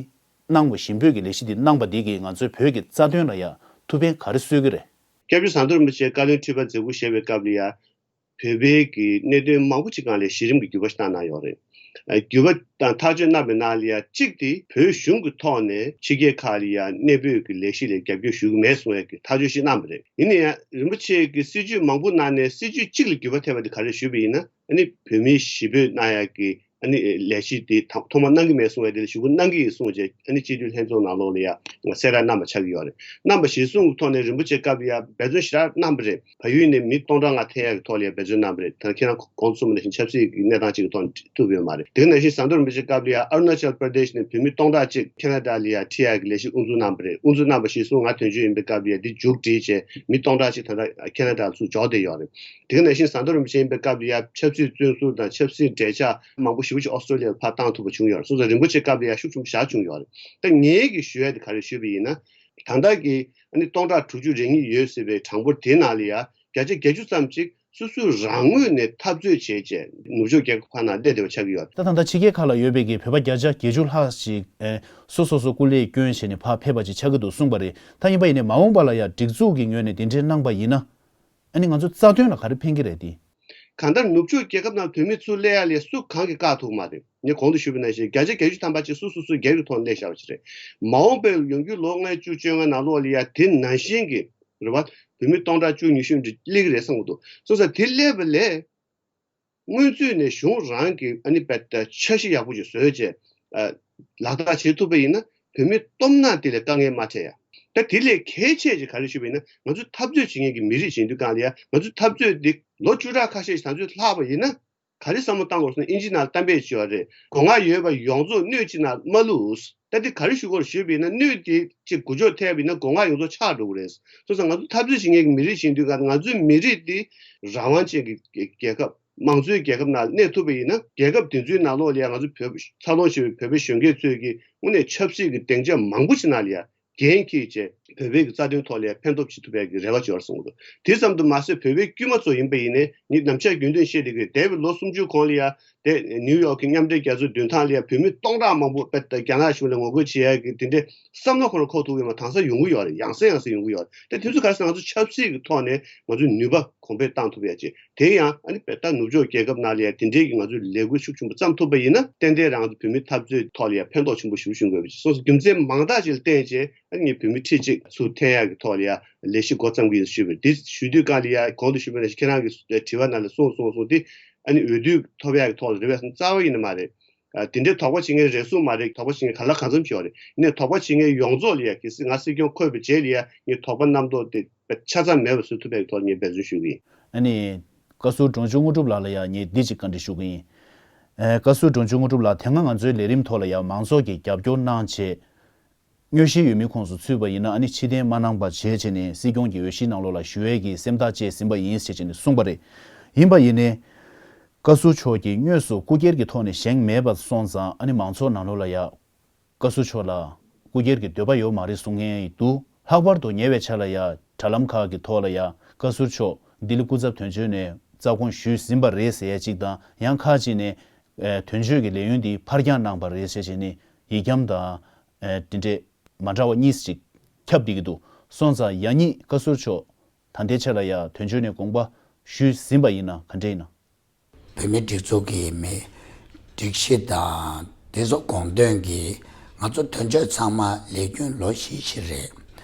གནང་བ་གཞིས་འབུལ་གྱི་ལས་གཞི་འདི་གནང་པ་འདི་གིས་ང་ཚོའི་བོད་ཀྱི་རྩ་དོན་ལ་ཡང་ཐུགས་ཕན་ག་རེ་གསོས་ཀྱི་རེད། སྐྱབས་རྗེ་ཟམ་གདོང་རིན་པོ་ཆེས་བཀའ་བློན་ཁྲི་པ་མཛད་ཁུར་བཞེས་པའི་སྐབས་ལ་ཡང་། བོད་པའི་གི་གནད་དོན་མང་པོ་ཅིག་སྒང་ལ་གཞི་རིམ་གྱི་འགྱུར་བ་ཞིག་བཏང་གནང་ཡོད་རེད། ཨ། འགྱུར་བ་དང་ཐག་གཅོད་གནང་པའི་ནང་ལ་ཡང་གཅིག་དེ་བོད་གཞུང་གི་ཐོག་ནས་ཕྱི་རྒྱལ་ཁག་ལ་ཡང་གནས་སྤོས་ཀྱི་ལས་གཞི་ལ་རྒྱབ་སྐྱོར་ཞུ་གི་མེད་གསུང་ཡ་གི་ཐག་གཅོད་ཞིག་གནང་པ་རེད། ཡིན་ན་ཡང་རིན་པོ་ཆེ་གི་སྲིད་ཇུས་མང་པོ་ནང་ནས་སྲིད་ཇུས་གཅིག་ལ་འགྱུར་བ་ཐེབས་པ་དེ་ག་རེ་ཞུས་པ་ཡིན་ན། ཨ་ནི་བོད་མིའི་གཞིས་སྤོས་གནང་ཡ་གི་ཨ་ནི་ལས་གཞི་དེ་ཐོག་མ་གནང་གི་མེད་གསུང་བ་དེ་ལ་ཞུ་སྐུལ་གནང་གི་ཡིན་གསུངས་རྗེས། ཨ་ནི་སྤྱི་འཐུས་ལྷན་ཚོགས་ནང་ལོགས་ལ་ཡང་གསལ་བསྒྲགས་གནང་བ་ཆགས་ཀྱི་ཡོད་རེད། གནང་བ་གཞིར་བཟུང་གི་ཐོག་ནས་རིན་པོ་ཆེ་སྐབས་ལ་ཡང་འབད་བརྩོན་ཞེ་དྲག་གནང་བ་རེད། བལ་ཡུལ་ནས་མི་སྟོང་ཕྲག་ལྔ་ཐོན་ཡག་གི་ཐོག་ལ་ཡང་འབད་བརྩོན་གནང་བ་རེད། ད་ཁྱེད་རང་གོང་དུ་གསུངས་པ་ནང་བཞིན་ཆབ་སྲིད་ཀྱི་གནས་སྟངས་གཅིག་གི་ཐོག་ནས་ཐུབ་ཡོད་མ་རེད། དེ་ག་ནང་བཞིན་ཟམ་གདོང་རིན་པོ་ཆེ་སྐབས་ལ་ཡང་ཨ་རུ་ན་ཅལ་པར་དེཤ་ནས་བོད་མི་སྟོང་ཕྲག་གཅིག་ཁེ་ན་ཌ་ལ་ཡང་ཁྲིད་ཡག་གི་ལས་གཞི་དབུ་འཛུགས་གནང་བ་རེད། དབུ་འཛུགས་གནང་བ་གཞིར་བཟུང་ང་དོན་གཅོད་ཡིན་པའི་སྐབས་ལ་ཡང་འདི་མཇུག་སྒྲིལ་བྱས་མི་སྟོང་ཕྲག་གཅིག་ད་ལྟ་ཁེ་ན་ཌ་ལ་ཚུར་འབྱོར་བསྡད་ཡོད་རེད། དེ་ག་ནང་བཞིན་ཟམ་གདོང་རིན་པོ་ཆེ་ཡིན་པའི་སྐབས་ལ་ཡང་ཆབ་སྲིད་བཙོན་ཟུར་དང་ཆབ་སྲིད་འབྲེལ་ཆགས་མང་པོ་ཞེ་པོ་ཅིག་ཨོ་སི་ཀྲོ་ལི་ཡར་ཕར་བཏང་ཐུབ་པ་བྱུང་ཡོད་རེད། སོང་ཙང་རིན་པོ་ཆེ་སྐབས་ལ་ཡང་ཤུགས་ཆེན་པོ་བཞག་བྱུང་ཡོད་རེད། ད་ངས་གི་ཞུ་ཡ་དེ་ག་རེ་ཞུས་པ་ཡིན་ན། ད་ལྟ་གི་ཨ་ནི་སྟོང་ཕྲག་དྲུག་ཅུ་རེ་གཉིས་ཡོད་ཟེར་བའི་གྲངས་འབོར་དེ་ནང་ལ་ཡང་བརྒྱ་ཆ་བརྒྱད་ཅུ་ཙམ་ཅིག་སོ་སོའི་རང་ངོས་ནས་འཐབ་རྩོད་བྱས་རྗེས་ནུབ་ཕྱོགས་རྒྱལ་ཁབ་ཁག་ནང་སླེབས་བསྡད་པ་ཆགས་ཀྱི་ཡོད་རེད། ད་ད་ལྟ་ཕྱི་རྒྱལ་ཁག་ལ་ཡོད་པའི་གི་བོད་པ་བརྒྱ་ཆ་བརྒྱད་ཅུ་ལྷག་ཅིག་ཨེ་སོ་སོ་སོ་སྐུ་ལས་བསྐྱོན་བྱས་ནས་ཕར་ཕེབས་པ་ཅིག་ཆགས་ཀྱི་འདུག་གསུངས་པ་རེད། ད་ཡིན་པ་ཡིན་ནའི་མ་འོངས་པ་ལ་ཡང་སྒྲིག་འཛུགས་ཀྱི་ངོས་ནས་དེ་འདྲའི་གནང་པ་ཡིན་ན། ཨ་ནི་ང་ཚོ་རྩ་དོན་ལ་ག་རེ་ཕན་གྱི་རེད་དེ། གང་ལྟར་ནུབ་ཕྱོགས་རྒྱལ་ཁབ་ནང་བོད་མི་ཚུར་སླེབས་ཡག་ལ་སུ་གང་གིས་བཀག་ཐུབ་མ་རེད། ངས་གོང་དུ་ཞུས་པ་ནང་བཞིན་བརྒྱ་ཆ་བརྒྱད་ཅུ་ཐམ་པ་ཅིག་སོ་སོ་སོའི་སྒེར་གྱི་ཐོག་ནས་སླེབས་བཞག་པ་ཅིག་རེད། མ་འོངས་པའི་ཡོང་རྒྱུའི་ལོ་ལྔ་བཅུ་བཅོ་ལྔ་ནང་ལོགས་ལ་ཡ་དེ་ནང་བཞིན་གྱི་རེད་བ། བོད་མི་སྟོང་ཕྲག་བཅུ་ཉི་ཤུ་འདྲ་སླེབས་ཀྱི་རེད་བསམ་གྱི་འདུག་སོང་ཙང་དེ་སླེབས་པ་ལས། སྔོན་ཚུད་ནས་གཞུང་རང་གི་ཨ་ནི་དཔེ་ལྟ་འཆར་གཞི་ཡག་པོ་ཅིག་བཟོས་བྱས། ཨ། ལག་བསྟར་བྱེད་ཐུབ་པ་ཡིན་ན་བོད་མིའི་སྟོབས་ན་དེ་ལས་དཀའ་ངལ་མ་འཕྲད་ཡ། ད་དེ་ལས་གལ་ཆེ་ཅིག་ག་རེ་ཞུས་པ་ཡིན་ན་ང་ཚོས་འཐབ་རྩོད་བྱེད་མཁན་གྱི་མི་རིགས་ཡིན་དུས་གང་ལ་ཡ་ང་ཚོས་འཐབ་རྩོད་འདི་ལོ་བཅུ་ཕྲག་ཁ་ཤས་ཤིག་ད་ཚོད་ལྷག་པ་ཡིན་ན་ག་རེ་བསམ་བློ་བཏང་དགོས་ཟེར་ན་ཨིན་ཇི་ནང་གཏམ་དཔེ་ཅིག་ཡོད་རེད། སྒོ་ང་ཡོད་པ་ཡོངས་རྫོགས་སྣོད་གཅིག་ནང་མ་བླུགས། ད་འདི་ག་རེ་ཞུ་དགོས་རེད་ཞུས་པ་ཡིན་ན་སྣོད་དེ་གཅིག་འགུལ་སྐྱོད་ཐེབས་པ་ཡིན་ན་སྒོ་ང་ཡོངས་རྫོགས་ཆག་འགྲོ་གི་རེད། སོང་ཙང་ང་ཚོ་འཐབ་རྩོད་བྱེད་མཁན་གྱི་མི་རིགས་ཡིན་དུས་ག་ང་ཚོའི་མི་རིགས་འདི་རང་དབང་ཅན་གྱི་རྒྱལ་ཁབ་དམངས་གཙོའི་རྒྱལ་ཁབ་ནང་གནས་ཐུབ་པ་ཡིན་ན་རྒྱལ་ཁབ་དེ་ཚོའི་ནང་ལོགས་ལ་ཡང་ང་ཚོ་བོད་འཚར་ལོངས་བྱུང་བའི་བོད་པའི་གཞོན་སྐྱེས་ཚོས་ཀྱི་དངོས་གནས་ཆབ་སྲིད་ཀྱི་སྡིངས་ཆ་མང་པོ་ཞིག་ནང་ལ་ཡང་འགན་འཁྱེར་བྱས་བོད་པའི་གི་རྩ་དོན་ཐོག་ལ་ཡང་ཕན་ཐོགས་བྱེད་ཐུབ་པའི་གི་རེ་བ་ཅིག་ཡོད་རེད་གསུངས་འདུག་དེ་ཙམ་དུ་མ་ཟད་བོད་པའི་དཀྱུས་མ་ཚོ་ཡིན་པ་ཡིན་ནའི་ངས་ནམ་ཞག་རྒྱུན་ལྡན་བཤད་བསྡད་ཀྱི་ཡོད། འདས་པའི་ལོ་སུམ་ཅུ་གོང་ལ་ཡང་དེ་ནིའུ་ཡོག་གི་མཉམ་འབྲེལ་རྒྱལ་ཚོགས་མདུན་ཐང་ལ་ཡང་བོད་མི་སྟོང་ཕྲག་མང་པོ་དཔེ་ལྟ་རྒྱ་ནག་གཞུང་ལ་ངོ་རྒོལ་བྱེད་ཡ་གི་དེ་འདྲའི་བསམ་བློ་ཁོ་རང་འཁོར་ཐུབ་ཀྱི་ཡོད་མ་རེད། དེང་སང་ཡང་སེ་ཡོང་གི་ཡོད་རེད། དེ་དུས་ཚོད་ག་རེ་ཟེར་ན་ང་ཚོ་ཆབ་སྲིད་ཀྱི་ཐོག་ནས་ང་ཚོའི་ནུས་པ་གོང་འཕེལ་བཏང་ཐུབ་ཡ་ཅིག་དེ་ཡང་ཨ་ནི་བལ་ཏ་ནུབ་ཕྱོགས་རྒྱལ་ཁབ་ནང་ལ་ཡང་དེ་འདྲའི་གི་ང་ཚོས་ལས་འགུལ་ཤུགས་ཆེན་པོ་བརྩམས་ཐུབ་པ་ཡིན་ན་ཏན་ཏན་རང་ཚོ་བོད་མི་འཐབ་རྩོད་ཐོག་ལ་ཡང་ཕན་ཐོགས་ཆེན་པོ་ཞེ་པོ་བྱུང་དགོས་པ་ཅིག་སོང་ཙང་རྒྱུ་མཚན་མང་དག་ཅིག་ལ་བརྟེན་བྱས་ཨ་ནི་ངས་བོད་མི་ཁྲི་གཅིག་ཚུར་འཐེན་ཡག་གི་ཐོག་ལ་ཡང་ལས་གཞི་འགོ་བརྩམས་ཀྱི་ཡིན་ཞུས་པ་རེད། དེ་ཞུ་དུས་གང་ལ་ཡང་གོང་དུ་ཞུས་པ་ནང་བཞིན་ཁྱེད་རང་གི་དྲི་བ་ནང་ལ་གསུངས་སོང་སོང་དེ་ཨ་ནི་འོས་བསྡུ་ཐོབ་ཡག་གི་ཐོག་ལ་རེད་པས་སོང་རྩ་བ་ཡིན་ནི་མ་རེད། ཨ། དེ་འདྲའི་དོགས་པ་བྱེད་མཁན་རེ་ཟུང་མ་རེད། དོགས་པ་བྱེད་མཁན་ག་ལ་གང་འཚམ་ཞིག་ཡོད་རེད། ཡིན་ནའི་དོགས་པ་བྱེད་མཁན་ཡོངས་རྫོགས་ལ་ཡ་གལ་སྲིད་ང་སྲིད་སྐྱོང་འཁོད་པའི་རྗེས་ལ་ཡ་ངས་དོགས་པ་རྣམ་རྟོག་དེ་ཆ་ཚང་མེད་པ་བཟོ་ཐུབ་པའི་ཐོག་ངས་འབད་བརྩོན་ཞུ་གི་ཡིན། ཨ་ནི། བཀའ་ཟུར་འབྲོང་ཆུང་དངོས་གྲུབ་ལགས་ལ་ཡ་ངས་འདི་གཅིག་བཀའ་འདྲི་ཞུ་གི་ཡིན། ཨེ། བཀའ་ཟུར་འབྲོང་ཆུང་དངོས་གྲུབ་ལགས། དེ་སྔ་ང་ཚོའི་ལས་རིམ་ཐོག་ལ་ཡ་མང་ཚོགས་ཀྱིས་རྒྱབ་སྐྱོར་གནང་བྱས། དངོས་གཞིའི་ཡུལ་མིའི་ཁོངས་སུ་ཚུད་པ་ཡིན་ན་ཨ་ནི་ཕྱིར་འཐེན་མ་གནང་པ་བྱས་བྱས་ནས་སྲིད་སྐྱོང་གི་འོས་གཞིའི་ནང་ལོགས་ལ་ཞུགས་ཡས་ཀྱི་སེམས་ཐག་བཅད་ཟིན་པ་ཡིན་ཟེར་བྱས་ནས་གསུངས་པ་རེད། ཡིན་པ་ཡིན་ནའི། བཀའ་ཟུར་མཆོག་གིས་དངོས་སུ་སྐུ་སྒེར་གྱི་ཐོག་ནས་བཞེངས་མེད་པ་སོང་ཙང་ཨ་ནི་མང་ཚོགས་ནང་ལོགས་ལ་ཡ། བཀའ་ཟུར་མཆོག་ལ་སྐུ་སྒེར་གྱི་འདོད་པ་ཡོད་མ་རེད་གསུང་མཁན་འདུག་ལྷག་པར་དུ་ཉེ་བའི་ཆར་ལ་ཡ་དྲ་ལམ་ཁག་གི་ཐོག་ལ་ཡ་བཀའ་ཟུར་མཆོག་ལྡི་ལི་སྐུ་ཚབ་དོན་གཅོད་ནས་རྩ་དགོངས་ཞུས་ཟིན་པ་རེད་ཟེར་ཡ་གཅིག་དང་། ཡང་ཁག་ཅིག་ནས་ཨེ་དོན་གཅོད་ཀྱི་ལས་ཡུན་འདི་ཕར་འགྱངས་གནང་པ་རེད་ཟེར་བྱས་ནས་ཡིག་འཁྱམ་དང་ཨེ་དེ་འདྲས་མ་འདྲ་བ་གཉིས་ཅིག་ཁྱབ་བསྡད་ཀྱི་འདུག་སོང་ཙང་ཡང་སྙིང་བཀའ་ཟུར་མཆོག་ད་ལྟའི་ཆ་ལ་ཡ་དོན་གཅོད་ནས་དགོངས་པ་ཞུས་ཟིན་པ་ཡིན་ན་ག་འདྲས་ཡིན་ན། བོད་མིའི་སྒྲིག་འཛུགས་ཀྱི་མི་སྒྲིག་གཞི་དང་དེ་ཚོ་དགོངས་དོན་གྱིས་ང་ཚོ་དོན་གཅོད་ཚང་མ་ལས་རྒྱུན་ལོ་བཞི་བཞི་རེད།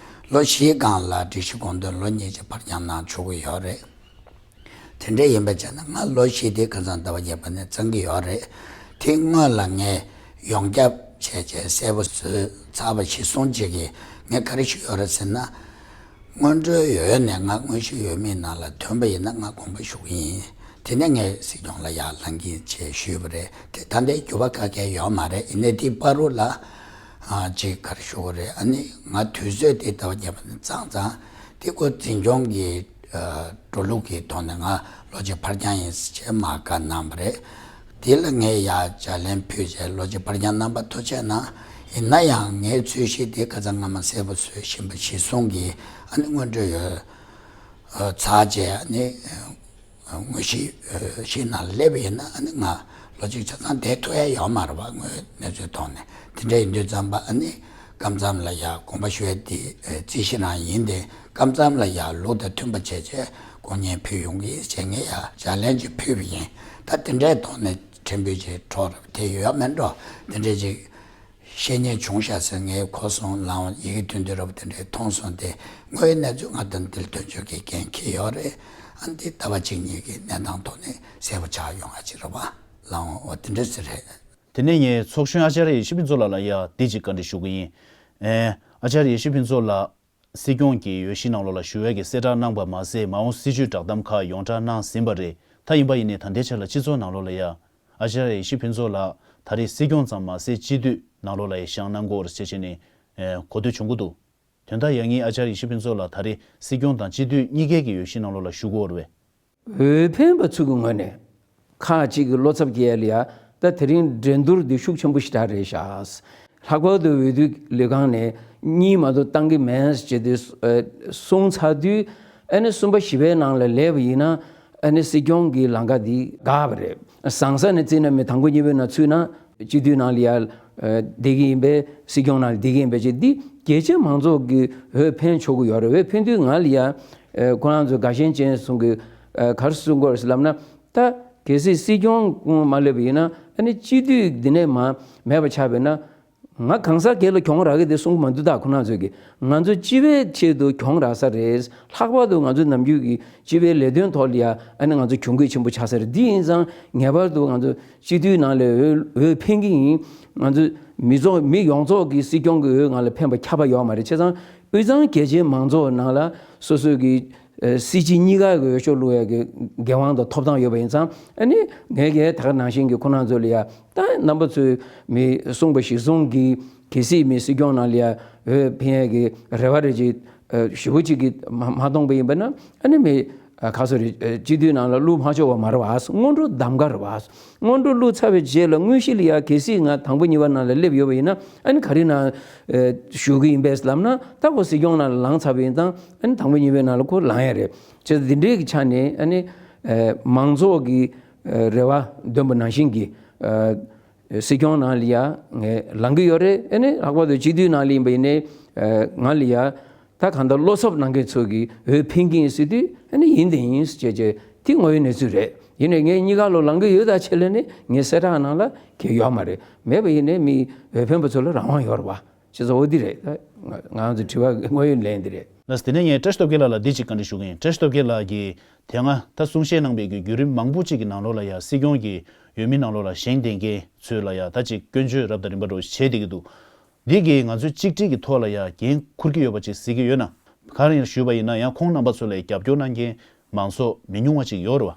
ལོ་བཞིའི་སྒང་ལ་སྒྲིག་གཞི་དགོངས་དོན་ལོ་གཉིས་ཀྱི་ཕར་འགྱངས་གནང་ཆོག་གི་ཡོད་རེད། དེ་འདྲ་ཡིན་པ་བྱས་ན་ང་ལོ་བཞི་དེ་ཁ་སང་ཟླ་བ་བརྒྱད་པ་ནས་གཙང་གི་ཡོད་རེད། དེ་སྔོན་ལ་ངས་ཡོངས་ཁྱབ་བྱས་བྱས་གསལ་པོ་བཟོས་ཚར་བ་གཞིར་བཟུང་བྱེད་ཀྱི་ངས་ག་རེ་ཞུས་ཡོད་རེད་ཟེར་ན། སྔོན་འགྲོའི་འོས་ནས་ང་དངོས་གཞིའི་འོས་མིའི་ནང་ལ་ཐོན་པ་ཡིན་ན་ང་དགོངས་པ་ཞུ་གི་ཡིན། དེ་ནས་ངས་སྲིད་སྐྱོང་ལ་ཡར་ལངས་ཀྱི་ཡིན་ཅེས་ཞུས་པ་རེད། དེ་ད་ལྟའི་འགྱུར་བ་ག་གེ་ཡོད་མ་རེད། ཡིན་ནའི་དེའི་བར་དུ་ལ་ཨ་ཅིག་ག་རེ་ཞུ་དགོས་རེད། ཨ་ནི་ང་དུས་ཚོད་དེ་ཟླ་བ་བརྒྱད་པ་ནས་གཙང་གཙང་དེ་ཁོ་འཛིན་སྐྱོང་གི་ཨ་འགྲོ་ལུགས་ཀྱི་ཐོག་ནས་ང་ལོ་གཅིག་ཕར་འགྱངས་ཡིན་ཅེས་མ་བཀའ་གནང་བ་རེད། དེ་ལ་ངས་ཡར་ལྗགས་ལན་ཕུལ་རྗེས་ལོ་གཅིག་ཕར་འགྱངས་གནང་པ་ཐུགས་རྗེ་གནང་། ཡིན་ན་ཡང་ངའི་ཚོད་གཞི་དེ་ཁ་སང་སྔ་མ་གསལ་པོ་བཟོས་བཞིན་པ་གཞིར་བཟུང་གིས་ཨ་ནི་སྔོན་འགྲོའི་འོས་ཚར་རྗེས་ཨ་ནི་དངོས་གཞིའི་འོས་གཞིའི་ནང་སླེབས་པ་ཡིན་ན་ཨ་ནི་ང་ལོ་གཅིག་ཆ་ཚང་བསྡད་ཐུབ་ཡ་ཡོད་མ་རེད་པ། དངོས་གནས་ཚུལ་ཐོག་ནས་དེ་འདྲ་ཡིན་དུས་ཙམ་པ་ཨ་ནི་སྐབས་མཚམས་ལ་ཡ་དགོངས་པ་ཞུ་ཡ་དེ་རྩིས་གཞི་རང་ཡིན་ཏེ། སྐབས་མཚམས་ལ་ཡ་ལུགས་དང་མཐུན་པ་བྱས་བྱས་དགོངས་སྙན་ཕུལ་ཡོང་གི་ཡིན་ཟེར་ངས་ཡ་ལྗགས་ལན་ཅིག་ཕུལ་བ་ཡིན། ད་དེ་འདྲའི་ཐོག་ནས་ཕྲན་བུ་ཅིག་འཕྲོ་རབ་དེ་ཡོད་མེད་འགྲོ་དེ་འདྲས་ཅིག་བཤད་ཉེས་བྱུང་ཤག་ཟེར་ངས་གོ་སོང་། ལའང་ཡི་གེ་མཐུན་སྒྲིལ་རབ་དེ་འདྲས་མཐོང་སོང་སྟེ། དངོས་ཡོད་གནས་ཚུལ་ང་དང་འདིར་དོན་གཅོད་ཀྱི་འགན་འཁྱེར་ཡོད་རེད། ཨ་འདི་ཟླ་བ་གཅིག་གཉིས་ཀྱི་གནས་སྟངས་ཐོག་ནས་གསལ་པོ་ཆགས་ཡོང་ང་ཅིག་རེད་པ། ལའང་འོ་དེ་འདྲས་ཟེར་རེད། དེ་ནས་ངས་ཚོགས་གཞོན་ཨ་ཅར་ཡེ་ཤེས་ཕུན་ཚོགས་ལགས་ལ་ཡ་འདི་གཅིག་བཀའ་འདྲི་ཞུ་གི་ཡིན། ཨེ། ཨ་ཅར་ཡེ་ཤེས་ཕུན་ཚོགས་ལགས། སྲིད་སྐྱོང་གི་འོས་གཞིའི་ནང་ལོགས་ལ་ཞུགས་ཡས་ཀྱི་གསལ་བསྒྲགས་གནང་པ་མ་ཟད། མ་འོངས་སྲིད་བྱུས་བསྒྲགས་གཏམ་ཁག་ཡོངས་བསྒྲགས་གནང་ཟིན་པ་རེད། ད་ཡིན་པ་ཡིན་ནའི་ད་ལྟའི་ཆར་ལ་སྤྱི་ཚོགས་ནང་ལོགས་ལ་ཡ། ཨ་ཅར་ཡེ་ཤེས་ཕུན་ཚོགས་ལགས་ད་རེས་སྲིད་སྐྱོང་ཙམ་མ་ཟད་སྤྱི་འཐུས་ནང་ལོགས་ལ་ཡ་བཞེངས་གནང་དགོས་རེད་ཟེར་བྱས་ནས་གོ་ཐོས་བྱུང་གི་འདུག་དོན་དག་ཡང་སྙིང་ཨ་ཅར་ཡེ་ཤེས་ཕུན་ཚོགས་ལགས་ད་རེས་སྲིད་སྐྱོང་དང་སྤྱི་འཐུས་གཉིས་ཀའི་གི་འོས་གཞིའི་ནང་ལོགས་ལ་ཞུགས་དགོས་རེད་པས། འོས་འཕེན་པ་ཚོ་གི་ངོས་ནས་ཁག་ཅིག་གི་བློ་འཚབ་སྐྱེ་ཡ་ལ་ཡ། ད་དེ་རིང་འགྲན་བསྡུར་འདི་ཤུགས་ཆེན་པོ་ཞེ་དྲག་རེད་ཤག་ལྷག་པར་དུ་འོས་བསྡུ་ལས་ཁང་ནས་གཉིས་མ་གཏོགས་བཏང་གི་མེད་ཅེས་དེ་གསུངས་ཚར་དུས། ཨ་ནི་གསུམ་པ་བཞི་པའི་ནང་ལ་སླེབས་པ་ཡིན་ན་ཨ་ནི་སྲིད་སྐྱོང་གི་ལམ་ཁ་འདི་འགག་པ་རེད། བཟང་ས་ནས་བརྩིས་ན་མི་དང་པོ་གཉིས་པའི་ནང་ཚུད་ན་སྤྱི་འཐུས་ནང་ལ་ཡ་བསྡད་ཀྱི་ཡིན་པས། སྲིད་སྐྱོང་ནང་ལ་བསྡད་ཀྱི་ཡིན་པས་ཅེས་འདི་རྒྱལ་སྤྱིའི་མང་ཚོགས་ཀྱི་འོས་འཕེན་ཆོག་གི་ཡོད་རེད། འོས་འཕེན་དུས་ང་ལ་ཡ་ཁོ་རང་ཚོ་དགའ་ཞེན་ཅན་གསུང་གི་ག་རེ་གསུང་དགོས་རེད་ལབ་ན། ད་གལ་སྲིད་སྲིད་སྐྱོང་ཁོང་མ་སླེབས་པ་ཡིན་ན་ཨ་ནི་སྤྱི་འཐུས་འདི་ནས་མ་མེད་པ་ཆགས་པས་ན། ང་གང་ཟག་སྒེར་ལ་གྱོང་རག་གི་དེ་གསུང་གི་མ་འདུག་ད་ཁོ་རང་ཚོས་ཀྱི་ང་ཚོ་སྤྱི་པའི་ཆེད་དུ་གྱོང་རག་ས་རེད། ལྷག་པར་དུ་ང་ཚོ་ནམ་རྒྱུན་གྱི་སྤྱི་པའི་ལས་དོན་ཐོག་ལ་ཡ་ཨ་ནི་ང་ཚོ་གྱོང་གུད་ཆེན་པོ་ཆགས་ས་རེད། འདི་ཡིན་ཙང་ངེས་པར་དུ་ང་ཚོ་སྤྱི་འཐུས་ནང་ལ་འོས་འོས་འཕེན་གྱི་ཡིན། ང་ཚོ་མི་ཚོགས་མི་ཡོངས་རྫོགས་ཀྱི་སྲིད་སྐྱོང་གི་འོས་ང་ལ་འཕེན་པ་ཁྱབ་པ་ཡོད་མ་རེད། བྱས་ཙང་དབུས་གཙང་རྒྱལ་སྤྱིའི་མང་ཚོགས་ནང་ལ་སོ་སོའི་གི་ཨ་སྲིད་སྤྱི་གཉིས་ཀ་གི་འོས་ཤོག་བླུག་ཡ་གི་འགན་དབང་དང་ཐོབ་ཐང་ཡོད་པ་ཡིན་ཙང་། ཨ་ནི་ངས་གལ་ད་ག་ནང་བཞིན་གྱི་ཁོ་རང་ཚོ་ལ་ཡ་ད་རྣམ་པ་ཚོས་མི་གསུངས་པ་གཞིར་བཟུང་གིས་གལ་སྲིད་མི་སྲིད་སྐྱོང་ནང་ལ་ཡ་འོས་འཕེན་ཡ་གི་རེ་བ་རེ་ཅིག་ཨ་ཞེ་པོ་ཅིག་གི་མ་མ་གཏོང་པ་ཡིན་པ་ན། ཨ་ནི་མི་ཨ་ག་སོ་རེ་ཨ་སྤྱི་འཐུས་ནང་ལ་བླུག་མ་ཆོག་པ་མ་རེད་བ། སྔོན་འགྲོ་གདམ་ག་རེད་བ། སྔོན་འགྲོ་བླུགས་ཚར་བའི་རྗེས་ལ་དངོས་གཞི་ལ་ཡ་གལ་སྲིད་ང་དང་པོ་གཉིས་པ་ནང་ལ་སླེབས་ཡོད་པ་ཡིན་ན། ཨ་ནི་ག་རེ་ནང་ཨ་ཞུགས་ཀྱི་ཡིན་པས་ལབ་ན། ད་ཁོ་སྲིད་སྐྱོང་ནང་ལ་ལངས་ཚར་བ་ཡིན་ཙང་ཨ་ནི་དང་པོ་གཉིས་པའི་ནང་ལ་ཁོ་ལངས་ཡ་རེད། བྱས་ཙང་འདི་འདྲའི་གི་ཆ་ནས་ཨ་ནི་ཨ་མང་ཚོགས་ཀྱི་ཨ་རེ་བ་འདོན་པ་ནང་བཞིན་གྱི་ཨ་སྲིད་སྐྱོང་ནང་ལ་ཡ་ངས་ལངས་ཀྱི་ཡོད་རེད། ཨ་ནི་ལྷག་པར་དུ་སྤྱི་འཐུས་ནང་ལ་ཡིན་པ་ཡིན་ནའི་ཨ་ང་ལ་ཡ་ད་གང་ལྟར་བློ་འཚབ་གནང་མཁན་ཚོ་གི་འོས་འཕེན་གྱི་ཡིན་ཟེར་དུས། ཨ་ནི་ཡིན་དེ་ཡིན་ཟེར་བྱས་བྱས་དེ་དངོས་ཡོད་གནས་ཚུལ་རེད། ཡིན་ནའི་ངས་གཉིས་ཀ་ལོ་ལངས་ཀྱི་ཡོད་ད་ཆེད་ལས་ནི་ངས་གསལ་བསྒྲགས་ནང་ལ་གལ་ཡོད་མ་རེད། མེད་པ་ཡིན་ནའི་མི་འོས་འཕེན་པ་ཚོ་ལ་རང་དབང་ཡོད་རེད་བ། ཅེས་སོགས་འོ་འདི་རེད། ད་ང་ང་ཚོ་དྲི་བ་དངོས་ཡོད་ལན་འདི་རེད། ལགས་སོ། དེ་ནས་ངས་བཀྲ་ཤིས་སྟོབས་རྒྱལ་ལགས་ལ་འདི་གཅིག་བཀའ་འདྲི་ཞུ་གི་ཡིན། བཀྲ་ཤིས་སྟོབས་རྒྱལ་ལགས་ཀྱིས་དེ་སྔ་ད་གསུང་བཤད་གནང་པའི་གི་བརྒྱུད་རིམ་མང་པོ་གཅིག་གི་ནང་ལོགས་ལ་ཡ་སྲིད་སྐྱོང་གི་འོས་མི་ནང་ལོགས་ལ་བཞེངས་བསྡད་མཁན་ཚོས་ལ་ཡ་ད་ཅིག་སྐྱོན་བརྗོད་རབ་དང་རིམ་པ་འདྲ་བོ་བྱེད་བསྡད་ཀྱི་འདུག་འདི་གིས་ང་ཚོས་གཅིག་སྒྲིལ་གྱི་ཐོག་ལ་ཡ་འགན་འཁུར་གྱི་ཡོད་པ་ཅིག་གཟིགས་ཀྱི་ཡོད་ན། ག་རེ་ཡིན་ཞུས་པ་ཡིན་ན་ཡང་ཁོང་རྣམ་པ་ཚོ་ལ་རྒྱབ་སྐྱོར་གནང་མཁན་མང་ཚོགས་མི་ཉུང་བ་ཅིག་ཡོད་རེད་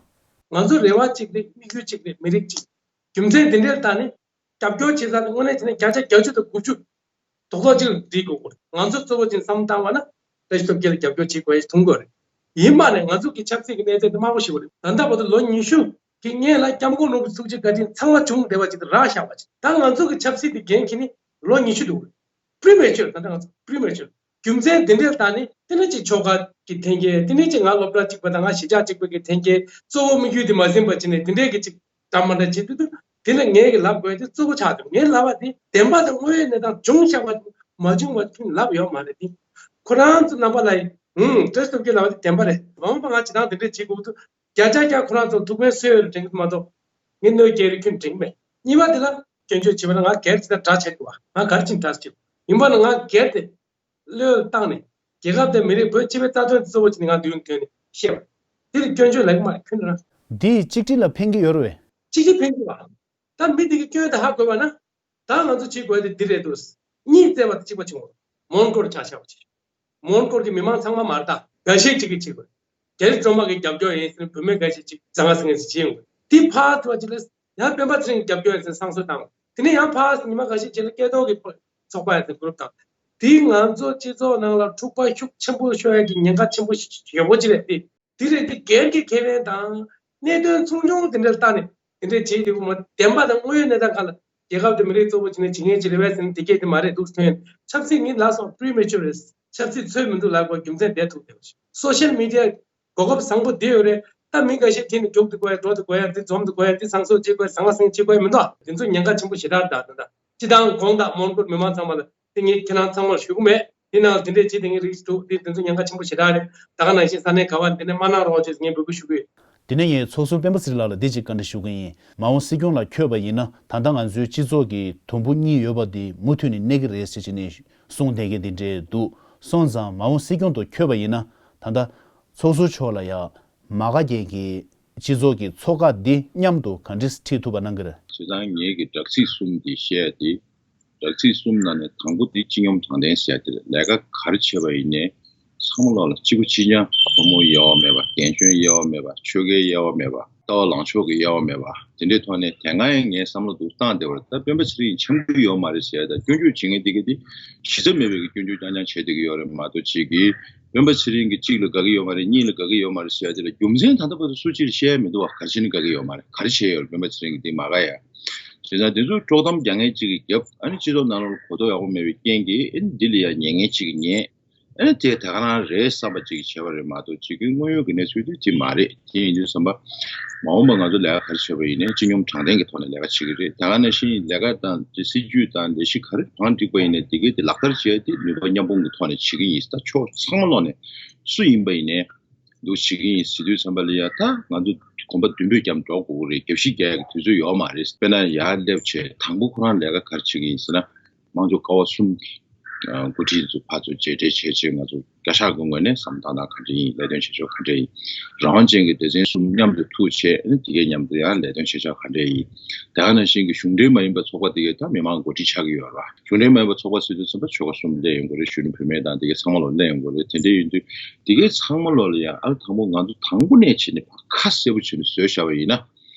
བ། ང་ཚོ་རེ་བ་གཅིག་རེད། དམིགས་ཡུལ་གཅིག་རེད། མི་རིགས་གཅིག་རྒྱུ་མཚན་འདི་འདྲའི་ཐད་ནས་རྒྱབ་སྐྱོར་བྱེད་ས་དེ་དངོས་གནས་བྱས་ན་བརྒྱ་ཆ་བརྒྱད་ཅུ་དང་དགུ་བཅུ་རྡོག་རྡོག་གཅིག་ལ་སྒྲིལ་དགོས་ཀྱི་རེད། ང་ཚོ་གཙོ་བོ་ཅིག་བསམ་བློ་བཏང་བ་ན་བཀྲ་ཤིས་སྟོབས་རྒྱལ་ལ་རྒྱབ་སྐྱོར་བྱེད་དགོས་ཡ་ཞིག་མཐོང་གི་ཡོད་རེད། ཡིན་པ་ནས་ང་ཚོ་གི་ཆབ་སྲིད་ཀྱི་གནས་ཚད་དེ་དམའ་པོ་ཞིག་རེད། ད་ལྟ་བར་དུ་ལོ་ཉི་ཤུ་གི་སྔོན་ལ་སྐྱབས་མགོན་རིན་པོ་ཆེ་ཐུགས་རྗེ་བཀའ་དྲིན་ཚང་མ་བྱུང་བསྡད་པ་ཅིག་ཏུ་རག་བཞག་པ་ཅིག་ད་ང་ཚོ་གི་ཆབ་སྲིད་དེ་འགན་འཁྱེར་ནི་ལོ་ཉི་ཤུ་འདུག་རེད། པི་རི་མེ་ཅུར། ད་ལྟ་ང་ཚོ་པི་རི་མེ་ཅུར། རྒྱུ་མཚན་འདི་འདྲའི་ཐད་ནས་དེ་ནས་ཅིག་ཆོལ་ཁ་གི་འཐེན་འཁྱེར། དེ་ནས་ཅིག་ང་སློབ་གྲྭ་གཅིག་པ་དང་ང་གཞིས་ཆགས་གཅིག་པ་གི་འཐེན་འཁྱེར། གཙོ་བོ་དམིགས་ཡུལ་དེ་མ་ཟིན་པ་བྱས་ནས་དེ་འདྲའི་གི་ཅིག་འདྲ་མ་འདྲ་བྱེད་དུས། དེ་ལ་ངས་གི་ལབ་དགོས་དེ་གཙོ་བོ་ཆགས་འདུག་ངས་ལབ་པ་དེ་བདེན་པ་དང་དངོས་ཡོད་གནས་སྟངས་བྱུང་བཞག་པ་མ་བྱུང་བ་ཁྱོན་ལབ་ཡོད་མ་རེད་དེ། ཁོ་རང་ཚོ་རྣམ་པ་ལ་ཡིན་ཧུང་བཀྲ་ཤིས་སྟོབས་རྒྱལ་ལབ་པ་དེ་བདེན་པ་རེད། མ་འོངས་པ་ང་ཇི་ལྟར་དེ་འདྲས་བྱེད་དགོས་འདུག་བརྒྱ་ཆ་བརྒྱ་ཁོ་རང་ཚོ་ཐུགས་ཕན་གསོས་ཡོད་རེད་དྲན་གི་མ་གཏོགས་ངས་གནོད་སྐྱེལ་རེད་ཁྱོན་དྲན་གི་མེད། གཉིས་པ་དེ་ལ་སྐྱོན་བརྗོད་བྱེད་པ་ན་ང་སྒེར་ཇི་ལྟར་དགྲ་བྱེད་དགོས་པ། ང་ག་རེ་བྱས་ནས་དགྲ་བྱེད་དགོས། ཡིན་པ་ན་ང་སྒེར་དེ་བློས་བཏང་ནས་རྒྱལ་ཁབ་དང་མི་རིགས་བོད་སྤྱི་པའི་རྩ་དོན་གཙོ་བོ་བྱས་ནས་ང་མདུན་ཐོན་ནས་བཤད་པ། དེ་ལ་སྐྱོན་བརྗོད་ལབ་ཀྱི་མ་རེད་ཁྱོད་རང་། འདིས་གཅིག་སྒྲིལ་ལ་ཕན་གྱི་ཡོད་རེད་བས། གཅིག་སྒྲིལ་ཕན་གྱི་མ་རེད། ད་མི་དེ་གི་སྐྱོན་དེ་ཧ་གོ་བ་ན། ད་ང་ཚོ་བྱེད་དགོས་དེ་འདི་རེད་འདུག་གཉིས་བཙལ་བ་དེ་གཅིག་པ་བྱུང་བ། མོན་གྷོར་ཆ་བཞག་པ་བྱེད། མོན་གྷོ་གི་མི་མང་ཚང་མ་མ་རེད། ད་འགའ་ཤས་ཅིག་གིས་བྱེད་དགོས། རྒྱ་རིགས་གྲོང་པ་གི་རྒྱབ་སྐྱོར་ཡིན་ཟེར་ནས་བུད་མེད་འགའ་ཤས་ཅིག་བཟང་ང་ཟེར་ངེས་ཟེར་བྱེད་ཡོང་གི། དེ་ཕར་ཐུག་ཅིག་ལ་ཡང་སྤེན་པ་ཚེ་རིང་རྒྱབ་སྐྱོར་ཡིན་ཟེར་བསང་གསོལ་བཏང་། དེ་ནས་ཡང་ཕར་ཉི་མ་འགའ་ཤས་ཅིག་ལ་སྐད་ཐོག་གི་ཚོགས་པ་ཡིན་ཟེར་གུ་རུབ་བཏང་། དེ་ང་ཚོ་སྤྱི་ཚོགས་ནང་ལ་འཁྲུག་པ་ཤུགས་ཆེན་པོ་ཤོར་ཡ་གི་ཉེན་ཁ་ཆེན་པོ་ཞེ་པོ་ཅིག་རེད་དེ། དེ་རེད་དེ་སྒེར་གྱི་ཁེ་ཕན་དང་གནད་དོན་ཆུང་ཆུང་དེ་འདྲར་བལྟས་ནས་དེ་འདྲས་བྱེད་དེ་བུ་མོ་བདེན་པ་དང་དངོས་ཡོད་གནས་སྟངས་སྒང་ལ་རྒྱལ་ཁབ་དེ་མི་རིགས་གཙོ་བོ་བྱས་ནས་བྱེད་མཁན་ཅིག་རེད་པས་ཟེར་ན་དེ་སྐད་དེ་མ་རེད་འདུག་ཐོན། ཆབ་སྲིད་ངས་ལབ་སོང་པི་རི་མེ་ཅུར་རེད། ཆབ་སྲིད་ཚོད་མི་འདུག་ལབ་དགོས་རྒྱུ་མཚན་དེ་ཐུག་བསྡད་པ་ཞིག་སོ་ཤལ་མི་ཌི་ཡ་གོ་སྐབས་བཟང་པོ་དེ་ཡོད་རེད། ད་མི་འགའ་ཤས་དེ་ནི་རྒྱུག་དུ་དགོས་ཡ་འགྲོ་དུ་དགོས་ཡ་འདི་འཛོམས་དུ་དགོས་ཡ་འདི་བསང་གསོལ་བྱེད་དགོས་ཡ་བཟང་ང་སེང་བྱེད་དགོས་ཡ་མི་འདུག་དེ་ཚོ་ཉེན་ཁ་ཆེན་པོ་ཞེ་དྲག་རེད། ད་ད་ད་སྤྱི་བཏང་དགོངས་དག་མོན་གྷོ་མི་མང་ཚང་མ་ལ། དེ་ངས་ཁྱེད་རང་ཚང་མར་ཞུ་གི་མེད། དེ་ནང་དེ་འདྲས་བྱེད་དེ་ངས་རིགས་འདུག་དེ་དེ་ཚོ་ཉེན་ཁ་ཆེན་པོ་ཞེ་དྲག་རེད། ད་ག་ནང་བཞིན་ས་གནས་ག་བ་འདི་ནས་མ་གནང་རོགས་བྱས་ངས་འབོད་སྐུལ་ཞུ་གི་ཡོད། དེ་ནས་ངས་ཚོགས་ཟུར་སྤེན་པ་ཚེ་རིང་ལགས་ལ་འདི་གཅིག་བཀའ་འདྲི་ཞུ་གི་ཡིན། མ་འོངས་སྲིད་སྐྱོང་ལ་འཁྱོད་པ་ཡིན་ན་ད་ལྟ་ང་ཚོའི་སྤྱི་ཚོགས་ཀྱི་དུམ་བུ་གཉིས་ཡོད་པ་འདི་མུ་མཐུད་ནས་གནས་ཀྱི་རེད་ཟེར་བྱས་ནས་གསུངས་བསྡད་མཁན་འདི་འདྲས་འདུག་སོང་ཙང་མ་འོངས་སྲིད་སྐྱོང་དུ་འཁྱོད་པ་ཡིན་ན་ད་ལྟ་ཚོགས་ཟུར་མཆོག་ལ་ཡ་མ་དགའ་མཁན་གྱི་སྤྱི་ཚོགས་ཀྱི་ཚོགས་ཁག་འདི་མཉམ་དུ་ག་འདྲས་ཁྲིད་ཐུབ་པ་གནང་གི་རེད། བྱས་ཙང་ངེད་ཀྱི་བསྒྲགས་ཚིག་གསུམ་འདི་བཤད་དེ། བསྒྲགས་ཚིག་གསུམ་ནང་ནས་དང་པོ་དེ་སྤྱི་སྙོམས་དྲང་བདེན་ཟེར་ཡ་དེ་རེད། ལས་ཀ་ག་རེ་བྱས་པ་ཡིན་ནའི་ཚང་མ་ལོག་ལ་གཅིག་པ་གཅིག་རྐྱང་། ཕོ་མོ་དབྱེ་བ་མེད་པ། རྒན་གཞོན་དབྱེ་བ་མེད་པ། ཆོལ་ཁའི་དབྱེ་བ་མེད་པ། ལྟ་བ་ལངས་ཕྱོགས་ཀྱི་དབྱེ་བ་མེད་པ། དེ་འདྲའི་ཐོག་ནས་དེ་སྔ་ཡང་ངས་བསམ་བློ་འདུག་བཏང་བསྡད་པ་རེད། ད་སྤེན་པ་ཚེ་རིང་འཆམ་གྱི་ཡོད་མ་རེད་ཟེར་ཡ་ད་སྐྱོན་བརྗོད་བྱེད་མཁན་དེ་ག་དེ་གཞི་རྩ་མེད་པའི་གི་སྐྱོན་བརྗོད་རྐྱང་རྐྱང་བྱེད་བསྡད་ཀྱི་ཡོད་རེད་མ་གཏོགས་ཅིག་གིས་སྤེན་པ་ཚེ་རིང་གི་གཅིག་ལ་དགའ་གི་ཡོད་མ་རེད། གཉིས་ལ་དགའ་གི་ཡོད་མ་རེད་ཟེར་ཡ་དེ་ལ་རྒྱུ་མཚན་ད་ལྟ་བར་དུ་སུ་གཅིག་ལ་བཤད་ཡ་མི་འདུག་བ། ག་རེ་བྱས་ནས་དགའ་གི་ཡོད་མ་རེད། ག་རེ་བྱས་ཡོད་རེད། སྤེན་པ་ཚེ་རིང་གི་དེ་མ་དགའ་ཡ། བྱས་ཙང་དེ་ཚོ་དཀྲོག་གཏམ་རྒྱག་མཁན་གཅིག་གིས་བརྒྱབ། ཨ་ནི་སྤྱི་ཚོགས་ནང་ལ་གོ་རྟོགས་ཡག་པོ་མེད་པའི་རྐྱེན་གྱིས་ཨ་ནི་འདི་ལ་ཡ་ཉན་མཁན་གཅིག་གིས་ཉན། ཨ་ནི་དེ་ད་ག་རང་རེད་བསམ་པ་ཅིག་བྱས་པ་རེད་མ་གཏོགས་ཅིག་གི་དངོས་ཡོད་ཀྱི་གནས་ཚུལ་དེ་ཅིག་མ་རེད། དེ་ཡིན་དུས་ཙམ་པ་མ་འོངས་པ་ང་ཚོ་ལས་ཀ་ག་རེ་བྱས་པ་ཡིན་ནའི་སྤྱི་སྙོམས་དྲང་བདེན་གྱི་ཐོག་ནས་ལས་ཀ་བྱེད་ཀྱི་རེད། ད་ག་ནང་བཞིན་ལས་ཀ་དང་དེ་སྲིད་ཇུས་དང་ལས་གཞི་ག་རེ་གང་སྒྲིག་པ་ཡིན་ནའི་དེ་གའི་དེ་ལག་བསྟར་བྱས་ཏེ་ནུས་པ་མཉམ་སྤུངས་ཀྱི་ཐོག་ནས་བྱེད་ཀྱི་ཡིན། ད་ཕྱོགས་ཚང་མ་ལོག་ནས་སུ་ཡིན་པ་ཡིན་ནའི། འདུག་བྱེད་ཀྱི་ཡིན་ཟེར་དུས་ཙམ་པ་ལ་ཡ་ད་ང་ཚོ་གོམ་པ་མདུན་སྤོས་རྒྱབ་འགྲོ་དགོས་ཀྱི་རེད། རྒྱབ་བཤིག་རྒྱག་ཡག་གི་དུས་ཚོད་ཡོད་མ་རེད། དཔེར་ན་ཡར་སླེབས་བྱས་དང་པོ་ཁོ་རང་ལས་ཀ་ག་རེ་བྱེད་ཀྱི་ཡིན་ཟེར་ན། དམངས་གཙོ་ཀ་བ་གསུམ་གྱི་འགོ་ཁྲིད་ཚོ་ཕར་ཚུར་མཇལ་འཕྲད་བྱས་བྱས་ང་ཚོ་བཀའ་ཤག་གི་ངོས་ནས་བསམ་བློ་བཏང་སྟངས་ག་འདྲ་ཡིན། ལས་དོན་བྱེད་ཕྱོགས་ག་འདྲ་ཡིན། རང་དབང་ཅན་གྱི་སྡེ་ཚན་གསུམ་མཉམ་དུ་ཐུག་བྱས་ཨ་ནི་དེ་གའི་མཉམ་དུ་ཡང་ལས་དོན་བྱེད་ཕྱོགས་ག་འདྲ་ཡིན། དེ་ག་ནང་བཞིན་གྱི་གཞུང་འབྲེལ་མ་ཡིན་པའི་ཚོགས་པ་དེ་གའི་ད་མི་མང་འགོ་ཁྲིད་ཆགས་ཀྱི་ཡོད་རེད་བ། གཞུང་འབྲེལ་མ་ཡིན་པའི་ཚོགས་པ་ཟེར་དུས་ཙམ་པ་ཆོལ་ཁ་གསུམ་སླེབས་ཡོང་གི་རེད། གཞོན་ནུ་བུད་མེད་དང་དེ་གའི་ཚང་མ་ལོག་སླེབས་ཡོང་གི་རེད། དེ་འདྲ་ཡིན་དུས་དེ་གའི་ཚང་མ་ལོག་ལ་ཡང་ཨ་ལ་དང་པོ་ང་ཚོ་དང་པོ་ནས་བྱས་ནས་ཁ་གསལ་པོ་བྱས་ནས་བཟོས་བཞག་པ་ཡིན་ན།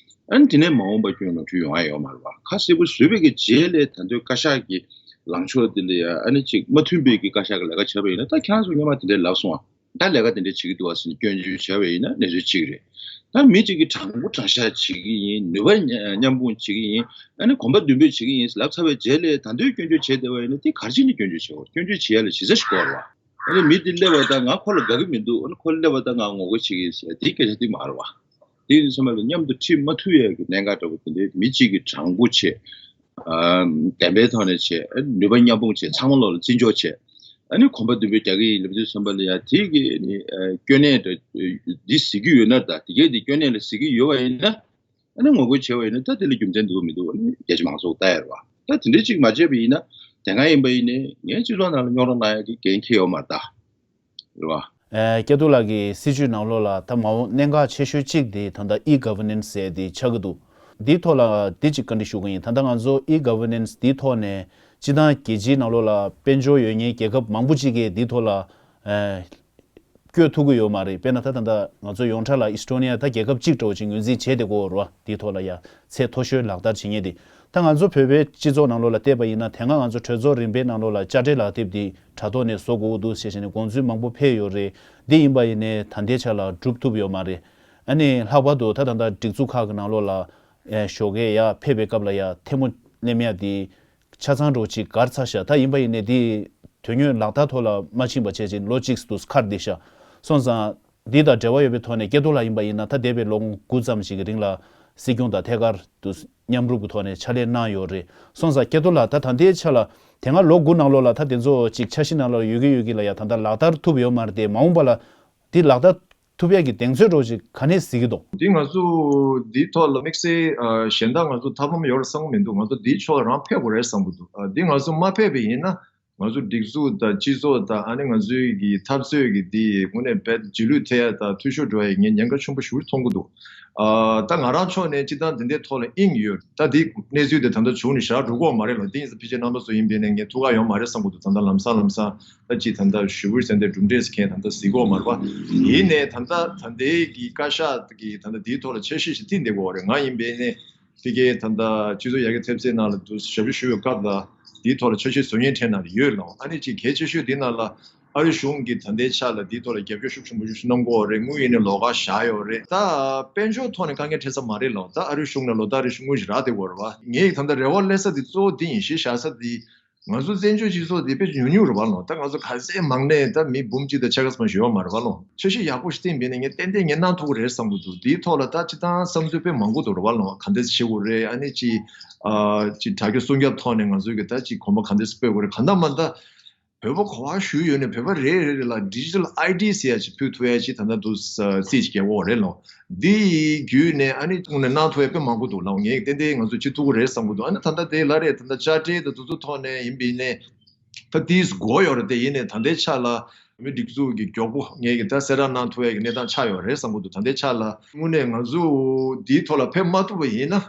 ཨ་ནི་དེ་ནས་མ་འོངས་པ་སྐྱོན་ནོར་འཁྲུལ་ཡོང་ཡ་ཡོད་མ་རེད་བ། ཁ་གསལ་པོ་བཟོས་པའི་གི་རྗེས་ལས་ད་འདོད་བཀའ་ཤག་གི་ལངས་ཕྱོགས་དེ་ལ་ཡ་ཨ་ནི་ཅིག་མ་མཐུན་པའི་གི་བཀའ་ཤག་གི་ལས་ཀ་བྱས་པ་ཡིན་ན་ད་ཁྱེད་རང་ཚོ་སྔོན་མ་དེ་འདྲས་ལབ་སོང་ཨ། ད་ལས་ཀ་དེ་འདྲས་བྱེད་ཀྱི་འདུག་བ་ཟེར་ནས་སྐྱོན་བརྗོད་བྱས་པ་ཡིན་ན་གནས་ཚུལ་གཅིག་རེད། ད་མི་གཅིག་གིས་དྲང་པོ་དྲང་བཞག་བྱེད་ཀྱི་ཡིན། ནུས་པ་མཉམ་སྤུངས་བྱེད་ཀྱི་ཡིན། ཨ་ནི་གོམ་པ་མདུན་སྤོས་བྱེད་ཀྱི་ཡིན་ལབ་ཚར་བའི་རྗེས་ལས་ད་འདོད་སྐྱོན་བརྗོད་བྱས་བསྡད་པ་ཡིན་ན་དེ་ག་རེ་བྱས་ནས་སྐྱོན་བརྗོད་བྱེད་དགོས། སྐྱོན་བརྗོད་བྱེད་ཡ་ལ་གཞི་རྩ་ཞིག་དགོས་རེད་བ། ཨ་ནི་མི་དེ་སླེབས་པ་དང་ང་ཁོ་ལ་དགའ་གི་མི་འདུག་ཨ་ནི་ཁོ་སླེབས་པ་དང་ང་ངོ་རྒོལ་བྱེད་ཀྱི་ཡིན་ཟེར་ཡ་དེ་སྐད་ཆ་དེ་མ་རེད་བ། དེ་ཡིན་དུས་ཚང་མ་ལ་མཉམ་དུ་ཁྲིད་མ་ཐུབ་ཡས་ཀྱི་གནད་འགག་འདྲ་པོ་དེ་འདྲའི་མི་གཅིག་གིས་དྲང་པོ་བྱས། ཨ་བདེན་པའི་ཐོག་ནས་བྱས། ཨ་ནུས་པ་མཉམ་སྤུངས་བྱས། ཚང་མ་ལོག་ལ་བརྩི་འཇོག་བྱས། ཨ་ནི་གོམ་པ་མདུན་སྤོས་རྒྱག་གི་ཡིན་ལབ་དུས་ཙམ་པ་ལ་ཡ་དེ་གི་ནི་ཨ་སྐྱོན་གནས་འདྲ་འདི་གཟིགས་ཀྱི་ཡོད་ན། ད་དེ་གས་དེ་སྐྱོན་གནས་ལ་གཟིགས་ཀྱི་ཡོད་པ་ཡིན་ན། ཨ་ནི་ངོ་རྒོལ་བྱས་པ་ཡིན་ན་ད་དེ་ལ་རྒྱུ་མཚན་འདུག་མི་འདུག་ཨ་ནི་རྒྱ་ཆེ་མང་ཚོགས་ལྟ་ཡ་རེད་བ། ད་དེ་འདྲའི་ཅིག་མ་བྱས་པ་ཡིན་ན། དེ་སྔ་ཡིན་པ་ཡིན་ནའི་ངའི་སྤྱི་ཚོགས་ནང་ལ་སྙོག་ར་གནང་ཡ་གི་འགན་འཁྱེར་ཡོད་མ་རེད་ད། རེད་བ། ཨེ། སྐྱིད་སྡུག་ལགས་ཀྱི་སྲིད་བྱུས་ནང་ལོགས་ལ་ད་མ་འོངས་གནད་འགག་ཆེ་ཤོས་གཅིག་དེ་ད་ལྟ་ཨི་གྷ་ཝར་ནན་སི་ཟེར་དེ་ཆགས་ཀྱི་འདུག་འདིའི་ཐོག་ལ་འདི་གཅིག་བཀའ་འདྲི་ཞུ་གི་ཡིན། ད་ལྟ་ང་ཚོ་ཨི་གྷ་ཝར་ནན་སི་འདིའི་ཐོག་ནས་སྤྱི་བཏང་རྒྱལ་སྤྱིའི་ནང་ལོགས་ལ་དཔལ་འབྱོར་ཡོད་མཁན་རྒྱལ་ཁབ་མང་པོ་གཅིག་གིས་འདིའི་ཐོག་ལ་ཨེ། བསྐྱོད་ཐུབ་ཀྱི་ཡོད་མ་རེད། དཔེར་ན་ད་ད་ལྟ་ང་ཚོ་ཡོངས་གྲགས་ལ་ཨི་སི་ཊོ་ནི་ཡ་ད་རྒྱལ་ཁབ་གཅིག་འདྲ་བོ་ཅིག་ངོས་འཛིན་བྱས་བསྡད་ཀྱི་ཡོད་རེད་བ། དེའི་ཐོག་ལ་ཡ་ཚད་མཐོ་ཤོས་ལག་བསྟར་བྱེད་མཁན་དེ། ད་ང་ཚོ་བོད་པའི་སྤྱི་ཚོགས་ནང་ལོགས་ལ་བལྟས་པ་ཡིན་ན་དེ་སྔ་ང་ཚོ་གྲོས་ཚོགས་རིམ་པའི་ནང་ལོགས་ལ་དཔྱ་ཁྲལ་ལག་དེབ་འདི་དྲ་ཐོག་ནས་བཟོ་དགོས་ཀྱི་འདུག་ཟེར་བྱས་ནས་དགོངས་ཚུལ་མང་པོ་ཕེབས་ཡོད་རེད། འདི་ཡིན་པ་ཡིན་ནའི་ད་ལྟའི་ཆ་ལ་སྒྲུབ་ཐུབ་ཡོད་མ་རེད། ཨ་ནི་ལྷག་པར་དུ་ད་ད་ལྟ་སྒྲིག་འཛུགས་ཁག་གི་ནང་ལོགས་ལ་ཨེ་ཞོགས་ཀས་ཡར་ཕེབས་པའི་སྐབས་ལ་ཡ་ཐལ་མོ་ལེན་ཡ་འདི་ཆ་ཚང་འདྲ་བོ་ཅིག་འགོར་ཚར་ཤག་ད་ཡིན་པ་ཡིན་ནའི་འདི་དོན་དངོས་ལག་བསྟར་ཐོག་ལ་མ་ཕྱིན་པ་བྱས་ཅིག་ལོ་གཅིག་ཏུ་ཁར་བསྡད་ཤག་སོང་ཙང་འདི་དང་འབྲེལ་བ་ཡོད་པའི་ཐོག་ནས་སྐལ་རྡོར་ལགས་ཡིན་པ་ཡིན་ན་ད་འདས་པའི་ལོ་ངོ་དགུ་ཙམ་ཞིག་གི་རིང་ལ་སྲིད་སྐྱོང་དང་ཐད་ཀར་དུ་མཉམ་རུབ་ཀྱི་ཐོག་ནས་ཕྱག་ལས་གནང་ཡོད་རེད། སོང་ཙང་སྐལ་རྡོར་ལགས་ད་ད་ལྟའི་ཆ་ལ་དེ་སྔ་ལོ་དགུ་ནང་ལོགས་ལ་ད་དེ་ཚོ་ཅིག་འཆར་གཞི་ནང་ལོགས་ཡོད་ཀྱི་ཡོད་ཀྱི་ལ་ཡ་ད་ལྟ་ལག་བསྟར་ཐུབ་ཡོད་མ་རེད་དེ། མ་འོངས་པ་ལ་འདི་ལག་བསྟར་ཐུབ་ཡག་གི་གདེང་ཚོད་འདྲ་བོ་ཅིག་ག་ནས་གཟིགས་ཀྱི་འདུག་འདི་ང་ཚོ་འདིའི་ཐོག་ལ་དམིགས་བསལ་ཨ་གཞན་དག་ང་ཚོ་ཐབས་ལམ་ཡོད་རེད་བསམ་གྱི་མི་འདུག་ང་ཚོ་འདིའི་ཕྱོགས་ལ་རང་ཕེབས་དགོས་རེད་བསམ་གྱི་འདུག་ཨ་འདི་ང་ཚོ་མ་ཕེབས་པ་ཡིན་ན་ང་ཚོ་སྒྲིག་འཛུགས་དང་སྤྱི་ཚོགས་དང་ཨ་ནི་ང་ཚོའི་གི་འཐབ་རྩོད་ཀྱི་འདི་དངོས་གནས་རྦད་རྗེས་ལུས་ཐེབས་ཡ་དང་འཐུས་ཤོར་འགྲོ་ཡ་ངས་ཉེན་ཁ་ཆེན་པོ་ཞེ་པོ་མཐོང་གི་འདུག་ཨ་ད་ང་རང་ཕྱོགས་ནས་སྤྱི་བཏང་འདི་འདྲའི་ཐོག་ལ་དབྱིངས་ཡོད། ད་འདི་གནས་ཚུལ་དེ་ད་ལྟ་བྱུང་ནས་ཞེ་དྲག་འགྲོ་གི་ཡོད་མ་རེད་ལ། འདི་ཡིན་ཙང་ཕལ་ཆེར་རྣམ་པ་ཚོ་ཡིན་པས་ན་ངས་ཐུགས་ཁག་ཡོད་མ་རེད་བསམ་གྱི་འདུག་ད་ལྟ་ལམ་སང་ལམ་སང་། ད་ཅི་ད་ལྟ་ཞུ་བུར་ཟེར་འདི་གྲུབ་འབྲས་མཁན་ད་ལྟ་གཟིགས་གོ་མ་རེད་པ། ཡིན་ནའི་ད་ལྟ་ད་ལྟའི་གི་བཀའ་ཤག་གི་ད་ལྟ་འདིའི་ཐོག་ལ་འཆར་གཞི་ཞིག་བཏིང་བསྡད་ཀྱི་རེད། ང་ཡིན་པས་ནས་དེ་གའི་ད་ལྟ་སྤྱི་ཚོགས་ཡར་རྒྱས་ཐེབས་རྩའི་ནང་ལ་དུ་ཞབས་ཞུ་ཞུ་བའི་སྐབས་ལ་འདིའི་ཐོག་ལ་འཆར་གཞི་བཟོ་མཁན་གྲས་ནང་ལ་ཡོད་ལ། ཨ་ནི་ཅིག་གལ་ཆེ་ཤོས་འདི་ནང་ལ་ཨ་རི་གཞུང་གི་ད་ལྟའི་ཆ་ལ་འདིའི་ཐོག་ལ་རྒྱབ་སྐྱོར་ཤུགས་ཆེན་པོ་ཞིག་གནང་གི་ཡོད་རེད། དངུལ་ཡིན་ནའི་ལོགས་ཀ་བཞག་ཡོད་རེད། ད་དཔལ་འབྱོར་ཐོག་ནས་དཀའ་ངལ་འཕྲད་ས་མ་རེད་ལ། ད་ཨ་རི་གཞུང་ནས་ལོ་ལྟར་རེ་བཞིན་དངུལ་ཞིག་རག་བསྡད་ཀྱི་ཡོད་རེད་པ། ངས་ད་ལྟ་རེ་བ་སླེབས་ས་འདི་གཙོ་བོ་འདི་ཡིན། གཞི་བཞག་ས་འདི། ང་ཚོ་བཙན་བྱོལ་སྤྱི་ཚོགས་འདི་དཔེ་ཉུང་ཉུང་རེད་པ་ལོ། ད་ང་ཚོ་ག་ཚད་མང་ནས་ད་མི་འབུམ་གཅིག་དང་ཕྱེད་ཀ་ཙམ་ཞིག་ཡོད་མ་རེད་པ་ལོ། འཆར་གཞི་ཡག་པོ་ཞིག་བཏིང་བས་ན་ངས་ཏན་ཏན་ངས་གནང་ཐུབ་ཀྱི་རེད་བསམ་གྱི་འདུག་འདིའི་ཐོག་ལ་ད་སྤྱི་བཏང་བསམ་ཚུལ་དཔེ་མང་པོ་འདུག་རེད་པ་ལོ། ག་འདྲས་བྱེད་དགོས་རེད། ཨ་ནི་ཅི་ཨ་ཅི་དྲ་རྒྱ་སྲུང་སྐྱོབ་ཐོག་ནས་ང་ཚོའི་གི་ད་ཅི་གོམ་པ་ག་འདྲས་སྤོ་དགོས་རེད། གང་ལྟར་མ་ལྟར་བོད་པ་ག་པར་བཞུགས་ཡོད་ནས་བོད་པ་རེ་རེ་རེ་ལ་ཌི་ཇི་ཊལ་ཨའི་ཌི་ཟེར་ཡ་ཅིག་ཕུལ་ཐུབ་ཡ་ཅིག་ད་ལྟ་འདུག་རྩིས་ཅིག་རྒྱག་དགོས་རེད་ལོ། འདི་ཡི་བརྒྱུད་ནས་ཨ་ནི་དངོས་གནས་གནང་ཐུབ་ཡ་དཔེ་མང་པོ་འདུག་ལ། ངས་ཏན་ཏན་ང་ཚོ་བྱེད་ཐུབ་ཀྱི་རེད་བསམ་གྱི་འདུག་ཨ་ནི་ད་ལྟ་དེ་ལ་རེད། ད་ལྟ་དཔྱ་ཁྲལ་དང་དེ་ཚོ་ཐོག་ནས་ཡིན་པ་ཡིན་ནའི་ད་དེས་དགོས་ཡོད་རེད། དེ་ཡིན་ནའི་ད་ལྟའི་ཆ་ལ་མི་སྒྲིག་འཛུགས་ཀྱི་མགྱོགས་པོ་ངས་ཀྱི་ད་གསལ་བསྒྲགས་གནང་ཐུབ་ཡ་གི་གནས་སྟངས་ཆགས་ཡོད་རེད་བསམ་གྱི་འདུག་ད་ལྟའི་ཆ་ལ་དངོས་གནས་ང་ཚོ་འདིའི་ཐོག་ལ་ཕེབས་མ་ཐུབ་པ་ཡིན་ན།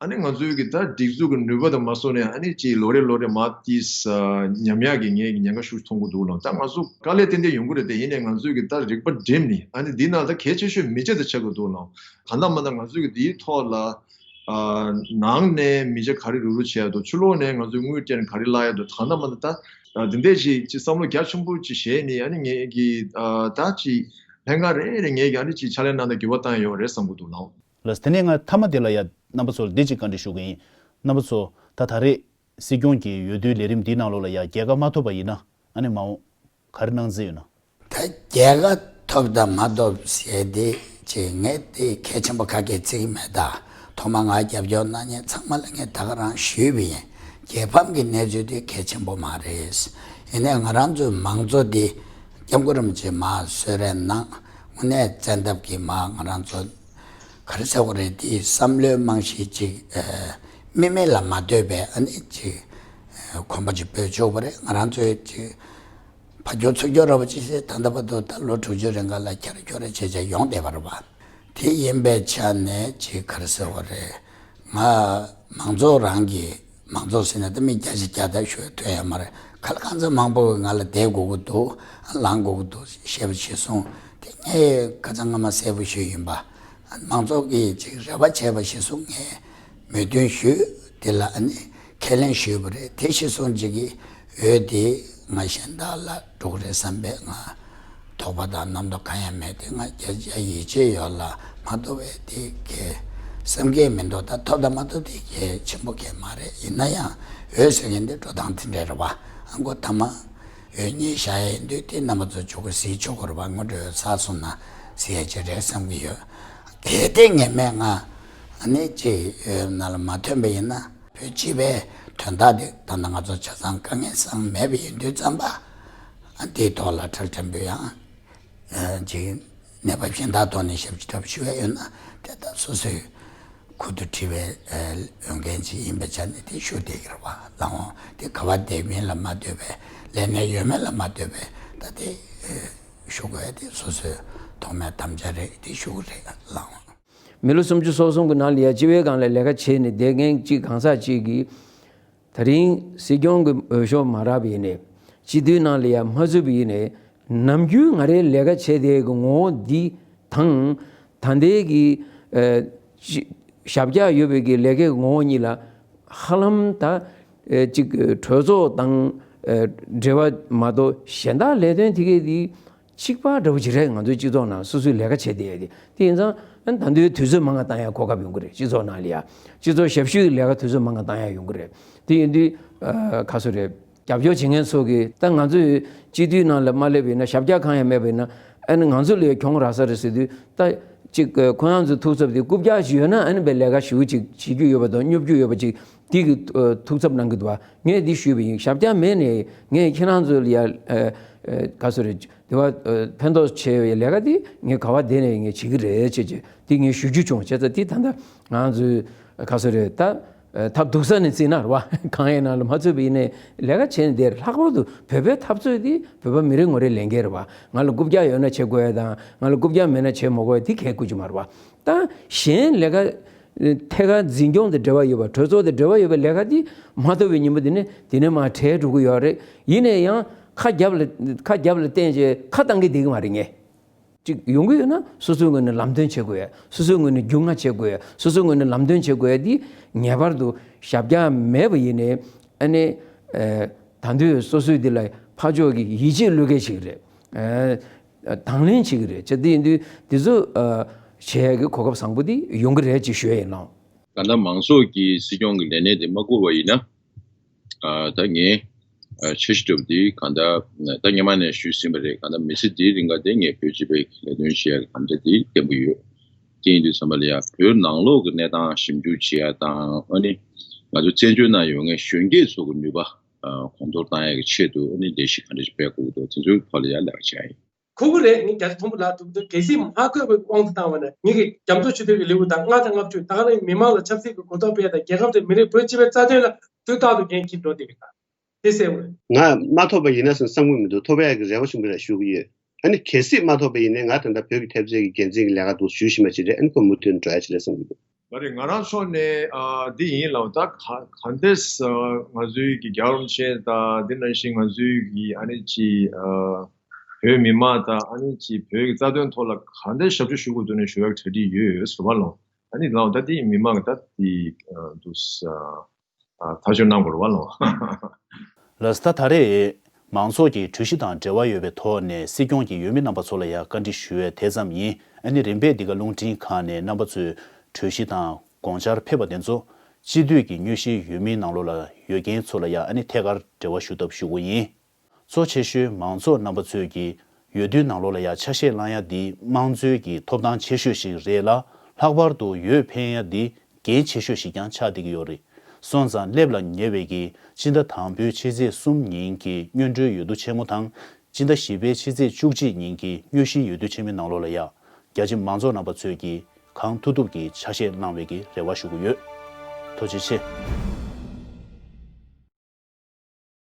ཨ་ནི་ང་ཚོའི་གི་ད་སྒྲིག་འཛུགས་ཀྱི་ནུས་པ་དང་མ་སོང་ནས་ཨ་ནི་ཅིག་ལོ་རེ་ལོ་རེ་མར་ཏིས་ཉམས་ཡག་གི་ངས་ཀྱི་ཉེན་ཁ་ཤུགས་མཐོང་གི་འདུག་ལ། ད་ང་ཚོ་དཀའ་ལས་ཏན་ཏན་ཡོང་གི་རེད། དེ་ཡིན་ནའི་ང་ཚོའི་གི་ད་རིག་པ་སྒྲིམ་ནས་ཨ་ནི་འདི་ནང་ད་གལ་ཆེ་ཤོས་མི་ཆ་དེ་ཆགས་ཀྱི་འདུག་ལ། གང་ལྟར་མ་ལྟར་ང་ཚོའི་གི་འདིའི་ཐོག་ལ་ཨ་ནང་ནས་མི་ཆ་ག་རེ་རུག་རུག་བྱས་ཡ་འདུག་ཕྱི་ལོགས་ནས་ང་ཚོའི་དངུལ་སྤྲད་ནས་ག་རེ་བརླག་ཡ་འདུག་གང་ལྟར་མ་ལྟར་ད་འདི་འདྲས་ཅིག་ཅིག་བསམ་བློ་རྒྱ་ཆེན་པོ་ཅིག་བཞེས་ནས་ཨ་ནི་ངས་ཀྱི་ཨ་ད་ཅིག་ལྷན་ཁང་རེ་རེ་ངས་ཀྱི་ཨ་ནི་ཅིག་ཕྱག་ལས་གནང་དང་འགྱུར་བ་བཏང་ཡ་ཡོད་རེད་བསམ་གི་འདུག་ལ། ལགས། དེ་ནས་ང་མཐའ་མ་དེ་ལ་ཡ་རྣམ་པ་ཚོར་འདི་གཅིག་བཀའ་འདྲི་ཞུ་གི་ཡིན། རྣམ་པ་ཚོ་ད་ད་རེས་སྲིད་སྐྱོང་གི་འོས་བསྡུའི་ལས་རིམ་འདིའི་ནང་ལོགས་ལ་ཡ་རྒྱལ་ཁ་མ་ཐོབ་པ་ཡིན་ན་ཨ་ནི་མ་འོངས་ག་རེ་གནང་རྩིས་ཡོད་ན། ད་རྒྱལ་ཁ་ཐོབ་དང་མ་ཐོབ་ཟེར་དེ་ཅིག་ངས་དེ་གལ་ཆེན་པོ་ག་གེ་བརྩི་གི་མེད། ད་ཐོག་མ་ང་རྒྱབ་སྐྱོར་གནང་མཁན་ཚང་མ་ལ་ངས་ད་ག་རང་ཞུས་པ་ཡིན། རྒྱལ་ཕམ་གྱི་གནས་ཚུལ་དེ་གལ་ཆེན་པོ་མ་རེད། ཡིན་ནའི་ང་རང་ཚོའི་མང་གཙོ་འདི་སྐྱབས་མགོན་རིན་པོ་ཆེས་མར་གསོལ་རས་གནང་། དངོས་གནས་བཙན་ཐབས་ཀྱིས་མར་ང་རང་ཚོ་ག་རེ་ཟེར་དགོས་རེད། དེ་བསམ་བློའི་རྨང་གཞི་ཅིག་ཨ་དམིགས་མེད་ལ་མ་ལྟོས་པའི་ཨ་ནི་ཅིག་ཨ་གོམ་པ་ཅིག་སྤོས་ཆོག་པ་རེད། ང་རང་ཚོའི་ཅིག་ཕར་རྒྱུག་ཚུར་རྒྱུག་ར་བ་ཅིག་བྱས། ད་ལྟ་བར་དུ་ད་ལོ་དྲུག་ཅུ་རིང་ག་ལ་ཁྱེར་ཁྱོར་རེ་བྱས་བྱས་ཡོང་བསྡད་པ་རེད་པ། དེ་ཡིན་པའི་ཆ་ནས་ཅིག་ག་རེ་ཟེར་དགོས་རེད། ང་མང་ཚོགས་རང་གི་མང་ཚོགས་ཟེར་ན་ད་མི་བརྒྱ་ཆ་བརྒྱ་ད་ཞུ་ཐུབ་ཡ་མ་རེད། ག་ལ་གང་ཚ་མང་པོ་གིས་ང་ལ་བསྡད་དགོས་ཀྱི་འདུག་ལངས་དགོས་ཀྱི་འདུག་བཤད་པ་གཞིར་བཟུང་དེ་ངས་ཁ་སང་སྔ་མ་གསལ་པོ་ཞུས་ཡིན་པ། མང་ཚོགས་ཀྱིས་ཅིག་རེ་བ་བྱས་པ་གཞིར་བཟུང་ངས་མོས་མཐུན་ཞུས། དེ་ལ་ཨ་ནི་ཁས་ལེན་ཞུས་པ་རེད། དེ་གཞིར་བཟུང་ཅིག་གིས་འོས་དེ་ང་གཞན་དག་ལ་འགྲོ་གི་རེད་བསམ་པའི་ང་དོགས་པ་དང་རྣམ་རྟོག་གང་ཡང་མེད་དེ། ང་བརྒྱ་ཆ་ཡིད་ཆེས་ཡོད་ལ་མ་ཐོབ་པའི་དེ་གལ་བསམ་གྱི་མི་འདུག་ད་ཐོབ་དང་མ་ཐོབ་དེ་གལ་ཆེན་པོ་གལ་མ་རེད། ཡིན་ན་ཡང་འོས་ཟེར་མཁན་དེ་འགྲོ་སྟངས་དེ་འདྲ་རེད་པ། ཨ་མགོ་ཐ་མ་འོས་གཉིས་བཞག་ཡས་ཡིན་དུས་དེ་རྣམ་པ་ཚོ་མཇུག་གི་གཟིགས་ཆོག་གི་རེད་པ། ངོ་སྤྲོད་ཚར་སོང་ན་གཟིགས་ཡས་ཅིག་རེད་བསམ་གྱི་ཡོད། གལ་ཏེ་ངས་མེད་ང་ཨ་ནི་ཅིག་འོས་ནང་ལ་མ་ཐོན་པ་ཡིན་ན། བོད་སྤྱི་པའི་དོན་དག་དེ་ད་ལྟ་ང་ཚོ་ཆ་ཚང་དཀའ་ངལ་སང་མེད་པ་ཡིན་དུས་ཙམ་པ། ཨ་འདིའི་ཐོག་ལ་ཁྲལ་ཕྲན་བུ་ཡང་ཨ་ཅིག་གནས་བབ་གཞན་དག་ཐོག་ནས་ཞབས་ཕྱི་འདྲ་པོ་ཞུ་ཡ་ཡོད་ན་དེ་ལྟར་སོ་སོའི་ བུ་དུ་ཁྲིད་པའི་འོས་འགན་ཅིག་ཡིན་པའི་ཆ་ནས་དེ་ཞུ་བསྡད་ཀྱི་རེད་བ། ལགས་འོང་། དེ་ག་བ་བསྡད་མིན་ལ་མ་ལྟོས་པའི། ལས་གནས་ཡོད་མེད་ལ་མ་ལྟོས་པའི། ད་དེ་ཞུ་དགོས་ཡ་དེ་སོ་སོའི་ཐོག་མའི་དམ་བཅའ་རེད། དེ་ཞུ་གི་རེད། ལགས་འོང་། མི་ལོ་སུམ་ཅུ་སོ་གསུམ་གྱི་ནང་ལ་ཡ་སྤྱི་བའི་སྒང་ལ་ལས་ཀ་བྱས་ནས་བསྡད་མཁན་གཅིག་གང་ཟག་གཅིག་གིས། ད་རིང་སྲིད་སྐྱོང་གི་འོས་ཤོག་མ་རག་པ་ཡིན་ནའི། སྤྱི་འཐུས་ནང་ལ་ཡ་མ་ཚུད་པ་ཡིན་ནའི། ནམ་རྒྱུན་ང་རའི་ལས་ཀ་བྱས་དེ་གི་ངོ་བོ་འདི་དང་། ད་ལྟའི་གི་ཨ་ཅི་ཞབས་བཀྱག་ཡོད་པའི་གི་ལས་ཀའི་ངོ་བོ་གཉིས་ལ་ཧ་ལམ་ད་ཨ་ཅིག་གྲོས་ཚོགས་དང་ཨ་འབྲེལ་བ་མ་གཏོགས་གཞན་དག་ལས་དོན་དེ་གའི་དེ་གཅིག་པ་འདྲ་བོ་ཅིག་རེད། ང་ཚོའི་སྤྱི་ཚོགས་ནང་སོ་སོའི་ལས་ཀ་བྱས་བསྡད་ཡ་དེ། དེ་ཡིན་ཙང་ཨ་ནི་ད་དུང་དུས་ཚོད་མང་ང་བཏང་ཡ་གོ་སྐབས་ཡོང་གི་རེད། སྤྱི་ཚོགས་ནང་ལ་ཡ་སྤྱི་ཚོགས་ཞབས་ཞུའི་ལས་ཀ་དུས་ཚོད་མང་ང་བཏང་ཡ་ཡོང་གི་རེད། དེ་ཡིན་དུས་ཨ་ག་སུ་རེད། རྒྱབ་སྐྱོར་བྱེད་མཁན་ཚོ་གིས་ད་ང་ཚོས་སྤྱི་འཐུས་ནང་ལ་མ་སླེབས་པ་ཡིན་ན། ཞབས་བཀྱག་གང་ཡང་མེད་པ་ཡིན་ན། ཨ་ནི་ང་ཚོ་ལ་ཡ་གྱོང་རག་ས་རེད་ཟེར་དུས། ད་ཅིག་ཁོ་རང་ཚོའི་ཐུགས་འཚབ་དེ། རྐུབ་བཀྱག་ཅིག་ཡོད་ན་ཨ་ནི་བའི་ལས་ཀ་ཞེ་པོ་ཅིག་བྱེད་རྒྱུ་ཡོད་པ་དང་སྙོབ་རྒྱུ་ཡོད་པ་ཅིག་དེ་གི་ཨ་ཐུགས་འཚབ་གནང་གི་འདུག་བ། ངས་འདི་ཞུས་པ་ཡིན། ཞབས་བཀྱག་མེད་ནས་ངས་ཁྱེད་རང་ཚོ་ལ་ཡ་ཨ་ཨ་ག་སུ་རེད། དེ་བ་ཨ་ཕན་ཐོགས་ཆེ་བའི་ལས་ཀ་འདི་ངས་ག་བ་བསྡད་ནས་ངས་བྱེད་ཀྱི་རེད་ཅེས་ཅེས་འདི་ངས་ཞུ་རྒྱུ་བྱུང་། བྱས་ཙང་འདི་ད་ལྟ་ང་ཚོའི་ག་སུ་རེད། ད་ཐབས་སྡུག་ས་ནས་བརྩིས་ན་རེད་བ། གང་ཡིན་ན་ལ་མ་ཚུད་པ་ཡིན་ནའི་ལས་ཀ་བྱས་ནས་བསྡད། ལྷག་པར་དུ་བོད་པའི་འཐབ་རྩོད་འདི་བོད་པ་མི་རེ་ངོ་རེའི་ལས་འགན་རེད་བ། ང་ལ་རྐུབ་བཀྱག་ཡོད་ན་བྱེད་དགོས་ཡ་དང་། ང་ལ་རྐུབ་བཀྱག་མེད་ན་བྱེད་མ་དགོས་ཡ་འདི་གལ་དགོས་ཀྱི་མ་རེད་བ། ད་གཞན་ལས་ཀ་ཐད་ཀར་འཛིན་སྐྱོང་དང་འབྲེལ་བ་ཡོད་པ། གྲོས་ཚོགས་དང་འབྲེལ་བ་ཡོད་པའི་ལས་ཀ་འདི་མ་ཐོབ་པའི་ཉིན་མོ་འདི་ནས་འདི་ནས་མར་བྲལ་འགྲོ་གི་ཡོད་རེད། ཡིན་ནའི་ཡང་ཁ་རྒྱབ་ལ་ཁ་རྒྱབ་ལ་བསྟན་བྱས་ཁ་བཏང་གི་བསྡད་ཀྱི་མ་རེད། ངས་ཅིག་ཡོང་གི་ཡོད་ན་སོ་སོའི་ངོས་ནས་ལམ་སྟོན་བྱེད་དགོས་ཡ། སོ་སོའི་ངོས་ནས་རྒྱུས་མངའ་བྱེད་དགོས་ཡ། སོ་སོའི་ངོས་ནས་ལམ་སྟོན་བྱེད་དགོས་ཡ་འདི་ངེས་པར་དུ། ཞབས་བཀྱག་མེད་པ་ཡིན་ནའི་ཨ་ནི་ཨ་ད་དུང་སོ་སོའི་འདི་ལ་ཕར་ཕྱོགས་ཀྱི་ཡིད་ཆེས་བློས་འགེལ་བྱེད་ཀྱི་རེད། ཨ་དང་ལེན་བྱེད་ཀྱི་རེད། བྱས་དེ་ཡིན་དུས་འདི་ཚོ་ཨ་བྱེད་ཡ་གི་གོ་སྐབས་བཟང་པོ་འདི་ཡོང་གི་རེད་ཅེས་ཞུ་ཡ་ཡིན། ལགས། གང་ལྟར་མང་ཚོགས་ཀྱིས་སྲིད་སྐྱོང་གི་ལས་གནས་དེ་མ་བསྐུར་བ་ཡིན་ན། ཨ་ད་ངས་ཨ་འཆར་གཞི་ལྟ་བུ་འདི་གང་ལྟར་ད་སྔོན་མ་ནས་ཞུས་ཟིན་པ་རེད། གང་ལྟར་མི་ཚེ་འདིའི་རིང་ག་དེ་ངས་བོད་སྤྱི་པའི་ལས་དོན་བྱེད་ཡ་གི་དམ་བཅའ་འདི་བརྟན་པོ་ཡོད། དེ་ཡིན་དུས་ཙམ་པ་ལ་ཡ་བོད་ནང་ལོགས་ཀྱི་གནས་སྟངས་ཞིབ་འཇུག་བྱེད་ཡ་དང་། ཨ་ནི་ང་ཚོ་བཙན་བྱོལ་ནང་ཡོད་མཁན་གཞོན་སྐྱེས་ཚོ་གི་ནུས་པ་ཨ་གོང་མཐོར་གཏོང་ཡ་གི་ཆེད་དུ། ཨ་ནི་ལས་གཞི་ག་འདྲ་ཞིག་སྤེལ་དགོས་ཀྱི་འདུག་དེ་ཚོའི་ཐོག་ལ་ཡ་ལས་ཀ་བྱེད་ཡ་ཡིན། ཁུ་ཁུ་རེད། ངས་རྒྱ་ཆེ་མཐོན་པོ་ལགས་འདུག་འདུག་གལ་སྲིད་མ་བསྐོས་པའི་དབང་དུ་བཏང་བ་ན། ངེད་ཀྱི་རྒྱ་མཚོ་ཆུ་ཐིགས་ཀྱི་ལེའུ་དང་ལྔ་དང་ལྔ་བཅུ། ད་ག་རང་མི་མང་ལ་ཆབ་སྲིད་ཀྱི་གོ་རྟོགས་སྤེལ་དང་། རྒྱལ་ཁབ་དང་མི་རིགས་བོད་སྤྱི་པའི་རྩ་དོན་ལ་དུས་རྟག་ཏུ་འགན་འཁྱེར་འགྲོ་བསྡད་པ་དང་། དེ་གསལ་བོ་རེད། ང་མ་ཐོབ་པ་ཡིན་ན་བསམ་བསམ་གྱི་མི་འདུག་ཐོབ་ཡག་གི་རེ་བ་ཆེན་པོ་རེད་ཞུ་གི་ཡོད། ཨ་ནི་གལ་སྲིད་མ་ཐོབ་པ་ཡིན་ནའི་ང་ད་ལྟ་བོད་ཀྱི་ཐེབས་རྩའི་གི་འགན་འཛིན་གྱི་ལས་ཀ་འདུག་ཞུ་བཞིན་པ་ཅིག་རེད། ཨ་ནི་ཁོ་མུ་མཐུད་ནས་འགྲོ་ཡག་ཅིག་རེད་བསམ་གྱི་འདུག་མ་རེད། ང་རང་ཕྱོགས་ནས་ཨ་འདི་ཡིན་ལབ། ད་ག་ག་འདྲས་ང་ཚོའི་གི་རྒྱལ་བ་རིན་པོ་ཆེ་དང་། དེ་ནང་བཞིན་ང་ཚོའི་གི་ཨ་ནི་ཅིག་ཨ་བོད་མི་མང་དང་། ཨ་ནི་ཅིག་བོད་ཀྱི་རྩ་དོན་ཐོག་ལ་ག་འདྲས་ཞབས་ཕྱི་ཞུ་དགོས་འདུག་ནས་ཞུ་ཡག་གྲ་སྒྲིག་ཡོད་ཟེར་བ་ལོ། ཨ་ནི་ལགས་འོང་། ད་དེ་མི་མང་གི་ད་དེ་ཨ་འདུག་ས་ཨ་ཐག་གཅོད་གནང་དགོས་རེད་བ་ལོ། ལགས་སོ། ད་ད་རེས་མང་ཚོགས་ཀྱི་གྲོས་གཞི་དང་འབྲེལ་བ་ཡོད་པའི་ཐོག་ནས་སྲིད་སྐྱོང་གི་འོས་མི་རྣམ་པ་ཚོ་ལ་ཡང་བཀའ་འདྲི་ཞུ་བའི་དེ་ཙམ་ཡིན། ཨ་ནི་རིམ་པས་འདི་ག་རླུང་འཕྲིན་ཁང་ནས་རྣམ་པ་ཚོས་གྲོས་གཞི་དང་དགོངས་འཆར་ཕེབས་པ་དེ་ཚོ་སྤྱི་འཐུས་ཀྱི་དངོས་གཞིའི་འོས་མིའི་ནང་ལོགས་ལ་ཡོད་མཁན་ཚོ་ལ་ཡང་ཨ་ནི་ཐད་ཀར་འབྲེལ་བ་ཞུ་ཐབས་ཞུ་དགོས་ཡིན། གཙོ་ཆེ་ཤོས་མང་ཚོགས་རྣམ་པ་ཚོས་ཀྱི་འོས་བསྡུའི་ནང་ལོགས་ལ་ཡང་ཆ་ཤས་བླང་ཡ་འདི་དམངས་གཙོའི་གི་ཐོབ་ཐང་ཆེ་ཤོས་ཤིག་རེད་ལ། ལྷག་པར་དུ་འོས་འཕེན་ཡ་འདི་འགན་ཆེ་ཤོས་ཤིག་ཀྱང་ཆགས་བསྡད་ཀྱི་ཡོད་རེད། སོང་ཙང་སླེབས་ལ་ཉེ་བའི་གི་སྤྱི་ཟླ་དང་པོའི་ཕྱི་ཚེས་གསུམ་ཉིན་གྱི་སྔོན་འགྲོའི་འོས་བསྡུ་ཆེན་མོ་དང་། སྤྱི་ཟླ་བཞི་པའི་ཕྱི་ཚེས་བཅུ་གཅིག་ཉིན་གྱི་དངོས་གཞིའི་འོས་བསྡུ་ཆེན་མོའི་ནང་ལོགས་ལ་ཡང་རྒྱ་ཆེ་མང་ཚོགས་རྣམ་པ་ཚོས་ཀྱིས་གང་ཐུབ་ཐུབ་ཀྱིས་ཆ་ཤས་བླང་བའི་གི་རེ་བ་ཞུ་གི་ཡོད། ཐུགས་རྗེ་ཆེ།